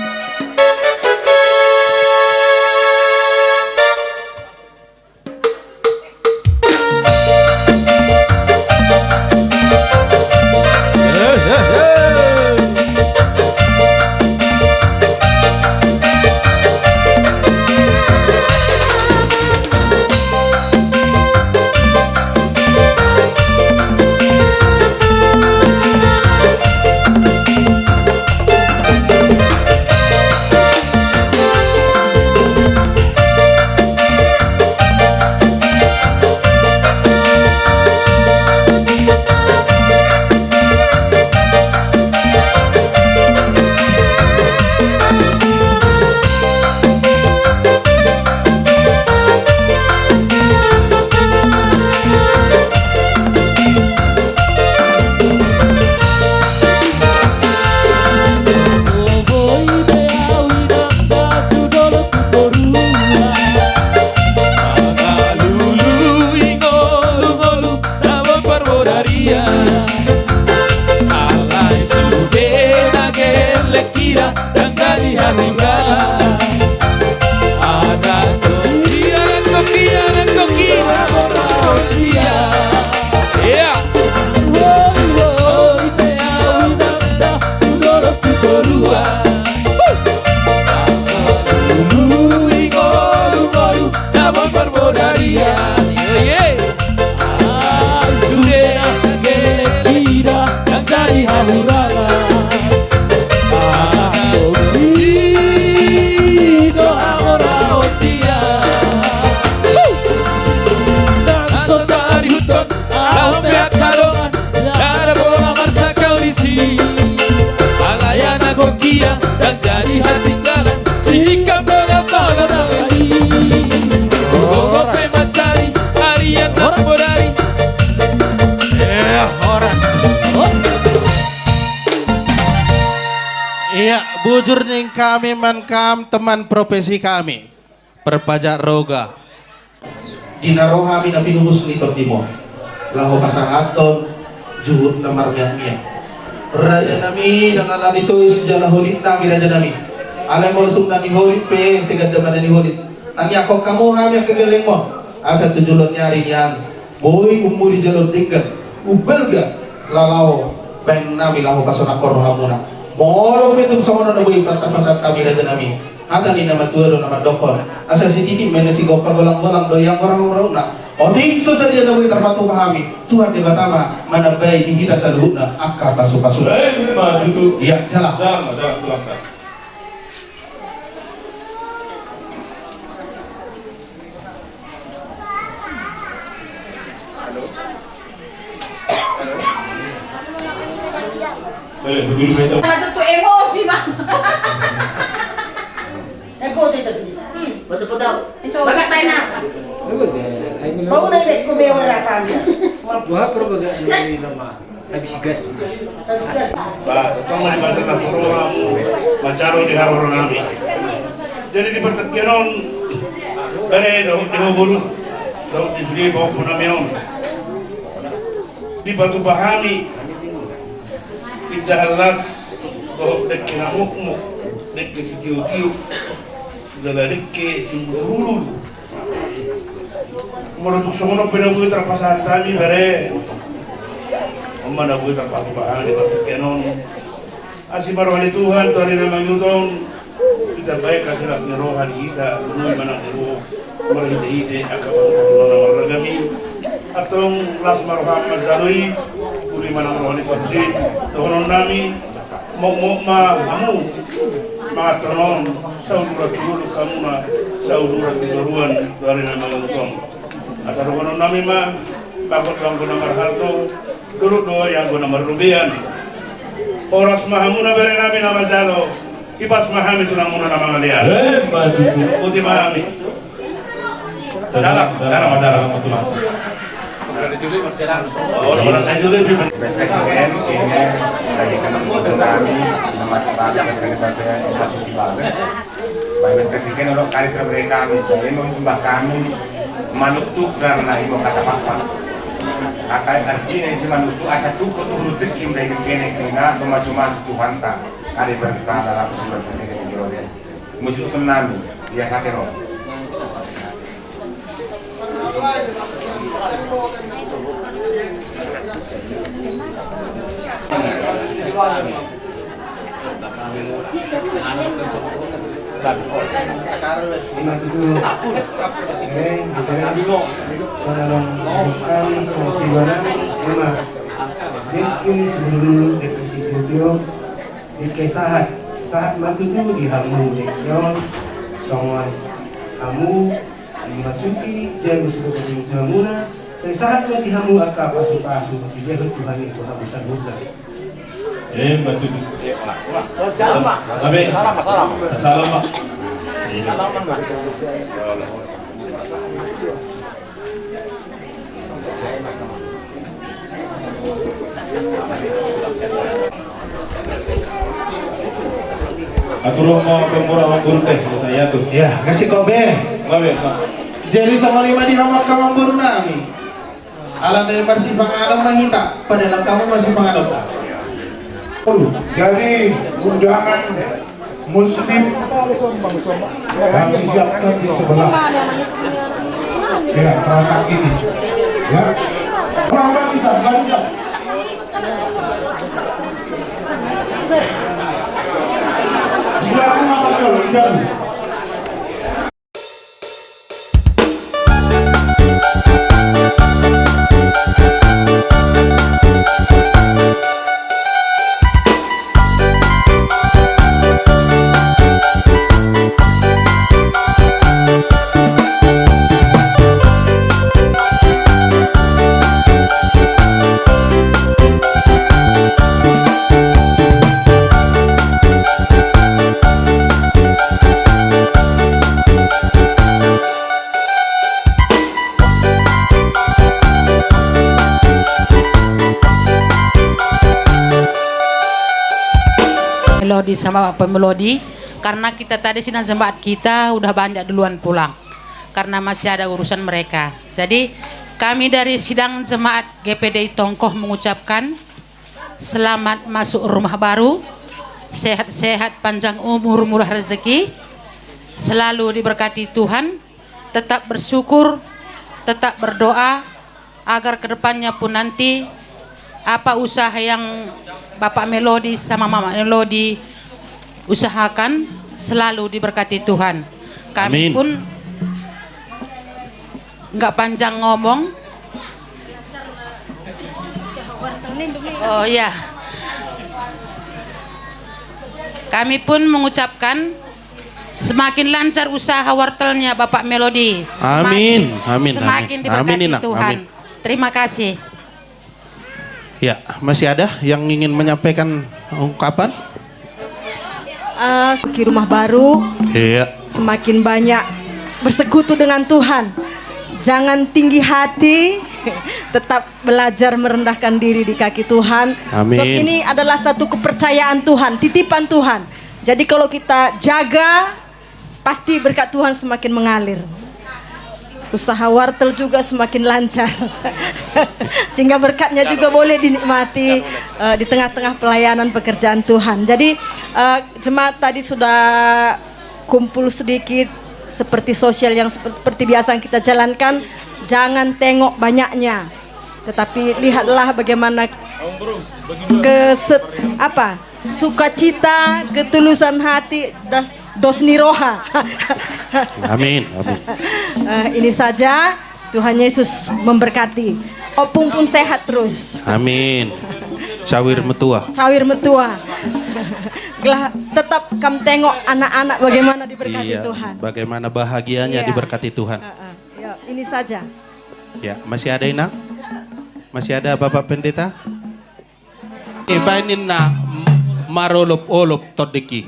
Alai sudena gellek ira dang jadi hatinggalan. Ada kokia, ada kokia, ada kokia. Iya. Woi, woi, peau inanda, tu dolok tu toruan. Ulu i ngolu-ngolu, na boi parbodarian. Ye, ye. Ai sudena gellek ira dang jadi hahurangan. Anak koki do hamoraon dia. Nang so tarihuthon, laho peak hadongan, ndada pola marsakau disi. Alai anak kokia dang jadi hatinggalan, sikap dodo tola tangani. Gogo pe mancari, arian nang bodari. Eh, horas. Iya, bujur ning kami man kam teman profesi kami. Perpajak roga. Dina roh hami na pinubus ni tondimo, laho pasahathon juhut na marmiat-miat. Raja nami, dang ala ni tois jala holit nami, raja nami. Alai molo tung na niholit pe, seganda ma na niholit. Nangiakkon hamu hami angka gellengmo, asa tu jolo ni ari nian boi ummuli jalo denggan, umbalga, laho baing nami laho pasonakkon rohamuna. Molo pe tung songon on na boi tarpasahat hami, raja nami. Hata ni na matua do na mandokkon, asa sititi ma na sigompa, golang-golang do ianggo rau-rauna. Otik so sadia na boi tarpatupa hami, Tuhan Debata ma manambai di hita saluhutna angka pasu-pasu. Baik, ma tutu. Iya, jala. Jala, jala, tulangkan. Maksudku emosi, Bang. Eh, foto itu sendiri. Hmm. Foto-foto. Coba. Bagak main apa? Bau na ibe ku bewa rakan. Wah, perlu bagak ini nama. Habis gas. Bah, tong mari basa kasuro, manjalo di haroro nami. Jadi di pertekian on, bere dohot di hobul, dohot di suli bohokku nami on. Dipatupa hami, indahan las, dohot dekke na mukmuk, dekke sitiup-tiup, jala dekke simbulul-ulul. Molo tung songon on pe na boi tarpasahat hami, bere. On ma na boi tarpatupa hami di pertekian on. Asi ma roha ni Tuhan tu ari na mangihut on, itambai kasih las ni roha di hita, boi manang dibohong, marhite-hite angka pasu-pasu na marragam i. Antong las ma roha manjalo i, uli manang roha ni Tuhan, dohonon nami, mokmok ma hamu, mangathon on, sauduran tu dolok hamuna, sauduran tu toruan, tu ari na mangihut on. Asa dohonon nami ma, bakot do anggo na marhalto, dolok do anggo na marrobean. Horas ma hamuna bere nami na manjalo, ipas ma hami tunangnamuna na mangalean. Eh, maju. Putih ma hami. Dalam, dalam, dalam, dalam. Bas katiken, kene, dari kami, nama kami, bas katiken, masuk di bagas. Bas katiken, olo kari terberek kami, jadi membah kami, manuk tuk karena ibu kata papa. Kata artina isi manuk tuk, asa tuk ko tuk rezeki dari kene, kena, masuk-masuk Tuhan ta. Ada berencana, lalu sudah kene, kene, kene. Musuh kena, ya, sate, no. Dike sahat, sahat ma tutu di hamu dike on, songon hamu memasuki Jerusalem, di jamuna, sai sahat ma di hamu angka pasu-pasu, dibere Tuhan i tu hamu saluhutna. Eh, ma tutu. Amin. Salam, salam. Salam, Pak. Salam, Pak. Atur mo pemurah waktu teh, saya tuh. Ya, kasih kobe. Kobe, Pak. Jadi sama lima di hamu angka mamboru nami. Ala nai masih panganon ma hita, padahal kamu masih panganon. Jadi undangan Muslim kami siapkan di sebelah. Ya, perangkat ini. Ya. Barisan, barisan. Di dalam apa kalau di dalam? Melodi sama Pak Melodi, karena kita tadi sidang jemaat kita udah banyak duluan pulang karena masih ada urusan mereka. Jadi kami dari sidang jemaat G P D I Tongkoh mengucapkan selamat masuk rumah baru, sehat-sehat, panjang umur, murah rezeki, selalu diberkati Tuhan, tetap bersyukur, tetap berdoa, agar ke depannya pun nanti apa usaha yang Bapak Melodi sama Mama Melodi usahakan selalu diberkati Tuhan. Kami pun nggak panjang ngomong. Oh ya. Kami pun mengucapkan semakin lancar usaha wartelnya Bapak Melodi. Amin. Amin, semakin diberkati Tuhan. Terima kasih. Ya, masih ada yang ingin menyampaikan ungkapan? Eh, semakin rumah baru, semakin banyak bersekutu dengan Tuhan. Jangan tinggi hati, tetap belajar merendahkan diri di kaki Tuhan. Amin. Sebab ini adalah satu kepercayaan Tuhan, titipan Tuhan. Jadi kalau kita jaga, pasti berkat Tuhan semakin mengalir. Usaha wartel juga semakin lancar. Sehingga berkatnya juga boleh dinikmati, eh, di tengah-tengah pelayanan pekerjaan Tuhan. Jadi, eh, jemaat tadi sudah kumpul sedikit seperti sosial yang seper-, seperti biasa yang kita jalankan. Jangan tengok banyaknya, tetapi lihatlah bagaimana keset-, apa, sukacita, ketulusan hati, das-, dos ni roha. Amin, amin. Eh, ini saja, Tuhan Yesus memberkati. Ompung pun sehat terus. Amin. Cawir metua. Cawir metua. Gelah tetap kam tengok anak-anak bagaimana diberkati Tuhan. Iya, bagaimana bahagianya diberkati Tuhan. Heeh. Ya, ini saja. Ya, masih ada, Inang? Masih ada, Bapak Pendeta? Eh, bainna marolop-olop tondiki.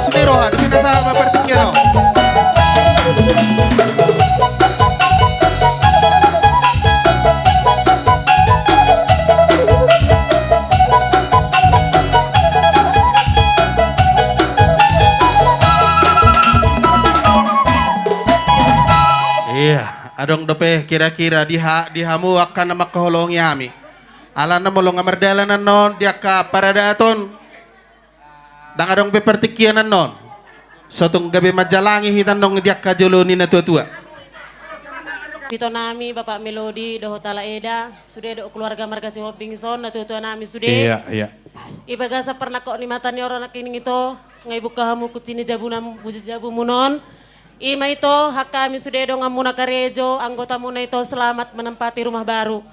Sini roha, di sini sama pertinggian, oh. Iya, adong dope kira-kira di ha-, di hamu angka na mengkaholongi ami. Alana molo nga merdalan annon di angka paradaton, ndang adong be pertingkian annon. Sotung gabe manjalangi hita annon di angka jolo ni natua-tua. Ito nami Bapak Melodi dohot Ala Eda, sude dohot keluarga marga Sihombing ison, natua-tua nami sude. Iya, iya. I bagasen pernakkok ni mata ni oron nangkining ito, nga ibuka hamu kunci ni jabuna, kunci jabumuna on. I ma ito, hakami sude donganmuna karejo, anggotamuna ito selamat menempati rumah baru.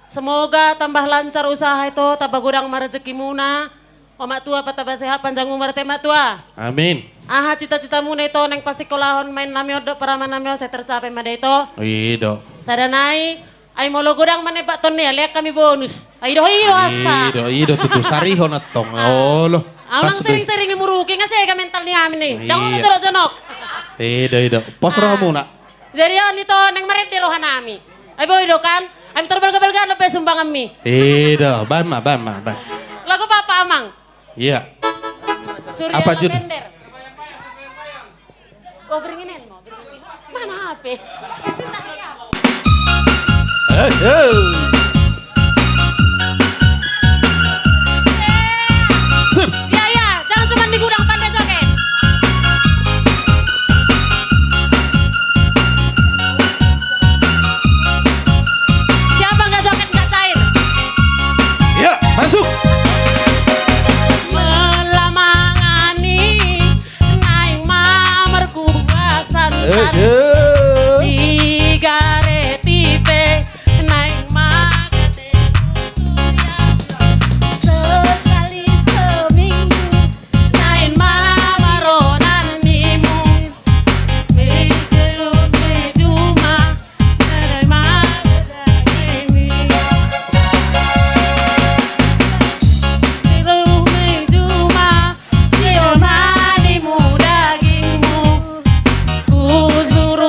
Semoga tambah lancar usaha ito, taba godang ma rejekimuna, omak tua pataba sehat panjang umur ate mak tua. Amin. Aha cita-citamuna ito naing pasikkolahon maen nami on dohot paraman nami on, sai tercapai ma da ito? Ido. Sada nai, ai molo godang ma nebbak ton nai, leak kami bonus. Ai ido, ido asa. Ido, ido tutu, sarihon ettong. Ah. Olo. Au nang sering-sering ni muruki, nga sega mental ni ami ni. Jangan jonok-jonok. Ido, ido. Pos rohamuna. Jadi on ito naing merende roha nami. Ai boi do kan? Ami terbalga-balga no pe sumbangan mi. Ido, baen ma, baen ma, baen. Lagu apa, Amang? Iya. Surya apa judul? Lavender. Oh, beringin en mo, beringin. Mana H P? Eh, eh. Sip. Ya, ya, jangan cuma di gudang, pandai joget. Siapa nggak joget, nggak cair? Ya, masuk. Mella mangani, naing mamerkuasan. Eh, eh. Sigaret i pe, naing makate suya. Sekali seminggu, naing mamaronan nimu. Mi tellu mi juma, naing maronan nimu. Tellu mi juma, Ionanimu dagingmu, kuzur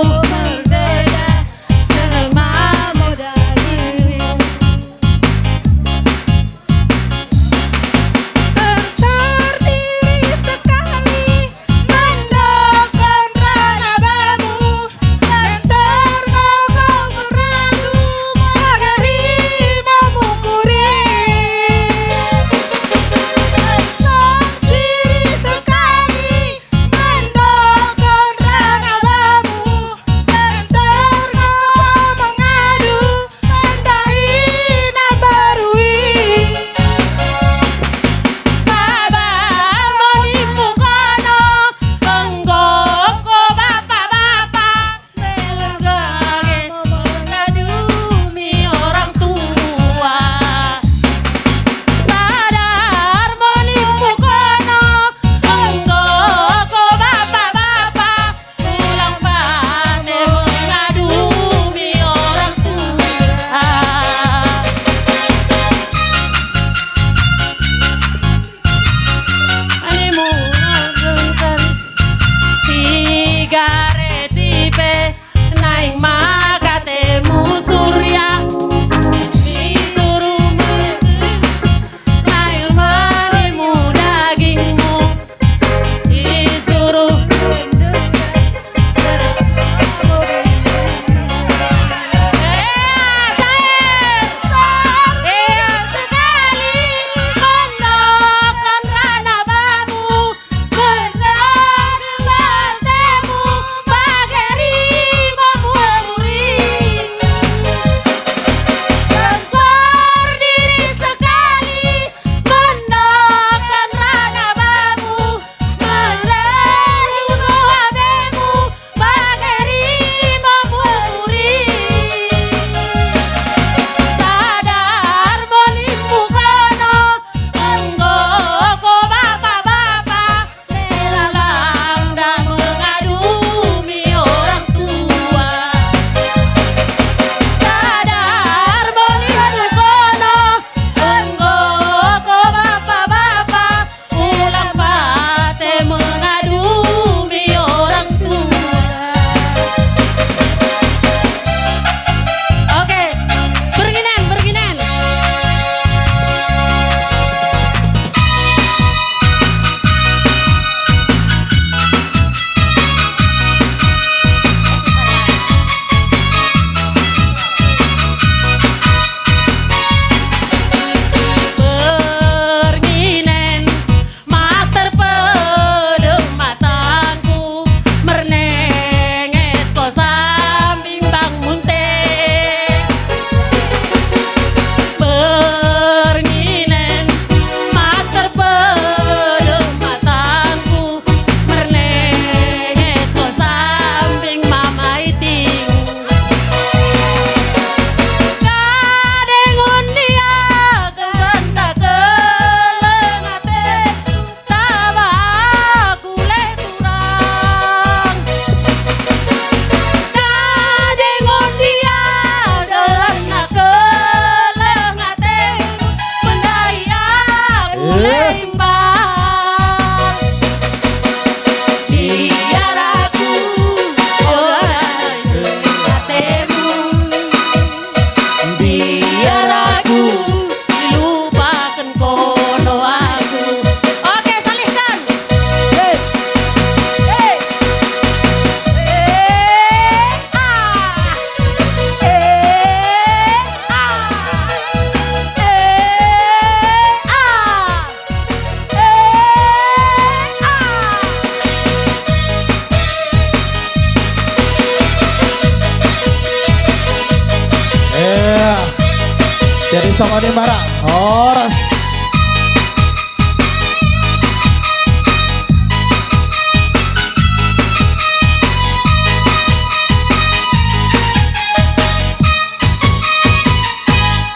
Songon i ma ra. Horas.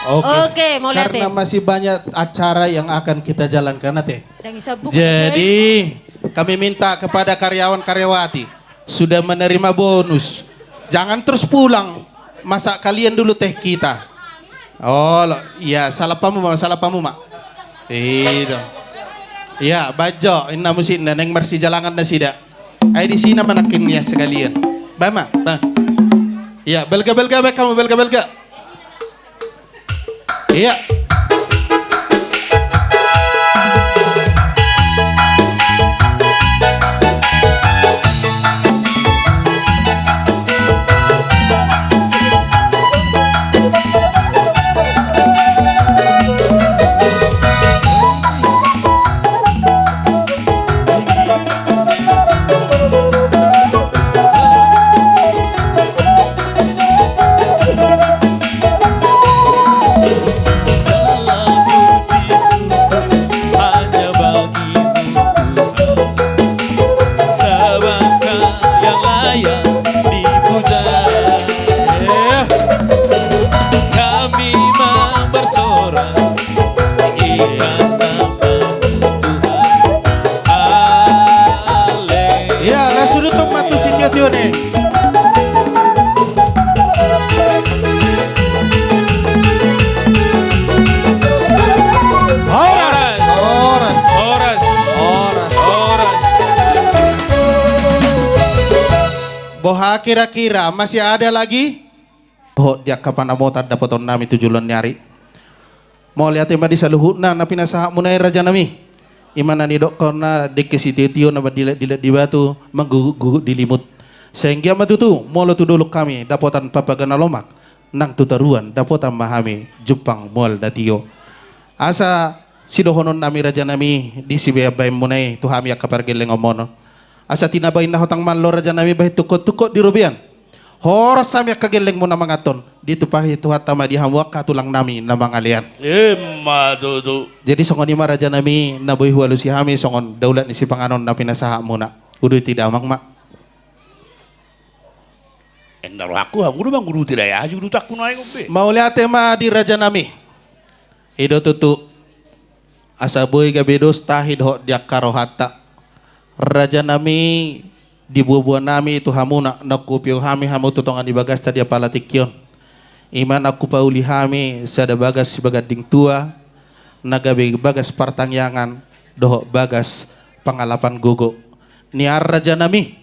Oke. Oke, mauliate. Karena masih banyak acara yang akan kita jalankan, ate. Jadi, kami minta kepada karyawan-karyawati, sudah menerima bonus, jangan terus pulang, masak kalian dulu teh kita. Oh, lo, iya, salah pamu ma, salah pamu ma. Itu. Iya, bajo, inna musikna, naing marsijalangan nasida. Ai di sini manakin ya sekalian. Ba ma, ba. Iya, belga-belga, ba kamu belga-belga. Iya. Segala puji syukur hanya bagimu, Tuhan. Sebab Kau yang layak dipuja. Kami mau bersorak, tinggikan namamu, Tuhan. Haleluya. Iya, las sudut tempat tu si tio-tio ni. Horas. Horas. Horas. Horas. Horas. Boha kira-kira masih ada lagi? Hot di angka panamotan dapoton nami tu juluan ni ari. Mauliate ma di saluhutna na pinasahatmuna i, raja nami. I ma na nidokkonna dengke si tio-tio na mendilet-dilet di batu, menggugut-gugut di limut. Sai anggiat ma tutu, molo tu dolok kami dapotan papaga na lomak, nang tu toruan dapotan ma hami jumpang mual na tio. Asa sidohonon nami, raja nami, di sibaen-baenmuna i tu hami angka pargellengonmuna on. Asa tinabahi na hotang mallo, raja nami, bahen tungkot-tungkot di robean. Horas hami angka gellengmuna manganton, ditumpahi Tuhanta ma di hamu angka tulang nami na mangalean. Emma tutu. Jadi songon i ma, raja nami, na boi hualusi hami songon daulat ni sipanganon na pinasahatmuna. Uduti damang ma. Enda rohangku, hamu do manguduti, dai aja udutanku nuaeng on be. Mauliate ma di raja nami. I do tutu, asa boi gabe dos tahi dohot di angka rohanta. Raja nami, di buah-buah nami tu hamuna, na kupeoh hami hamu tu tonga ni bagasta di apala tingki on. I ma na kupauli hami sada bagas sibaganding tua, na gabe bagas partangiangan dohot bagas pangalapan gogo. Niar, raja nami,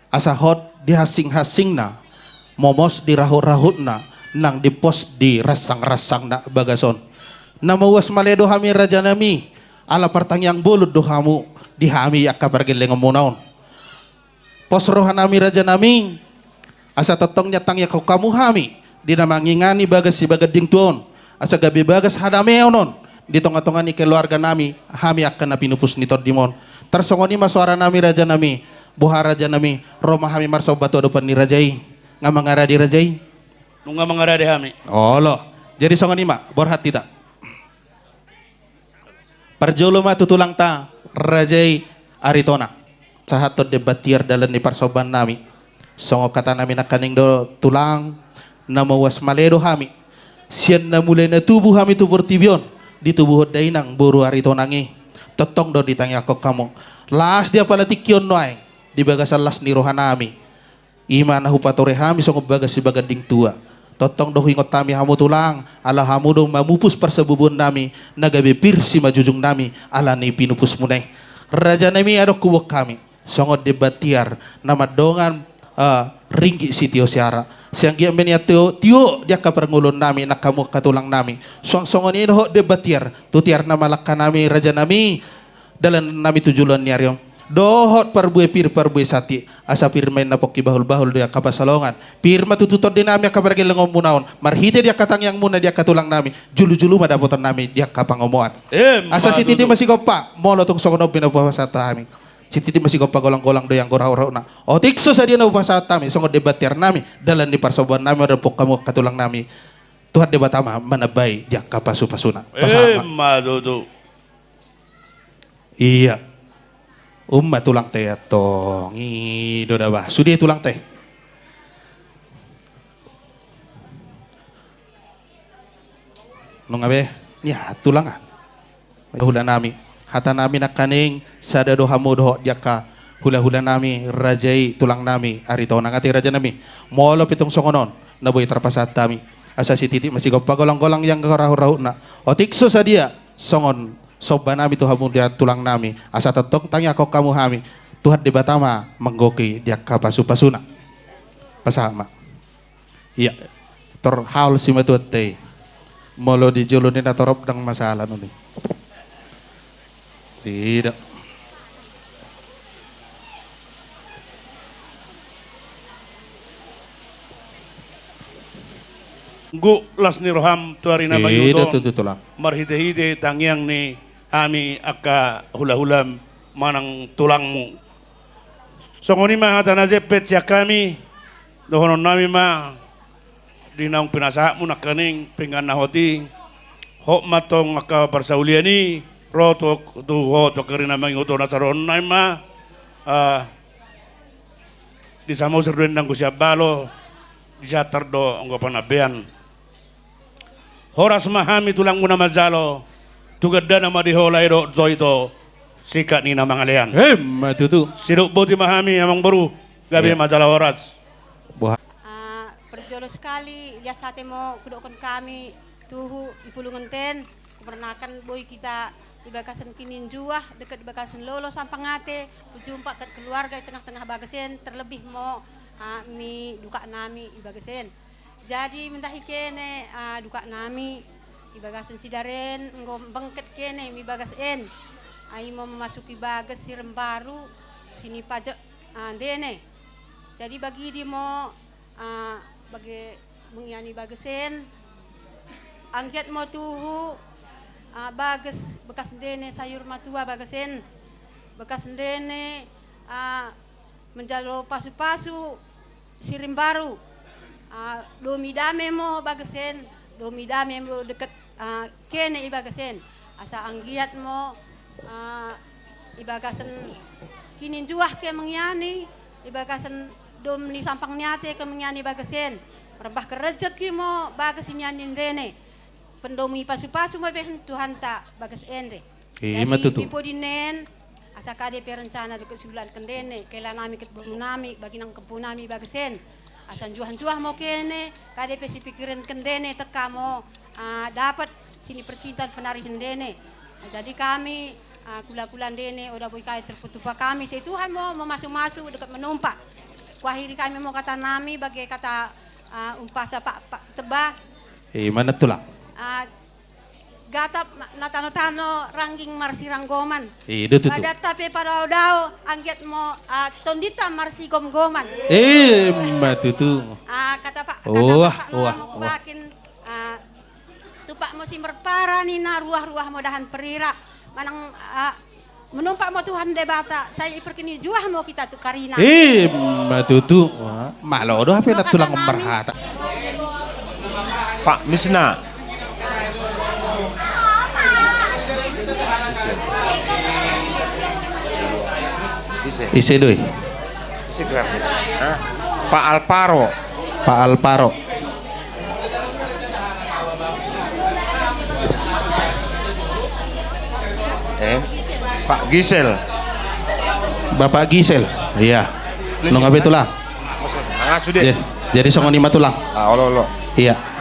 asa hot di hansing-hansingna, momos di rahut-rahutna, nang dipos di ransang-ransangna bagas on. Na mauas maledo hami, raja nami, ala partangiang bolon do hamu di hami angka pargellengonmuna on. Pos roha nami, raja nami, asa tongtong nian tangiangkon hamu hami, di na mangingani bagas sibaganding tua on, asa gabe bagas hadameon on di tonga-tonga ni keluarga nami, hami angka na pinupus ni tondim on. Tarsongon i ma soara nami, raja nami, boha, raja nami, ro ma hami marsomba tu adopan ni raja i. Nga mangarade, raja i? Nunga mangarade hami. Olo. Jadi songon i ma, borhat hita. Parjolo ma tu tulangta, raja i Aritona. Sahathon demban tiar dalan ni parsombaan nami. Songon kata nami nangkaning do, tulang, na mauas maledo hami. Sian na mulai na tubu hami tu portibi on, ditubuhon dainang boru Aritona i. Tongtong do ditangiangkon hamu. Las di apala tingki on nuaeng, di bagasan las ni roha nami. I ma na hupatore hami songon bagas sibaganding tua. Tongtong do huingot hami hamu tulang, ala hamu do mamupus parsabubuon nami, na gabe pir simanjujung nami ala ni pinupusmuna i. Raja nami, adong kubuat hami songon demban tiar na mandongan, eh, ringgit sitio siara. Sai anggiat ma nian tio, tio di angka parngoluon nami nang hamu angka tulang nami. Suang songon i dohot demban tiar, tu tiar na malangka nami, raja nami, dalan nami tu juluan ni ari on. Dohot parbue pir, parbue santi, asa pir ma i na pongki bahul-bahul di angka pansalongan. Pir ma tutu tondi nami angka pargellengonmuna on, marhite di angka tangiangmuna di angka tulang nami, julu-julu ma dapotan nami di angka pangomoan. Emma tutu. Asa sititi ma sigompa, molo tung songon on pe na hupasahat hami. Sititi ma sigompa, golang-golang do ianggo rahut-rahutna. Otik so sadia na hupasahat hami, songon demban tiar nami, dalan ni parsombaan nami, adong pok hamu angka tulang nami. Tuhan Debata ma menambai diangka pasu-pasuna. Pasahat ma. Emma tutu. Iya. Umma tulangte attong, i do da bah. Sude tulangte? Nunga be? Nia tulang ah. Hula nami, hata nami nangkaning sada do hamu dohot diangka hula-hula nami, raja i, tulang nami, Aritonang ate raja nami. Molo pe tung songon on, na boi tarpasahat hami. Asa sititi ma sigompa golang-golang i angka rahut-rahutna. Otik so sadia songon somba nami tu hamu diangka tulang nami, asa tongtong tangiangkon hamu hami. Tuhan Debata ma manggohi diangka pasu-pasuna. Pasahat ma. Iya, tor haol si matuatta i. Molo di jolo nina torop ndang masalah nuni. Tidak. Nggo las ni roham tu ari na maiuton. Tidak, tutu tulang. Marhite-hite tangiang ni hami angka hula-hulam manang tulangmu. Songon i ma hata na jempet sian hami, dohonon nami ma, di naung pinasahatmu nangkaning pinggan na hot i, hot ma tong angka parsaulian i, ro tu, tu ho tu angka ari na maiuton, asa dohonon nami ma, ah, di Samosir do endang ku siambalo, di Siantar do enggo panambean. Horas ma hami tulangmu na manjalo, tu gandana ma di ho lae dohot ito, sikat ni na mangalean. Emma tutu. Sidok boti ma hami amang boru, gabe ma jala horas. Boha. Ah, perjolo sekali, lias ate mo kudokken kami, tuhu i pulungenten, kumernaken boi kita i bagasen kininjuah, dekket i bagasen lolo sampang ate, kujumpa dekket keluarga i tengah-tengah bagasen, terlebih mo, ah, mi dukak nami i bagasen. Jadi mendahi kene, ah, dukak nami i bagasen sidari en enggo mbengket kene mi bagas en. Ah, imo memasuki bagas sirembaru sini pajek, ah, ndene. Jadi bagidi mo, ah, bage mengiani bagas en. Anggiat mo tuhu, ah, bagas bekas ndene sayur matua bagas en. Bekas ndene, ah, menjalo pasu-pasu sirembaru. Ah, domi dame mo bagas en, domi dame mo dekket, ah, kene i bagas en. Asa anggiat mo, ah, i bagasen kininjuah ke mengiani, i bagasen dom ni sampang ni ate ke mengiani bagas en. Merembahken rejeki mo bagas i nian ndene. Pendomi pasu-pasu mo behen Tuhanta bagas ende. Jadi, i ma tutu. Pipodinen, asa kade pe rencana dekket siulaken ndene, kela nami dekket boru nami, bagi nang kempu nami bagas en. Asa njuah-njuah mo kene, kade pe sipikirenken ndene tekka mo, ah, dapet sini percintaan penarihen ndene. Nah, jadi kami, ah, kula-kula ndene, oda boi kade terpatupa kami, sai Tuhan mo memasu-masu dekket menompa. Kuakhiri kami mo kata nami bage kata, ah, umpasa Pak, Pak Teba. I ma tulang. Ah, Gatap na, na tano-tano, rangging marsiranggoman. I, do tutu. Padatta pe padao-dao, anggiat mo, ah, tondinta marsigomgoman. I ma tutu. Ah, kata Pak, kata Pak Noah mo kubakin, ah, tupak mo si merpara nina, ruah-ruah mo dahan perira. Manang, ah, menompa mo Tuhan Debata, sai iperkini juah mo kita tu karina. I ma tutu. Wah, malo do hape na tulang merhata. Pak Misna. Ise. Ise. Ise doi. Ise gerar. Hah? Pak Alparo. Pak Alparo. Eh, Pak Gisel. Bapak Gisel, iya. Nunga be tulang. Jadi, jadi songon i ma tulang. Ah, olo, olo. Iya.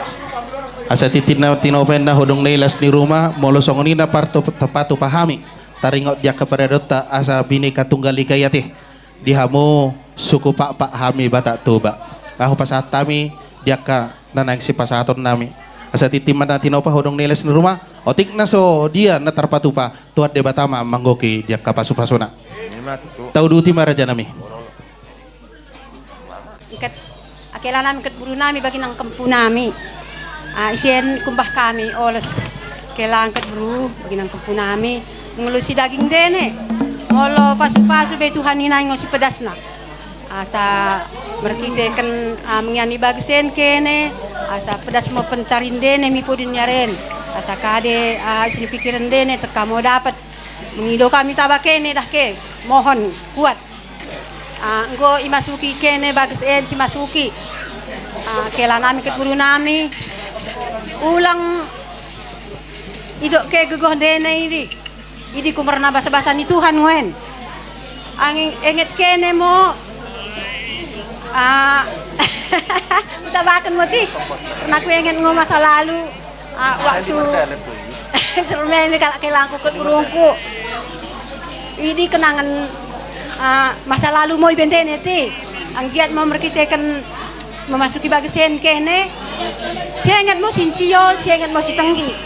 Asa titipna tinopa enda ho dung nai las ni ruma, molo songon i na partu-, patupa hami. Taringot diangka paradaonta asa bineka tunggal ika i ate. Di hamu suku Pakpak hami Batak Toba. Ahu pasahat hami diangka na naing sipasahaton nami. Asa titipna tinopa ho dung nai las ni ruma, otikna so dia na tarpatupa, Tuhan Debata ma manggohi diangka pasu-pasuna. Tauduti ma raja nami. Ngket, akela nami ngket beru nami bagi nang kempu nami. Ah, isen kumbah kami oles. Akela ngket beru bagi nang kempu nami. Mengelusi daging ndene. Molo pasu-pasu be Tuhan i nai ngo sipedasna. Asa merkiteken, ah, mengiani bagas en kene, Asa pedas mo pencari ndene mi podi ni aren. Asa kade, ah, sini pikiren ndene tekka mo dapet. Mengido kami taba kene dah ke. Mohon kuat. Ah, enggo imasuki kene bages en simasuki. Ah, kela nami ket guru nami. Ulang idok ke gegoh ndene idi. Idi kumerna basa-basa ni Tuhan ngo en. Angin enget kene mo. Ah, kutabaken mo ti. Pernah kuenget ngo masa lalu. Ah, waktu sermeme kalak kelangku ket gurungku. Idi kenangen, ah, masa lalu mo iba ndene ti. Anggiat mo merkiteken memasuki bages en kene. Sienget mo sincio, sienget mo sitenggi.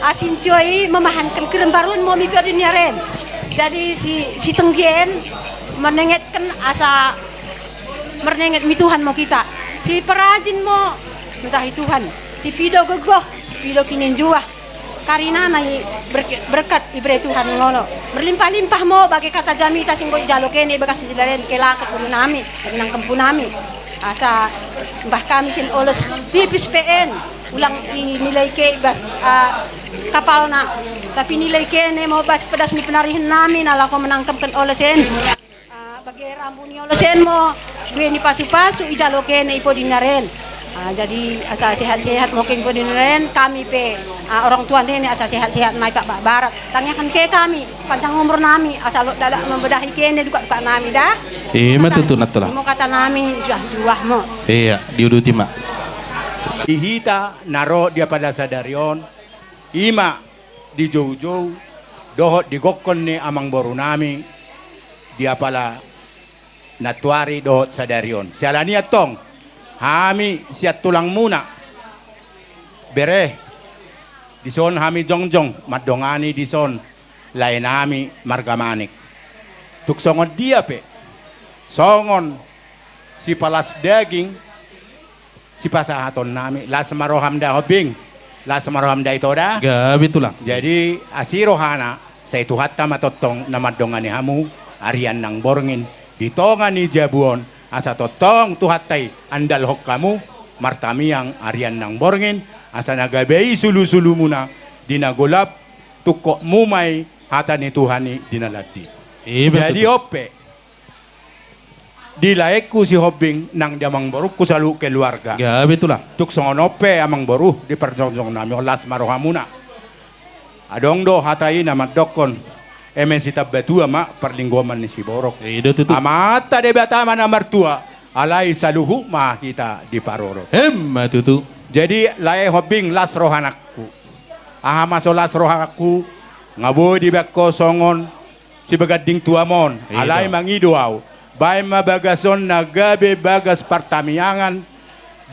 Ah, sincio i memahanken kirembarun mo mi podi ni aren. Jadi si, sitenggi en menengetken asa mernenget mi Tuhan mo kita. Siperajin mo mentahi Tuhan. Sipido gegoh, sipido kininjuah. Karinana i berke-, berkat ibere Tuhan ngono. Merlimpah-limpah mo bage kata jamita si enggo ijalo kene ibagas sidaren kela ket guru nami, bagi nang kempu nami. Asa mbah kami sin oles tipis pe en, ulang inilai ke ibas, ah, kapalna. Tapi nilai kene mo bas pedas ni penarihen nami nalako menangkemken oles en. Ah, bage rambu ni oles en mo, bue ni pasu-pasu ijalo kene i podi ni aren. Ah, jadi asa sehat-sehat mo ke i podi ni aren, kami pe, ah, orang tua ndene asa sehat-sehat nai pak barat. Tangiaken ke kami, panjang umur nami, asa lot dadak membedahi kene dukak-dukak nami dah. Ima tutu, Natula. Imo kata nami, juah-juah mo. Iya, diuduti ma. I hita naro dia pada sadari on, ima dijou-jou dohot digokkon ni amangboru nami, dia pala nantuari dohot sadari on. Siala ni i tong, hami sian tulangmuna, bere, dison hami jongjong mandongani dison lae nami marga Manik. Tuk songon dia pe, songon sipalas daging, sipasahaton nami, las ma roham da Hombing, las ma roham da ito da. Gabe tulang. Jadi asi rohana, sai Tuhanta ma tongtong na mandongani hamu, arian nang borngin, di tonga ni jabu on, asa tongtong Tuhanta i andalhon hamu, martamiang arian nang borngin, asa na gabe i sulu-sulumuna, di na golap, tungkokmu ma i hata ni Tuhan i di na landi. Iba tutu. Jadi on pe, di laengku si Hombing nang di amangborungku saluhut keluarga. Gabe tulang. Tuk songon on pe amangboru, di parjongjong nami on las ma rohamuna. Adong do hata i na mandokkon, eme sitamba tua ma parlinggoman ni siborok. Ido tutu. Amanta Debata ma na martua, alai saluhut ma hita diparorot. Emma tutu. Jadi lae Hombing, las rohanakku. Aha ma so las rohangku, nga boi dibaen ho songon sibaganding tuam on, ido. Alai mangido au, baen ma bagas on na gabe bagas partamiangan,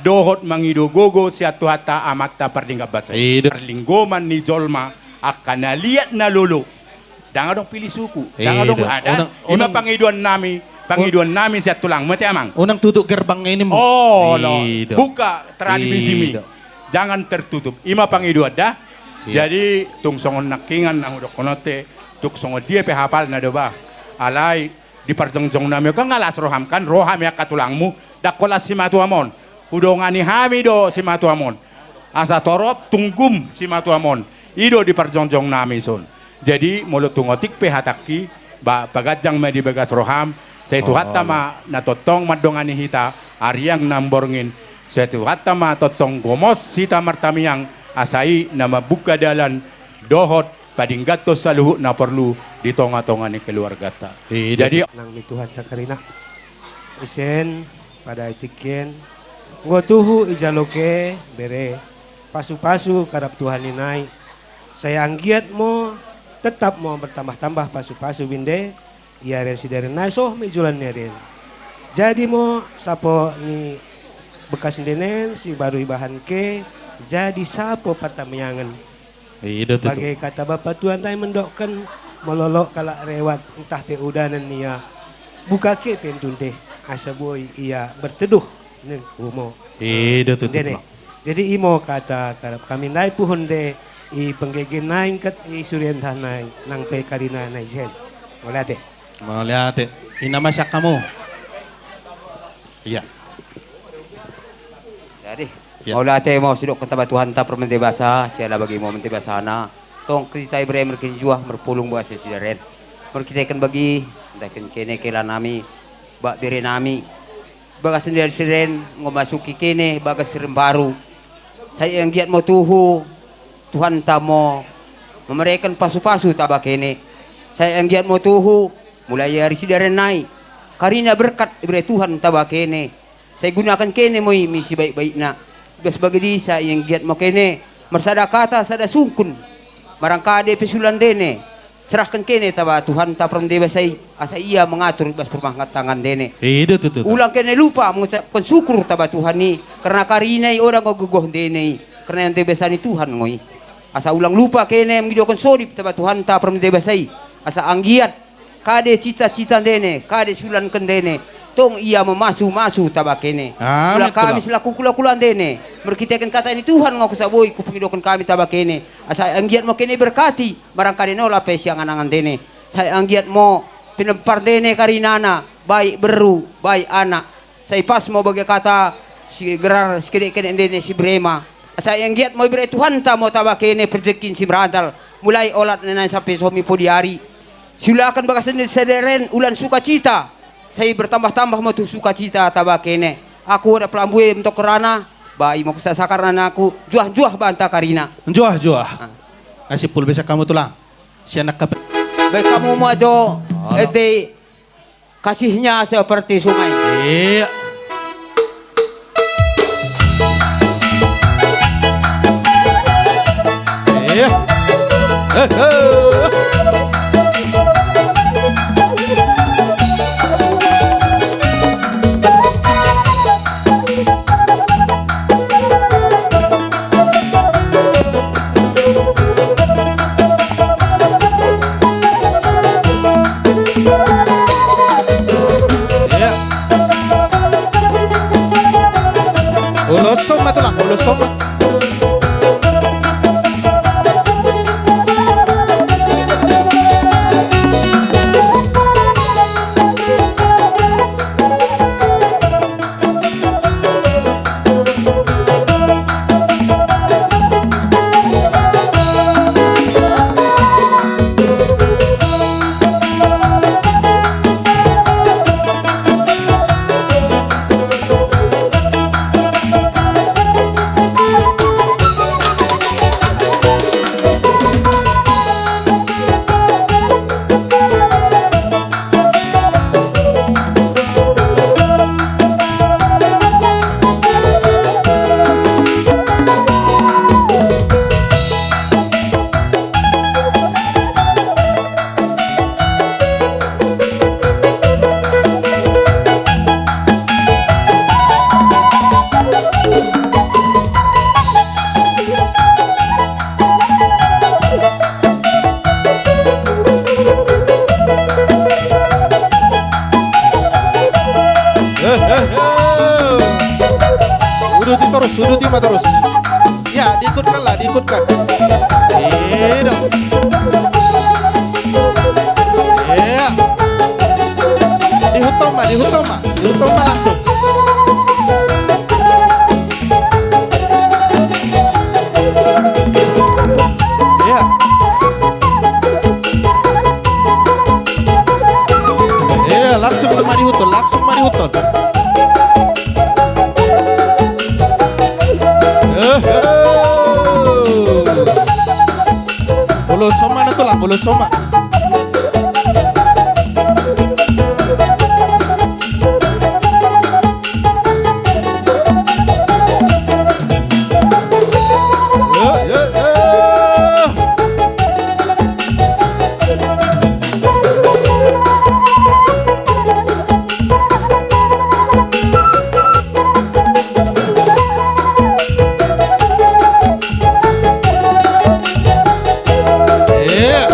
dohot mangido gogo sian Tuhanta Amanta pardenggan basa i. Ido. Parlinggoman ni jolma, angka na liat na lolo. Ndang adong pilih suku, ndang adong adat. Ido. Unang, ima unang pangidoan nami, pangidoan nami sian tulangmu ate amang. Unang tutup gerbang ini mo. Oh, lo. Ido. Buka tradisi mi. Ido. Jangan tertutup. Ima pangidoan da. Iya. Jadi, tung songon nangkingan na hudokkon on ate, tuk songon dia pe hapalna do bah. Alai, di parjongjong nami on kan nga las roham kan, roha mi angka tulangmu, ndang ho las simatuam on. Hudongani hami do simatuam on. Asa torop tunggum simatuam on. I do di parjongjong nami son. Jadi, molo tung otik pe hatangki, ba, paganjang ma i di bagas roham, sai Tuhanta ma na tongtong mandongani hita, arian nang borngin, sai Tuhanta ma tongtong gomos hita martamiang, asa i na mambuka dalan, dohot padengganhon saluhut na porlu di tonga-tonga ni keluarganta. Ido. Jadi, nang mi Tuhanta karina. Isen, pada i tingki en, enggo tuhu ijalo ke, bere, pasu-pasu karap Tuhan i nai. Sai anggiat mo, tetap mo bertambah-tambah pasu-pasu bi nde, i aren sidari nai soh mi joloan ni aren. Jadi mo, sapo ni bekas ndene en, si baru ibahan ke, jadi sapo partamiangen. Ido tutu. Bage kata bapa tua ndai mendokken, molo lot kalak rewat, ntah pe udanen ia, buka ke pintu nde, asa boi ia berteduh nengku mo. Ido tutu, ndene. Jadi imo kata karap kami ndai puhun nde, i penggege nai ngket i surian dah nai, nang pe karina nai sen. Mauliate. Mauliate. Ina masak kamu. Iya. Jadi, Ya. Mauliate mo sidokken taba Tuhanta permende basa, siala bagi mo mende basana. Tong kita ibere merkin juah merpulung basa sidaren. Merkiteken bagi, ndahken kene kela nami, bak bere nami. Bagas ndari sidaren, ngo masuki kene, bagas sidaren baru. Sai anggiat mo tuhu, Tuhanta mo memereken pasu-pasu taba kene. Sai anggiat mo tuhu, mulai ari sidaren nai. Karina berkat ibere Tuhan taba kene. Sai gunaken kene mo i mi sibaik-baikna. Ibas bagidi sai anggiat mo kene, mersada kata sada sungkun. Marang kade pe siula ndene. Serahken kene taba Tuhanta permende basa i, asa ia mengatur ibas perumah tangga ndene. Ido tutu. Ulang kene lupa mengucapken syukur taba Tuhan i, kerna karina i oda ngo gegoh ndene i, kerna mende basa ni Tuhan ngo i. Asa ulang lupa kene mengidoken sodip taba Tuhanta permende basa i, asa anggiat kade cita-cita ndene, kade siulanken ndene, tong ia memasu-masu taba kene. Amin. Ulang kami selaku kula-kula ndene, merkiteken kata ni Tuhan ngo kusa boi kupengidoken kami taba kene, asa anggiat mo kene iberkati, marang kade nola pe siangan-angan ndene. Sai anggiat mo pinempar ndene karinana, baik berru, baik anak. Sai pas mo bage kata sigerar sikedek-kedek ndene siberema. Asa anggiat mo ibere Tuhanta mo taba kene perjekin simerandal, mulai olat nai sampe soh mi podi ari. Siulaken bagas ndene sidaren ulan sukacita. Sai bertambah-tambah mo tuhu sukacita taba kene. Aku oda pelambue mentok kerana, bai mo kusasakarna aku, juah-juah banta karina. Juah-juah. Ah. Ngasih pul besa kamu tulang. Sianak kape. Baik kamu mo ajo, ede kasihnya seperti sungai. Iya. Iya. He, he. Iya. Ulos somma tulang, ulos somma. Eh, eh, eh. Uduti terus, uduti ma terus. Ya, diikutkanlah, diikutkan. Iya. Dihut tomma, dihut tomma. Dihut tomma langsung. Iya. Iya, langsung ma dihuton, langsung ma dihuton. Eh, eh. Ulos somma na tulang, ulos somma. Iya.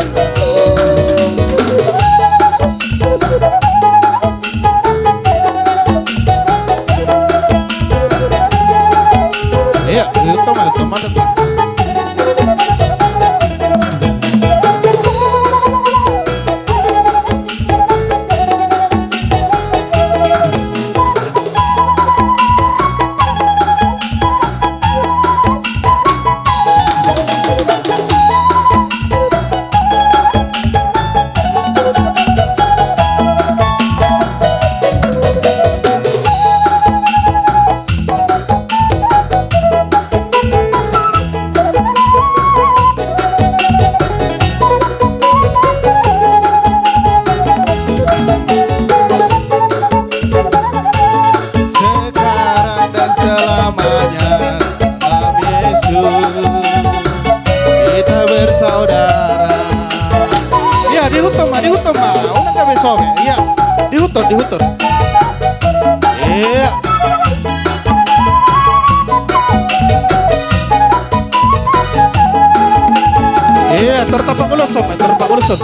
Dihuton, dihuton. Iya. Iya, tertapak ulos, Om, tertapak ulos, Om.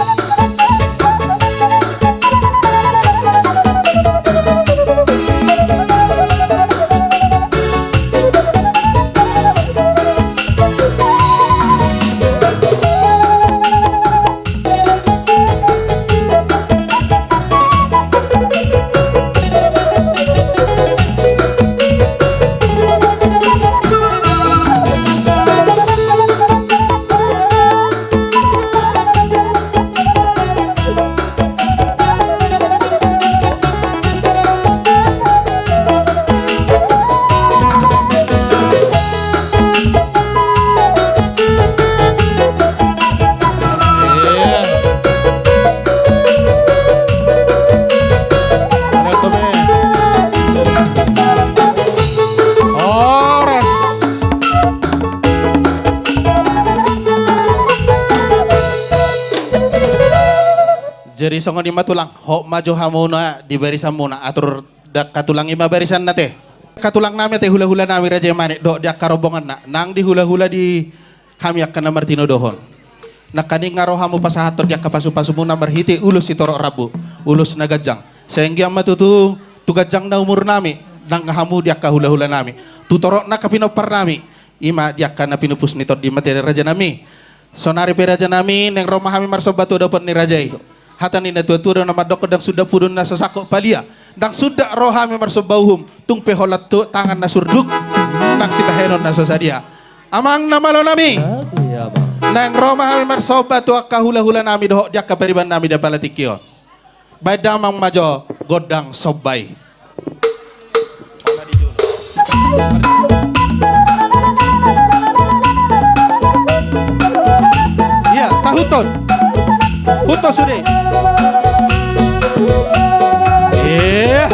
Horas. Jadi songon i ma tulang, hot ma jo hamuna di barisanmuna, atur dak katulang i ma barisanna te. Katulang nami ate, hula-hula nami Raja Manik dohot di angka rombonganna, nang di hula-hula di hami angka na martinodohon. Nangkaning nga ro hamu pasahathon di angka pasu-pasumuna marhite ulos sitorop rambu, ulos na ganjang. Sai anggiat ma tutu tu ganjangna umur nami, nang hamu di angka hula-hula nami. Tu toropna angka pinompar nami, i ma di angka na pinupus ni tondi mate, Raja nami. Sonari pe Raja nami, naeng ro ma hami marsomba tu adopan ni raja i. Hata ni na tua-tua do na mandok, ndang suda pudun na so sangkok palia, ndang suda ro hami marsomba uhum, tung pe holat tu tangan na surduk, nang sibahenon na so sadia. Amang na malo nami. Aku ya, Bang. Naeng ro ma hami marsomba tu angka hula-hula nami dohot di angka pariban nami di apala tingki on. Bahen damang ma jo gondang somba i. Iya, tahuthon. Huthon sude. Iya.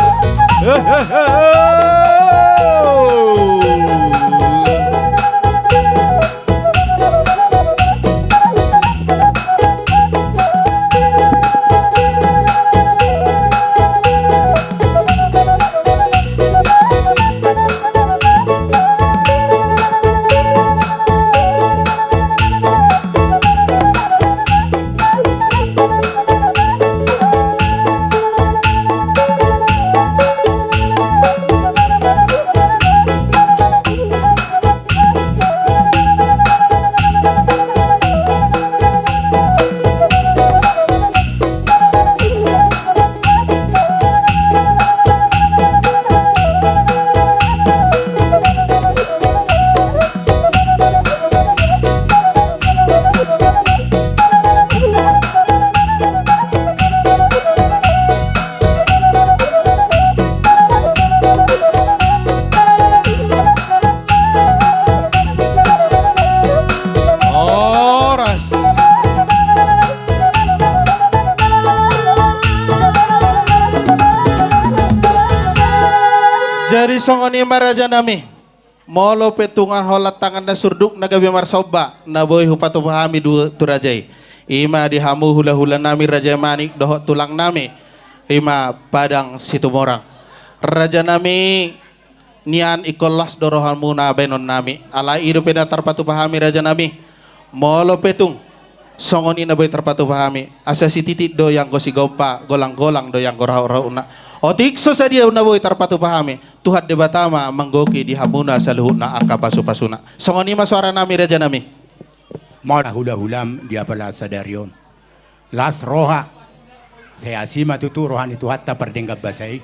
Horas. Jadi songon i ma Raja nami. Molo pe tung holat tangan na surduk na gabe marsomba, na boi hupatupa hami du-, tu raja i. I ma di hamu hula-hula nami Raja Manik dohot tulang nami, i ma Padang Situmorang. Raja nami, nian ingkon las do rohamuna bahenon nami. Alai i dope na tarpatupa hami Raja nami. Molo pe tung songon i na boi tarpatupa hami, asa sititik do ianggo sigompa, golang-golang do ianggo rahut-rahutna. Otik so sadia na boi tarpatupa hami, Tuhan Debata ma manggohi di hamuna saluhutna angka pasu-pasuna. Songon i ma soara nami Raja nami. Mauliate hula-hulam di apala sadari on. Las roha. Sai asi ma tutu roha ni Tuhanta pardenggan basa i.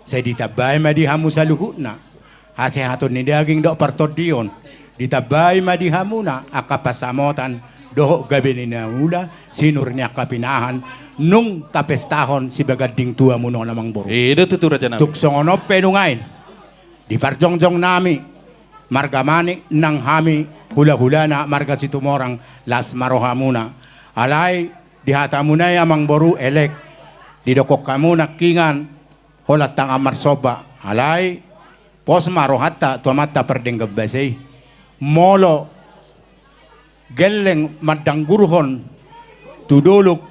Sai ditambai ma di hamu saluhutna hasehaton ni daging dohot partondion. Ditambai ma di hamuna angka pansamotan dohot gabe ni naula, sinur ni angka pinahan, nung tapestahon sibaganding tua muna on, Amangboru. I do tutu, Raja nami. Tung songon on pe nuaeng, di parjongjong nami marga Manik nang hami hula-hulana marga Situmorang, las ma rohamuna. Alai di hatamuna i, Amangboru, elek didok hamu nangkiningan holat tangan marsomba. Alai pos ma rohanta tu Amanta pardenggan basa i. Molo gelleng mandanggurhon tu dolok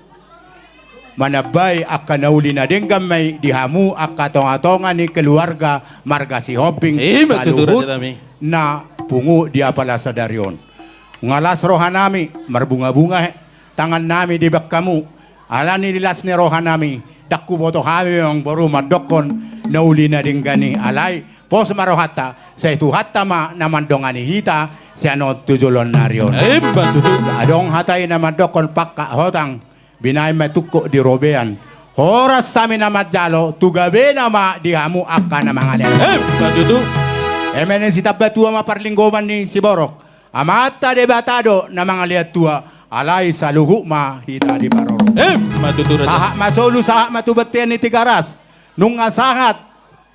manambai angka na uli na denggan ma i di hamu angka tonga-tonga ni keluarga marga Sihombing. Ima tutu, saluhut raja nami, na pungu di apala sadari on. Nga las roha nami, marbunga-bunga tangan nami dibahen hamu, alani di las ni roha nami, ndang kuboto hami memang boru mandokkon na uli na denggan i, alai pos ma rohanta, sai Tuhanta ma na mandongani hita sian on tu joloan nari on. Ima tutu. Adong hata i na mandokkon, pangkat hotang binahen ma tungkuk di robean. Horas hami na manjalo, tu gabena ma di hamu angka na mangalean. Ima tutu. Eme nen sitamba tua ma parlinggoman ni siborok, Amanta Debata do na mangalean tua, alai saluhut ma hita diparorot. Ima tutu, raja. Sahat ma solu, sahat ma tu bontean ni Tigaras. Nunga sahat,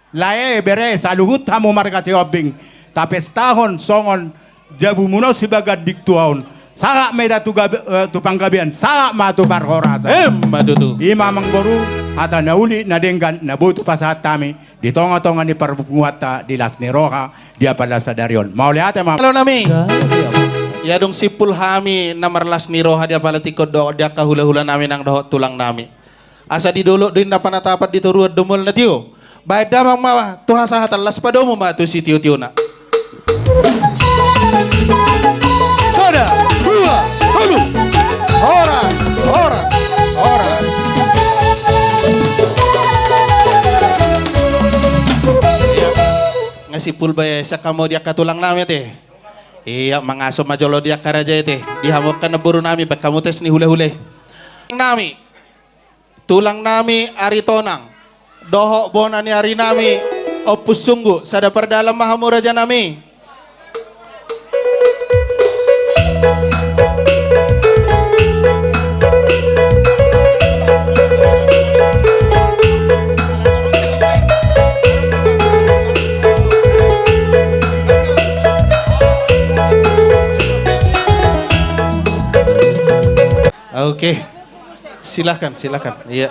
lae, bere, saluhut hamu marga Sihombing, tapestahon songon jabu muno sibagending tua on. Sahat ma hita tu gabe-, eh, tu panggabean, sahat ma tu parhorasan. Ima tutu. Ima amang boru, hata na uli na denggan na boi tupasahat hami di tonga-tonga ni parpunguanta di las ni roha di apala sadari on. Mauliate ma. Halo nami. Ia dung simpul hami na marlas ni roha di apala tingki on dohot di angka hula-hula nami nang dohot tulang nami. Asa di dolok do inna panatapan, di toruan do mual na tio. Bahen damang ma tu hasahatan, las padomu ma tu sitio-tiona. Sada, dua, tolu. Horas, horas, horas. Ia, nga simpul bae sian hamu di angka tulang nami ate. Ia, mangaso ma jolo di angka raja i ate. Di hamu angka namboru nami, bahen hamu tes ni hula-hula i. Nami. Tulang nami Aritonang, dohot bona ni ari nami Ompus Sunggu, sada pardalan ma hamu raja nami. Oke. Silakan, silakan. Ia.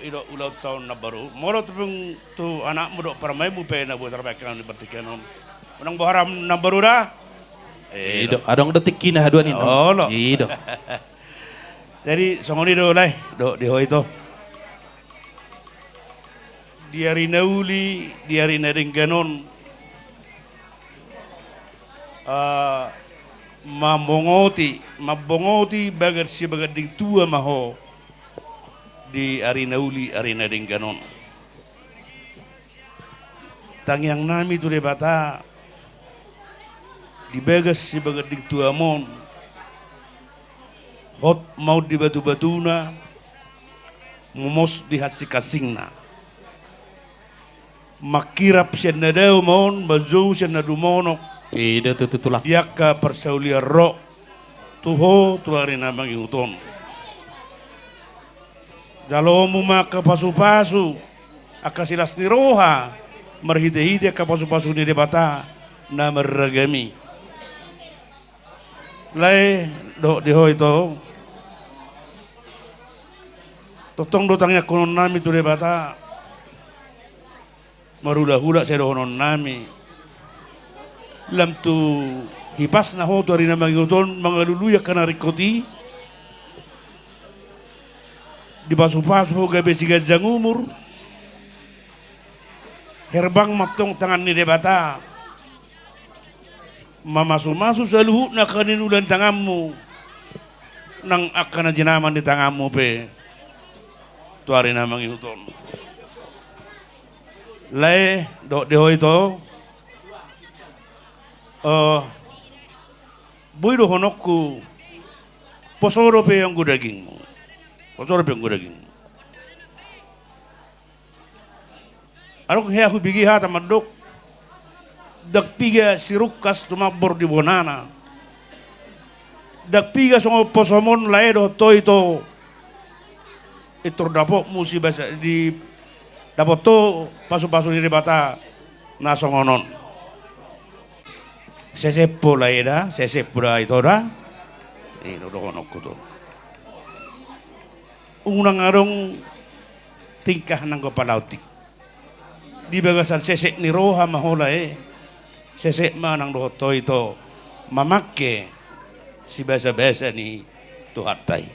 Ido ulang tahun na baru, molo tepung tu anakmu dohot parumaenmu pe na boi tarbaing ni pertigaan on. Unang boharam na baru da? Ido, adong do tikkina haduan i. Olo. Ido. Jadi, songon i do lae, dohot di ho ito. Di ari na uli, di ari na denggan on, ah, mambongoti, mambongoti bagas sibagending tua ma ho di ari na uli, ari na denggan on. Tangiang nami tu Debata, di bagas sibagending tuam on, hot ma on di batu-batuna, momos di hansing-hansingna. Mangkirap sian na dao ma on, manjou sian na dumonok. Ido tutu, tulang. Di angka parsaulian rok tu ho tu ari na mangihut on. Jalomu ma angka pasu-pasu, angka silas ni roha, marhite-hite angka pasu-pasu ni Debata na marragam i. Lae, dohot di ho ito. Tongtong do tangiangkonon nami tu Debata. Marhula-hula sai dohonon nami. Lam tu hipasna ho tu ari na mangihut on mangalului angka na ringkot i. Dipasu-pasu ho gabe siganjang umur. Herbang ma tong tangan ni Debata. Mamasu-masu saluhutna angka na inula ni tanganmu, nang angka na jinama ni tanganmu pe tu ari na mangihut on. Lae, dohot di ho ito. Eh, boi dohononku, poso dope anggo dagingmu. Poso dope anggo dagingmu. Adong hea hubege hata mandok, ndang piga si Rungkas tumambor di bonana. Ndang piga songon posom on lae dohot ho ito, intor dapotmu sibasa, di dapot ho pasu-pasu ni Debata na songon on. Sesep po lae da, sesep po da ito da. Ino dohononku tuh. Unang adong tingkah nanggo palaotik. Di bagasan sesep ni roha ma ho lae. Sesep ma nang dohot ho ito mamake sibasa-basa ni Tuhanta i.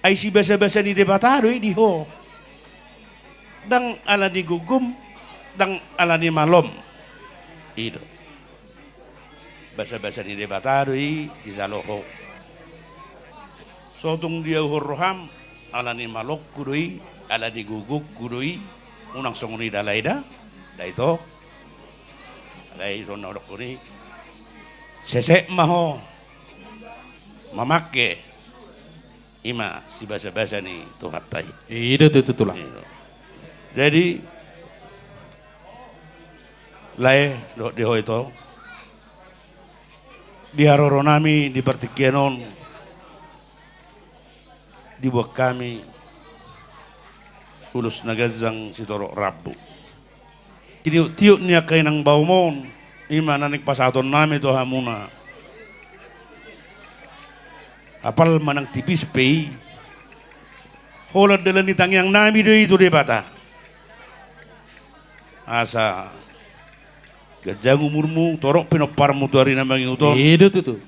Ai sibasa-basa ni Debata do i di ho. Ndang ala ni gugum, ndang ala ni malom. I do. Basa-basa ni Debata do i dijalo ho. So tung diahu roham, ala ni malomku do i, ala ni gugumku do i, unang songon i da lae da, da ito. Alai songon na hudok ho i, sesep ma ho mamake. I ma sibasa-basa ni Tuhanta i. I do tutu, Tulang. I do. Jadi, lae dohot di ho ito, di haroro nami di partingkian on, dibuat kami ulos na ganjang sitorop rambu. Tiniuk-tiuk ni angka inang baum on, i ma naning pasahaton nami tu hamuna. Apal manang tipis pe i, holan dalan ni tangiang nami do i tu Debata. Asa ganjang umurmu, torop pinomparmu tu ari na mangihut on. I do tutu.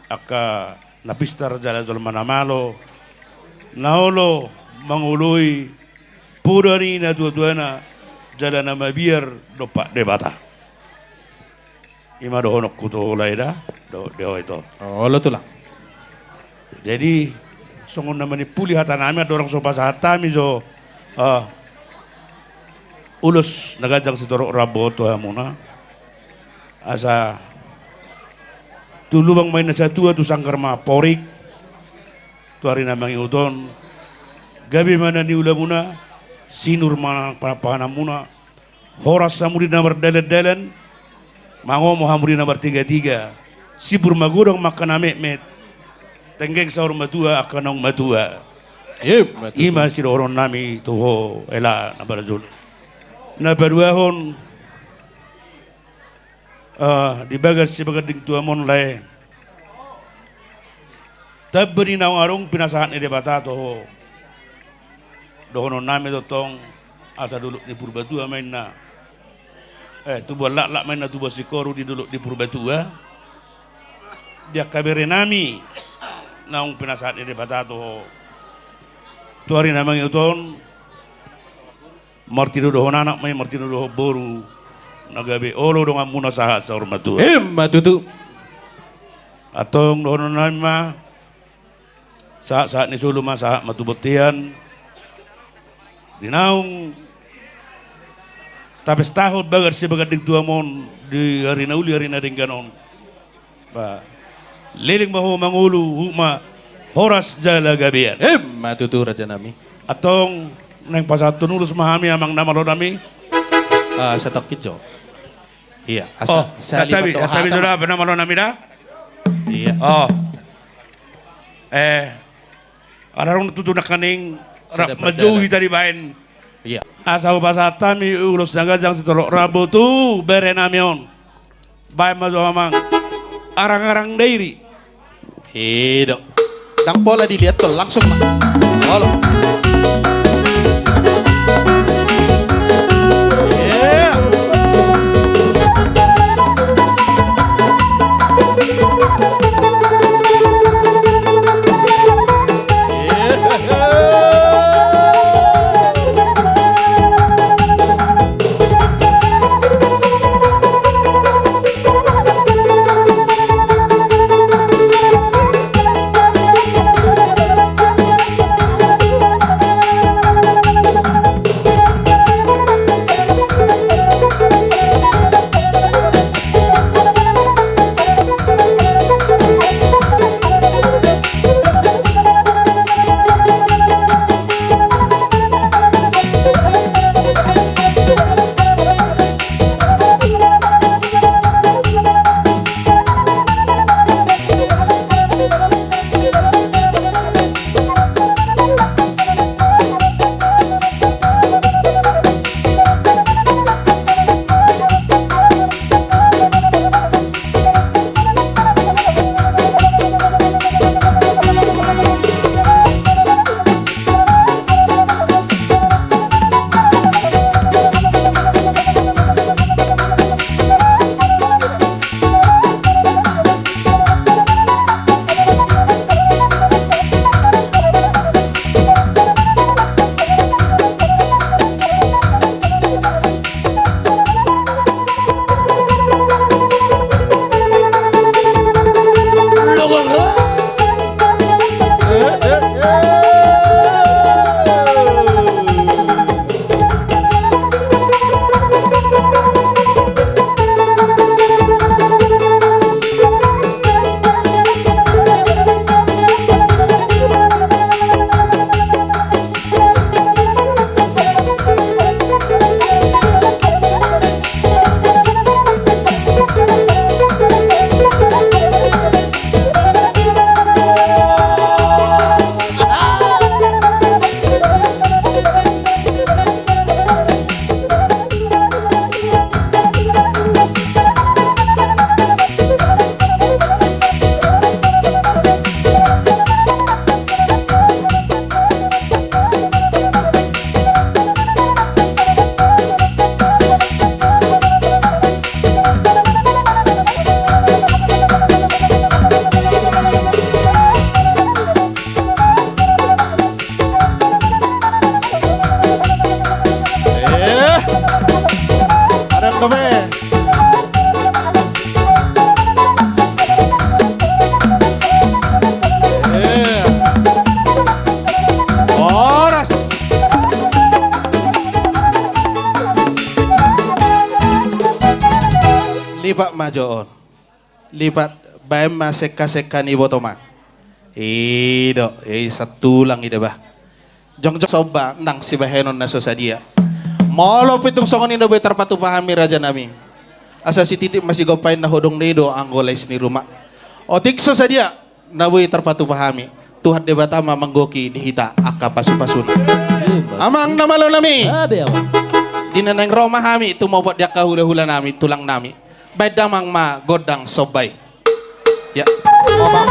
Angka na pistar jala jolma na malo, na olo mangoloi poda ni natua-tuana jala na mabiar dompak Debata. I ma dohononku tu ho lae da, dohot di ho ito. Olo, Tulang. Jadi, songon na manimpuli hata nami, andorang so pasahat hami jo, eh, ulos na ganjang sitorop rambu on tu hamuna. Asa tu lubang ma inna satua, tu sanggar ma porik, tu ari na mangihut on, gabe ma na niulamuna, sinur ma panampahanmuna, horas hamuna na mardalan-dalan, mangomo hamuna na martiga-tiga, sibur magodang ma angka na metmet, tenggeng saur matua angka naung matua. I ma tutu. I ma sidohonon nami tu ho hela na parjolo. Na paduahon, eh, di bagas sibaganding tuam on lae, tamba ni naung adong pinasahat ni Debata tu ho. Dohonon nami tongtong asa dolok ni Purbatua ma inna, eh, tubuan laklak ma inna tubuan sikoru di dolok ni Purbatua. Di angka bere nami naung pinasahat ni Debata tu ho, tu ari na mangihut on, martinodohon anak ma i, martinodohon boru, na gabe olo donganmuna sahat saur matua. I ma tutu. Antong dohonon nami ma, sahat-sahat ni solu ma, sahat ma tu bontean. Di naung tapestahon bagas sibaganding tuam on di ari na uli, ari na denggan on. Ba, leleng ma ho mangulu, huhut ma horas jala gabean. I ma tutu, raja nami. Antong, naing pasahathon ulos ma hami, amang na malo nami. Ah, satokkin jo. Iya, asa, oh, sali tabi, matoha tabi tama. Sudah, apa na malo nami da? Iya. Oh. Eh, ala rong tutu nangkaning rap majohi tadi baen. Iya. Asa hupasahat hami ulos na ganjang sitorop rambu tu bere nami on. Baen ma jo amang. Arang-arang dairi. I do. Ndang pola diliat to, langsung ma. Olo. Iya. jo on. Lipat baen ma sekka-sekka ni boto ma. Ido, i satulang ida bah. Jongjong somba ndang sibahenonna so sadia. Molo pe tung songon i na boi tarpatupa hami raja nami. Asa sititik ma sigop pain na hodong nido anggo lais ni ruma. Otik so sadia na boi tarpatupa hami. Tuhan Debata ma manggohi di hita angka pasu-pasuna. Amang na malo nami. Abe, amang. Di na naing ro ma hami tumopot di angka hula-hula nami, tulang nami. Baen damang ma gondang somba i. Ya. Oba.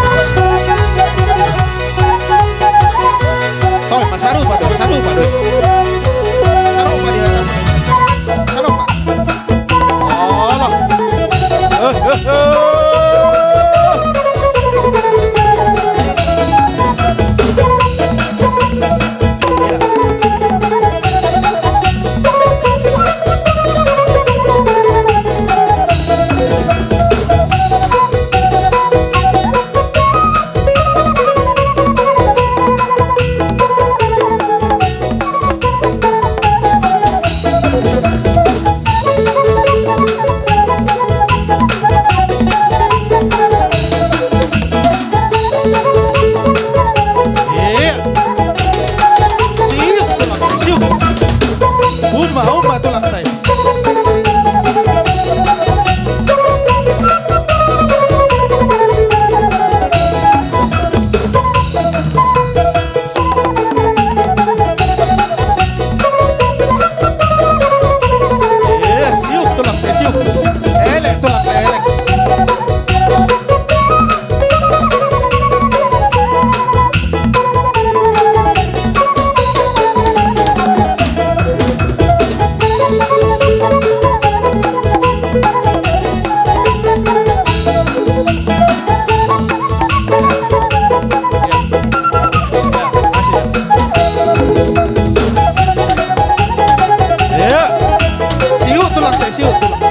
Toi, pasarupa do, sarupa do. Sarupa di hasa. Sarupa. Alah. Eh, eh, eh. Iya. Siuk, tulang, siuk. Umba, umba, tulang tai. Eh, siuk tulang, eh, siuk. Elek tulang, elek. Ya. Siuk tulang, teh, siuk tulang.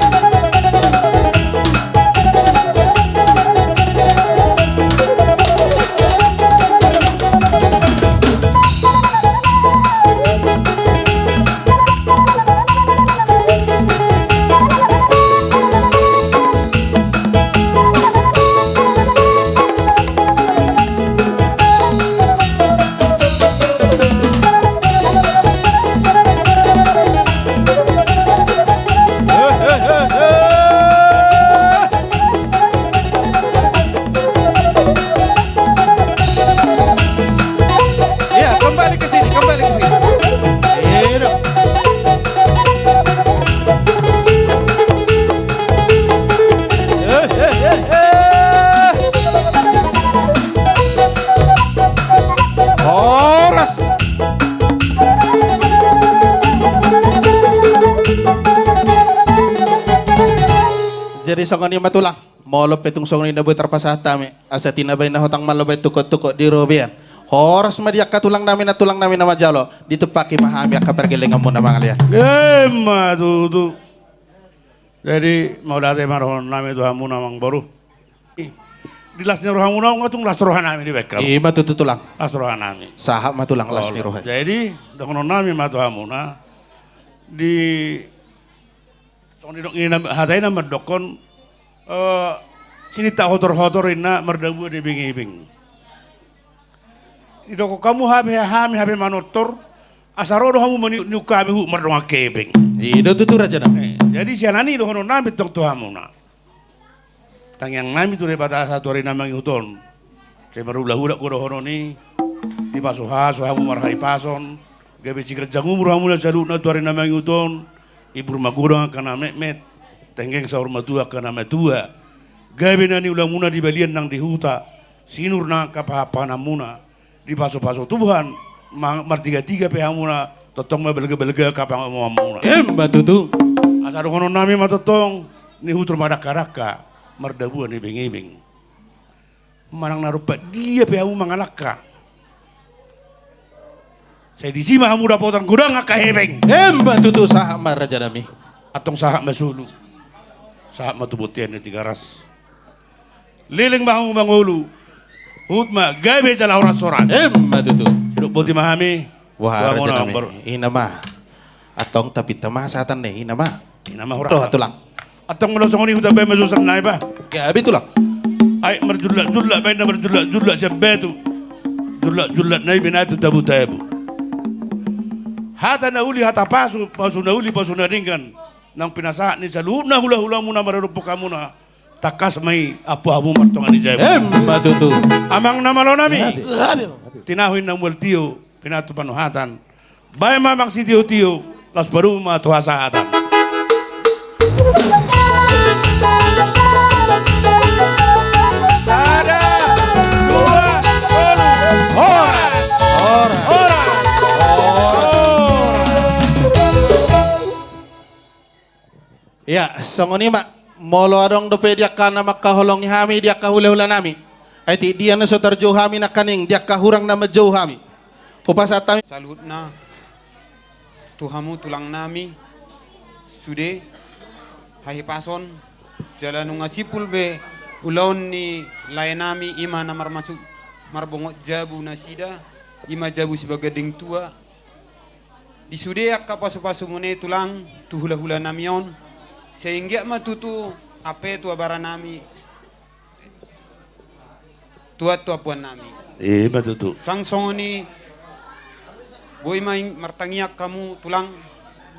Iya, kembali ke sini, kembali ke sini. Iya, dong. Eh, eh, eh, eh. Horas. Jadi songon i ma tulang. Molo pe tung songon i na boi tarpasahat hami, asa tinabai na hotang malo bai tukok-tukok di robean. Horas ma di angka tulang nami na, tulang nami na manjalo, ditumpaki ma hami angka pergelenganmuna mangalean. Emma tutu. Jadi, mauliate ma dohonon nami tu hamuna amangboru. Di las ni rohamuna, nga tung las roha nami dibaen. Ima tutu tulang. Las roha nami. Sahat ma tulang las ni roha. Jadi, dohonon nami ma tu hamuna. Di Songon didok nina, hata i na mendokken, eh, sininta hotor-hotor inna mardabua ni ibing-ibing. Didok hamu hape hami hape manortor, asa ro do hamu maniuk-niuk kami huhut mardongan kepeng. Ido tutu raja nami. Eh, jadi sian i dohonon nami tong tu hamuna. Tangiang nami tu Debata asa tu ari na mangihut on. Sai marulak-ulak kudohonon i, dipasu-pasu hamu marhahipason, gabe siganjang umur hamuna saluhutna tu ari na mangihut on, ibur magodang angka na metmet, tenggeng saur matua angka na matua. Gabe na niulamuna di balian nang di huta, sinur nang angka pahan-pahanmuna, dipasu-pasu Tuhan, ma-, martiga-tiga pe hamuna, tongtong ma belga-belga angka pangomo-omona. Emma tutu. Asa dohonon nami ma tongtong, nihut ro ma dakka-dakka, mardabua ni ibing-ibing. Manang na ruppat dia pe hamu mangalangka. Sai disi ma hamu dapotan godang angka hepeng. Emma tutu, sahat ma raja nami. Antong sahat ma sulu. Sahat ma tu bontean ni Tigaras. Leleng ma hamu mangolu. Huhut ma gabe jala horas-horas. Emma tutu. Didok boti ma hami. Wah, raja nami. Ina ma. Antong tapinta ma sahatan ni, ina ma. Ina ma, horas. Doh, tulang. Antong molo songon i hutambai ma susunan nai bah. Gabe tulang. Ai marjullak-jullak, bainna marjullak-jullak sian batu. Jullak-jullak nai binaen tu tabu-tabu. Hata na uli hata pasu, pasu na uli pasu na denggan. Naung pinasahat ni saluhutna hula-hulamuna maradophon hamuna. Tangkas ma i ampu hamu martonga ni jabu. Emma tutu. Amang na malo nami. Gabe. Tinahu inna mual tio, pinatupa nuhatan. Baen ma amang sitio-tio, laos parumu ma tu hasahatan. Sada, dua, tolu. Horas. Horas. Horas. Ia, songon i ma, molo adong dope di angka na mangkaholongi hami, di angka hula-hula nami. Ai ti dia na so tarjou hami nangkaning, di angka hurang na manjou hami. Hupasahat hami. Saluhutna tu hamu tulang nami, sude, hahipason, jala nunga simpul be ulaon ni lae nami i ma na marmaksud marbongot jabu nasida, i ma jabu si baganding tua, di sude angka pasu-pasumuna i tulang, tu hula-hula nami on, sai anggiat ma tutu ampe tu abara nami, tuat tu ampuan nami. Emma tutu. Sang songon i, boi ma ing martangiang hamu tulang,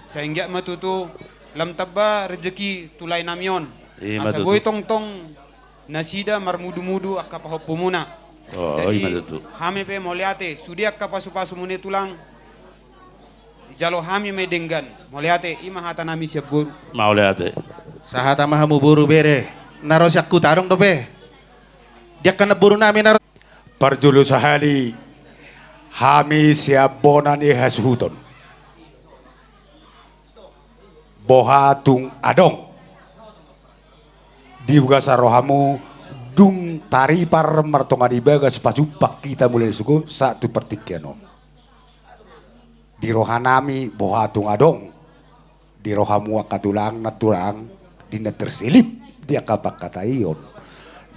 sai anggiat ma tutu lam tamba rejeki tu lae nami on. Emma tutu. Asa boi tongtong nasida marmudu-mudu angka pahompumuna. Oh, emma tutu. Jadi hami pe mauliate, sude angka pasu-pasumuna i tulang, ijalo hami ma i denggan. Mauliate, i ma hata nami sian boru. Mauliate. Sahata ma hamu boru bere, na ro sian huta adong dope. Di angka na boru nami na ro. Parjolo sahali, hami sian bona ni hasuhuton. Boha tung adong. Di bagasan rohamu dung taripar martonga ni bagas pajumpang kita mulai ni sogot sahat tu partingkian on. Di roha nami boha tung adong. Di rohamu angka tulang na tulang, di na terselip di angka pangkataion.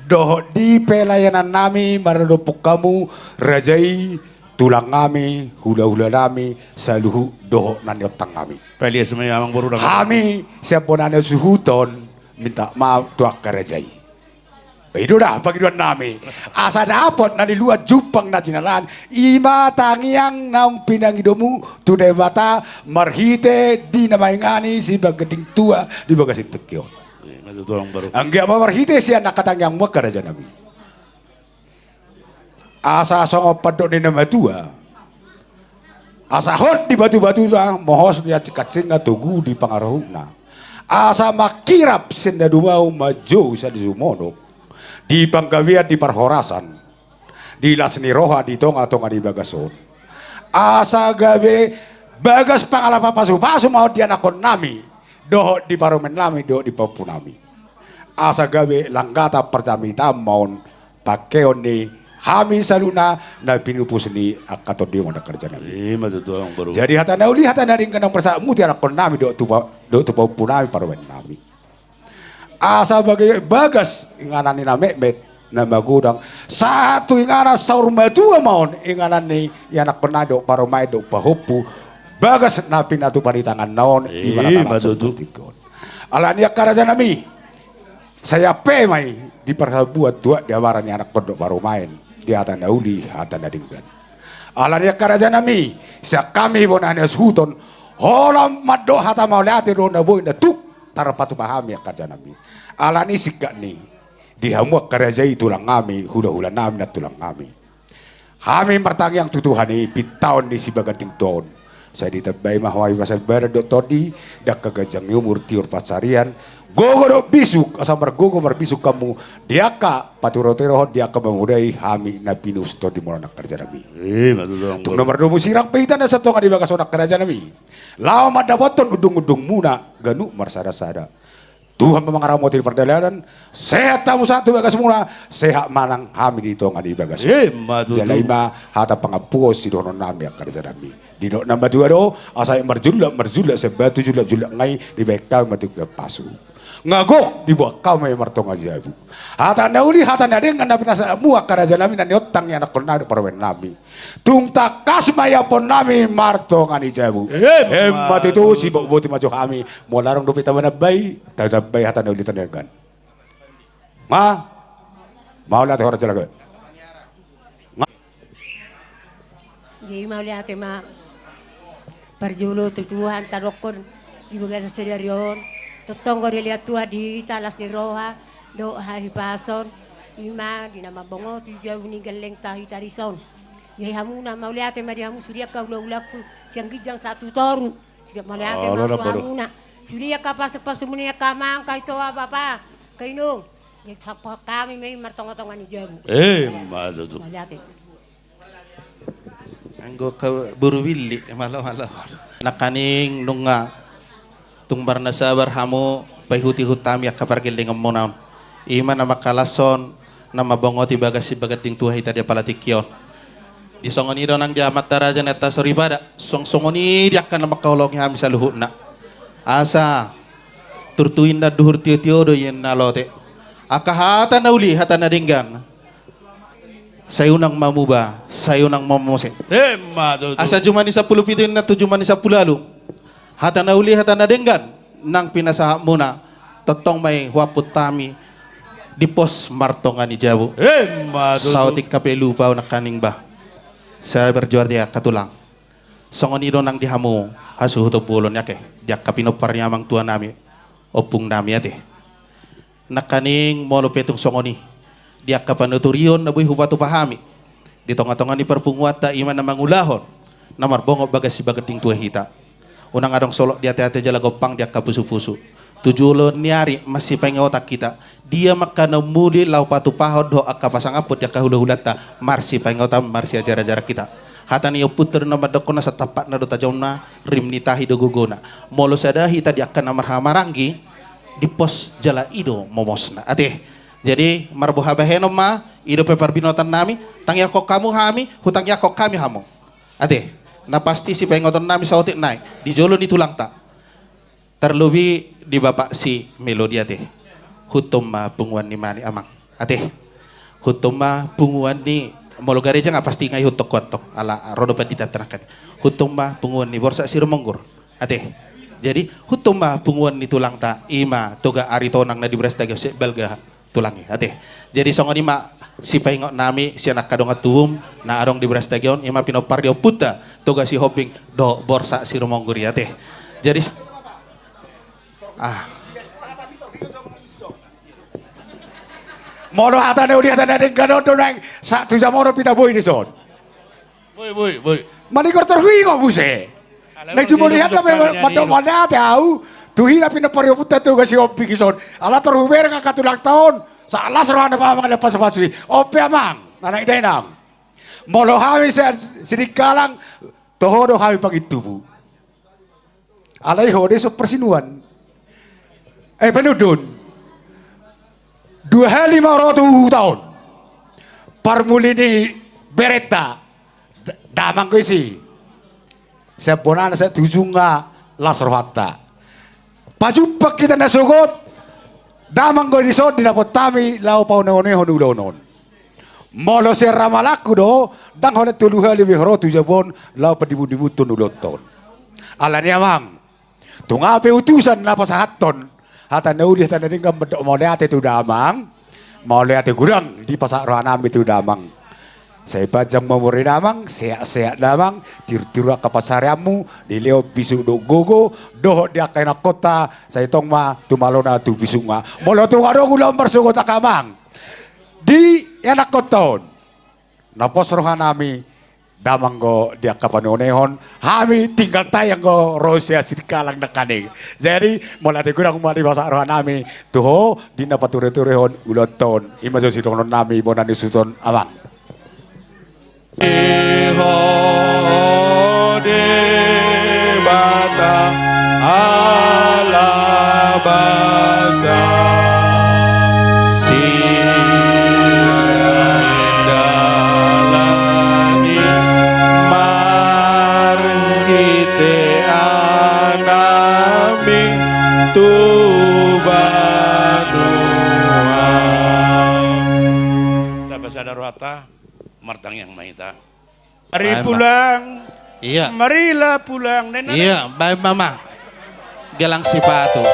Dohot di pelayanan nami maradophon hamu raja i, tulang nami, hula-hula nami, saluhut dohot na niontang nami. Pelias ma i amang boru dang. Hami sian bona ni hasuhuton minta maaf tu angka raja i. Ido dah pangidoan nami. Asa dapot na niluat jumpang na jinalan, i ma tangiang naung pinangidomu tu Debata marhite di na maingani si baganding tua di bagasan tingki on. Emma tutu amang boru. Anggiat ma marhite sian angka tangiangmu angka raja nami. Asa songon pandok ni na matua. Asa hot di batu-batuna, mohos di kancing-kancingna, togu di pangaruhna. Asa mangkirap sian na dumau manjou sian na sumonok. Di panggabean, di parhorasan. Di las ni roha, di tonga-tonga ni bagas on. Asa gabe bagas pangalapan pasu-pasu ma on di anakkon nami. Dohot di parumaen nami, dohot di pahompu nami. Asa gabe langgatan parjamita ma on pangkeon ni hami saluhutna na pinupus ni angka tondimon angka raja nami. Emma tutu amang boru. Jadi hata na uli, hata na denggan naung persahatmu tu anakkon nami dohot tu pa-, dohot tu pahompu nami, parumaen nami. Asa bage bagas inganan ni na metmet, na magodang, sahat tu inganan saur matua ma on inganan ni anakkon nami dohot parumaen dohot pahompu, bagas na pinatupa ni tanganna on, i ma na tarasa tu tingki on. Alani i angka raja nami, sai ampe ma i diparhabuan tuak di abara ni anakkon dohot parumaen, di hata na uli, hata na denggan. Alani i angka raja nami, sian hami bona ni hasuhuton, hola mandok hata mauliate dohot na boi na tuk tarpatupa hami angka raja nami. Alani i singkat ni, di hamu angka raja i tulang nami, hula-hula nami, na tulang nami. Hami martangiang tu Tuhan i, pintaon ni si baganding tua on. Sai ditambai ma hamu i pasal badan dohot tondi, dangka ganjang ni umur, tiur pansarian, gogo dohot bisuk, asa margogo marbisuk hamu, di angka paturot-turothon, di angka mamodai hami na pinupus tondimon on angka raja nami. Emma tutu amang boru. Tung na mardomu sirang pe hita na sian tonga ni bagas on angka raja nami. Laho mandapothon undung-undungmuna ganup marsada-sada. Tuhan ma mangaramoti di pardalanan, sehat hamu sahat tu bagasmuna, sehat ma nang hami di tonga ni bagasmuna. Emma tutu. Jala i ma hata pangampuon sidohonon nami angka raja nami. Didok na matua do, asa marjullak-marjullak sian batu, jullak-jullak ngai dibaen kami ma tu pasu. Nga gok diboan kam i martonga ni jabu. Hata na uli, hata na denggan na pinasahatmu angka raja nami, na niontang ianakkon nami dohot parumaen nami. Tung tangkas ma iapon nami martonga ni jabu. Emma. Emma tutu, sibotboti ma jo hami. Molo adong dope taba nambai, taba nambai hata na uli, hata na denggan. Nga? Mauliate, ho raja laga. Nga? Jadi mauliate ma parjolo tu Tuhan tadokken di bagasen sadari on. Tongtong enggo dilean Tuhan di hita las ni roha dohot hahipason, i ma di na mambongoti jabu ni gellengta hita dison. Jadi hamuna mauliate ma di hamu sude angka hulahulangku sian ginjang sahat tu toru. Sude mauliate ma tu hamuna. Sude angka pasupasumuna angka amang, angka itoa, bapa, angka inong. Jadi sapa kami ma i martongatonga ni jabu. Emma tutu. Mauliate. Anggo kau buru billi, malo, malo. Nangkaning nunga tung marna sabar hamu paihutihut hami angka pargellengenmuna on. I ma na mangkalashon, na mambongoti bagas sibagas ding tua hita di apala tingki on. Disongon i do nang di amanta raja neta soripada, suang songon i di angka na mangkaholongi hami saluhutna. Asa turtu inna duhur tiotio do ienna lote. Angka hata na uli, hata na denggan. Sai unang ma muba, sai unang ma mose. Emma tutu. Asa juma ni sampulu pitu inna tu juma ni sampulu ualu. Hata na uli, hata na denggan, nang pinasahatmuna, tongtong ma i huamput hami di pos martonga ni jabu. Emma tutu. Saotik ka pe lupa ahu nangkaning bah. Sai berjuar dia katulang. Songon i do nang di hamu hasuhuton bolon i ate, di angka pinompar ni amang tua nami, ompung nami ate. Nangkaning molo pe tung songon i, di angka panuturion na boi hupatupa hami di tongatonga ni parpunguanta, i ma na mangulahon na marbongot bagas sibagas ding tua hita. Unang adong solot di ateate jala gompang di angka pusupusu. Tu jolo ni ari marsipaingotan kita, dia ma angka na muli lao patupahon dohot angka pasangaphon di angka hulahulanta, marsipaingotan, marsiajarajaran kita. Hata ni ompunta do na mandokken, asa tampakna do tajomna, rim ni tahi do gogona. Molo sada hita di angka na marhamaranggi, di pos jala i do momosna ate. Jadi marboha bahenon ma, i dope parbinotoan nami, tangiangkon hamu hami, hutangiangkon hami hamu. Ate, na pasti sipaingoton nami saotik nai di jolo ni tulangta. Terlebih di bapak si Melodi ate. Hutom ma punguan ni mani amang. Ate. Hutom ma punguan ni, molo gareja nga pasti nga ihuthon kuat to. Ala ro do pandita tanakan. Hutom ma punguan ni Borsak Sirumonggur. Ate. Jadi, hutom ma punguan ni tulangta, i ma Toga Aritonang na di Beras Tagion, siek balga tulang i, ate. Jadi songon i ma sipaingot nami sian angka dongan tubum na adong di Beras Tagion, i ma pinompar ni ompunta Toga Sihombing dohot Borsak Sirumonggur i, ate. Jadi, ah. Molo hata na uli, hata na denggan on do naing sahat tu jam onom pe hita boi dison. Boi, boi, boi. Manigor terhuingot muse. Naing jumolihatna pe mandok mauliate ahu tu hita pinompar ni ompunta Toga Sihombing ison. Ala tor hubereng angka tulangta on, saat las rohana pamangan lepas pasu i. On pe amang, anak dainang. Molo hami sian Sidikalang, toho do hami pangintubu. Alai ho dison persinuan. Eh, penudun. Dua hali ma ro tu huta on. Parmuli ni berenta. Da-, damang go isi. Sian bonana sahat tu ujungna las rohanta. Pajumpa kita na sogot. Damang go dison didapot hami lao paoneonehon ulaon on. Molo sian ramalangku do, ndang holan tolu hali be ro tu jabu on lao padibundibuthon ulaonta on. Alani amang, tung aha pe utusan na pasahathon, hata na uli, hata na denggan, mandok mauliate tu damang, mauliate godang dipasahat roha nami tu damang. Sai panjang ma umur ni damang, sehat-sehat damang, tiru-tiru angka pansarianmu, dilehon bisuk dohot gogo, dohot di angka ianakkonta, sai tong ma tumalona tu bisukna. Molo tung adong ulaon marsogot angka amang di ianakkonta on, na pos roha nami, damang go di angka paneonehon, hami tinggal tai anggo ro sian Sidikalang nangkaning. Jadi, mauliate godang ma dipasahat roha nami tu ho, di na patureturehon ulaonta on. I ma jo sidohonon nami bona ni susuton amang. Ho Debata ala basa, sidalan i marhite Anakmi, tuba Mari pulang. Iya. Marilah pulang, nena. Iya, bae mama. Gelang sipatu.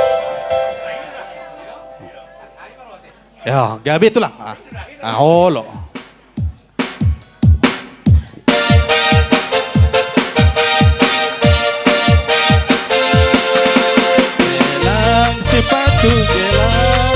Yo, gabe tulang. Ah, ah, olo. Gelang sipatu, gelang.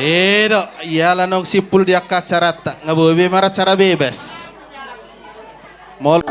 Ido, iala nong simpul dia acarata, ngabo be mara acara bebas. Mol.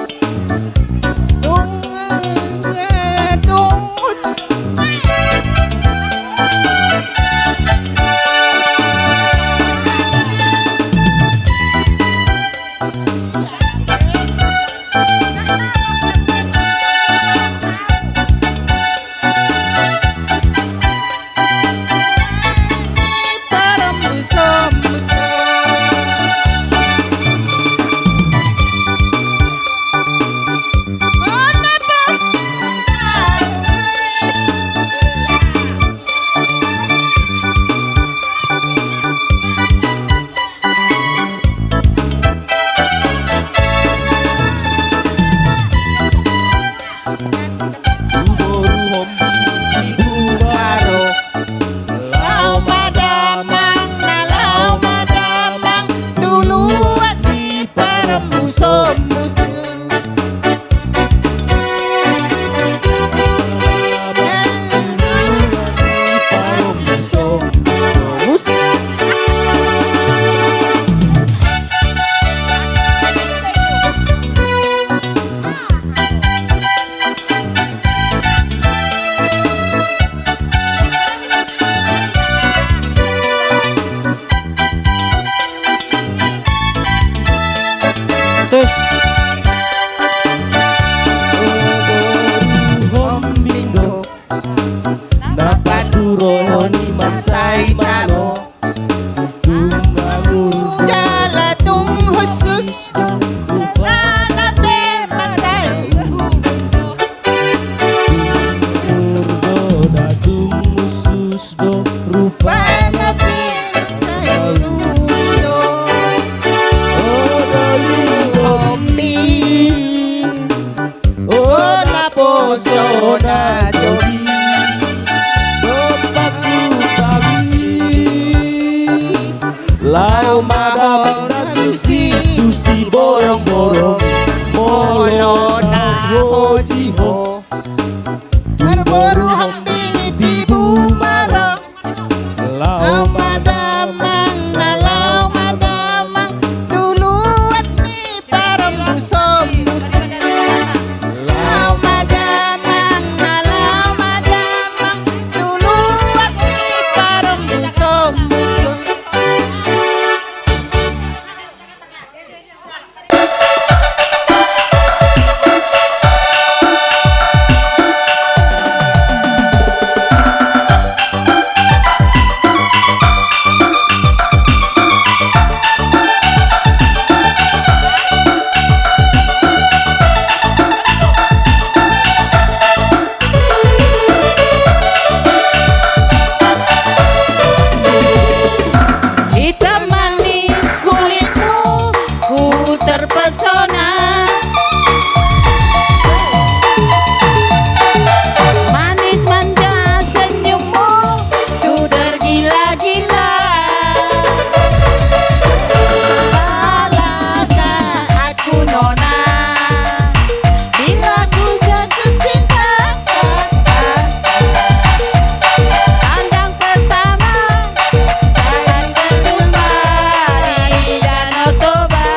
Lao mada terpesona. Manis manja senyummu, ku tergila-gila. Salahkah aku, Nona, bila ku jatuh cinta? Pandang pertama, saat berjumpa di Danau Toba.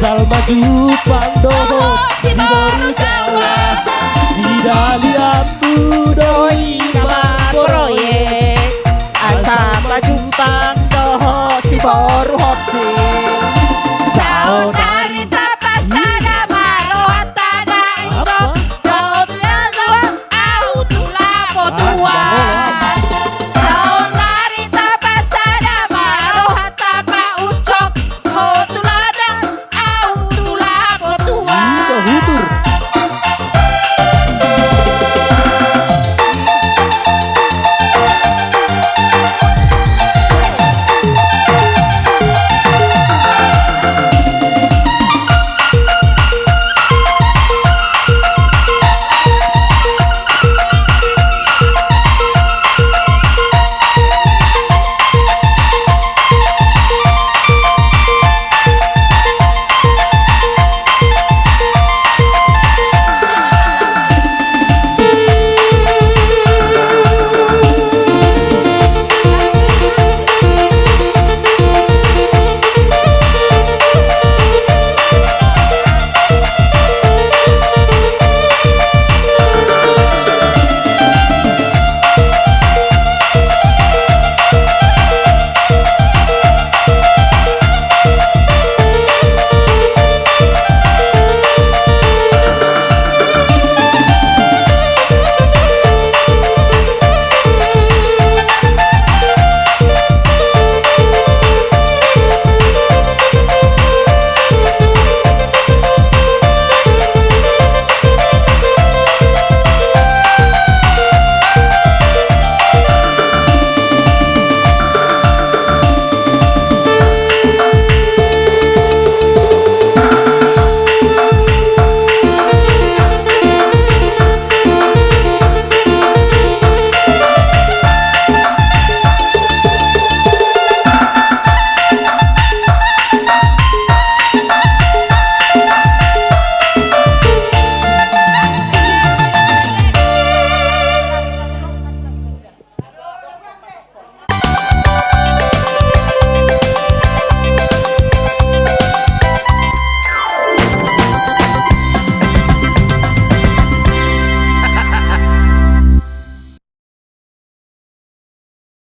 Dal maju pang dohot si boru Jawa, si dalianmu doi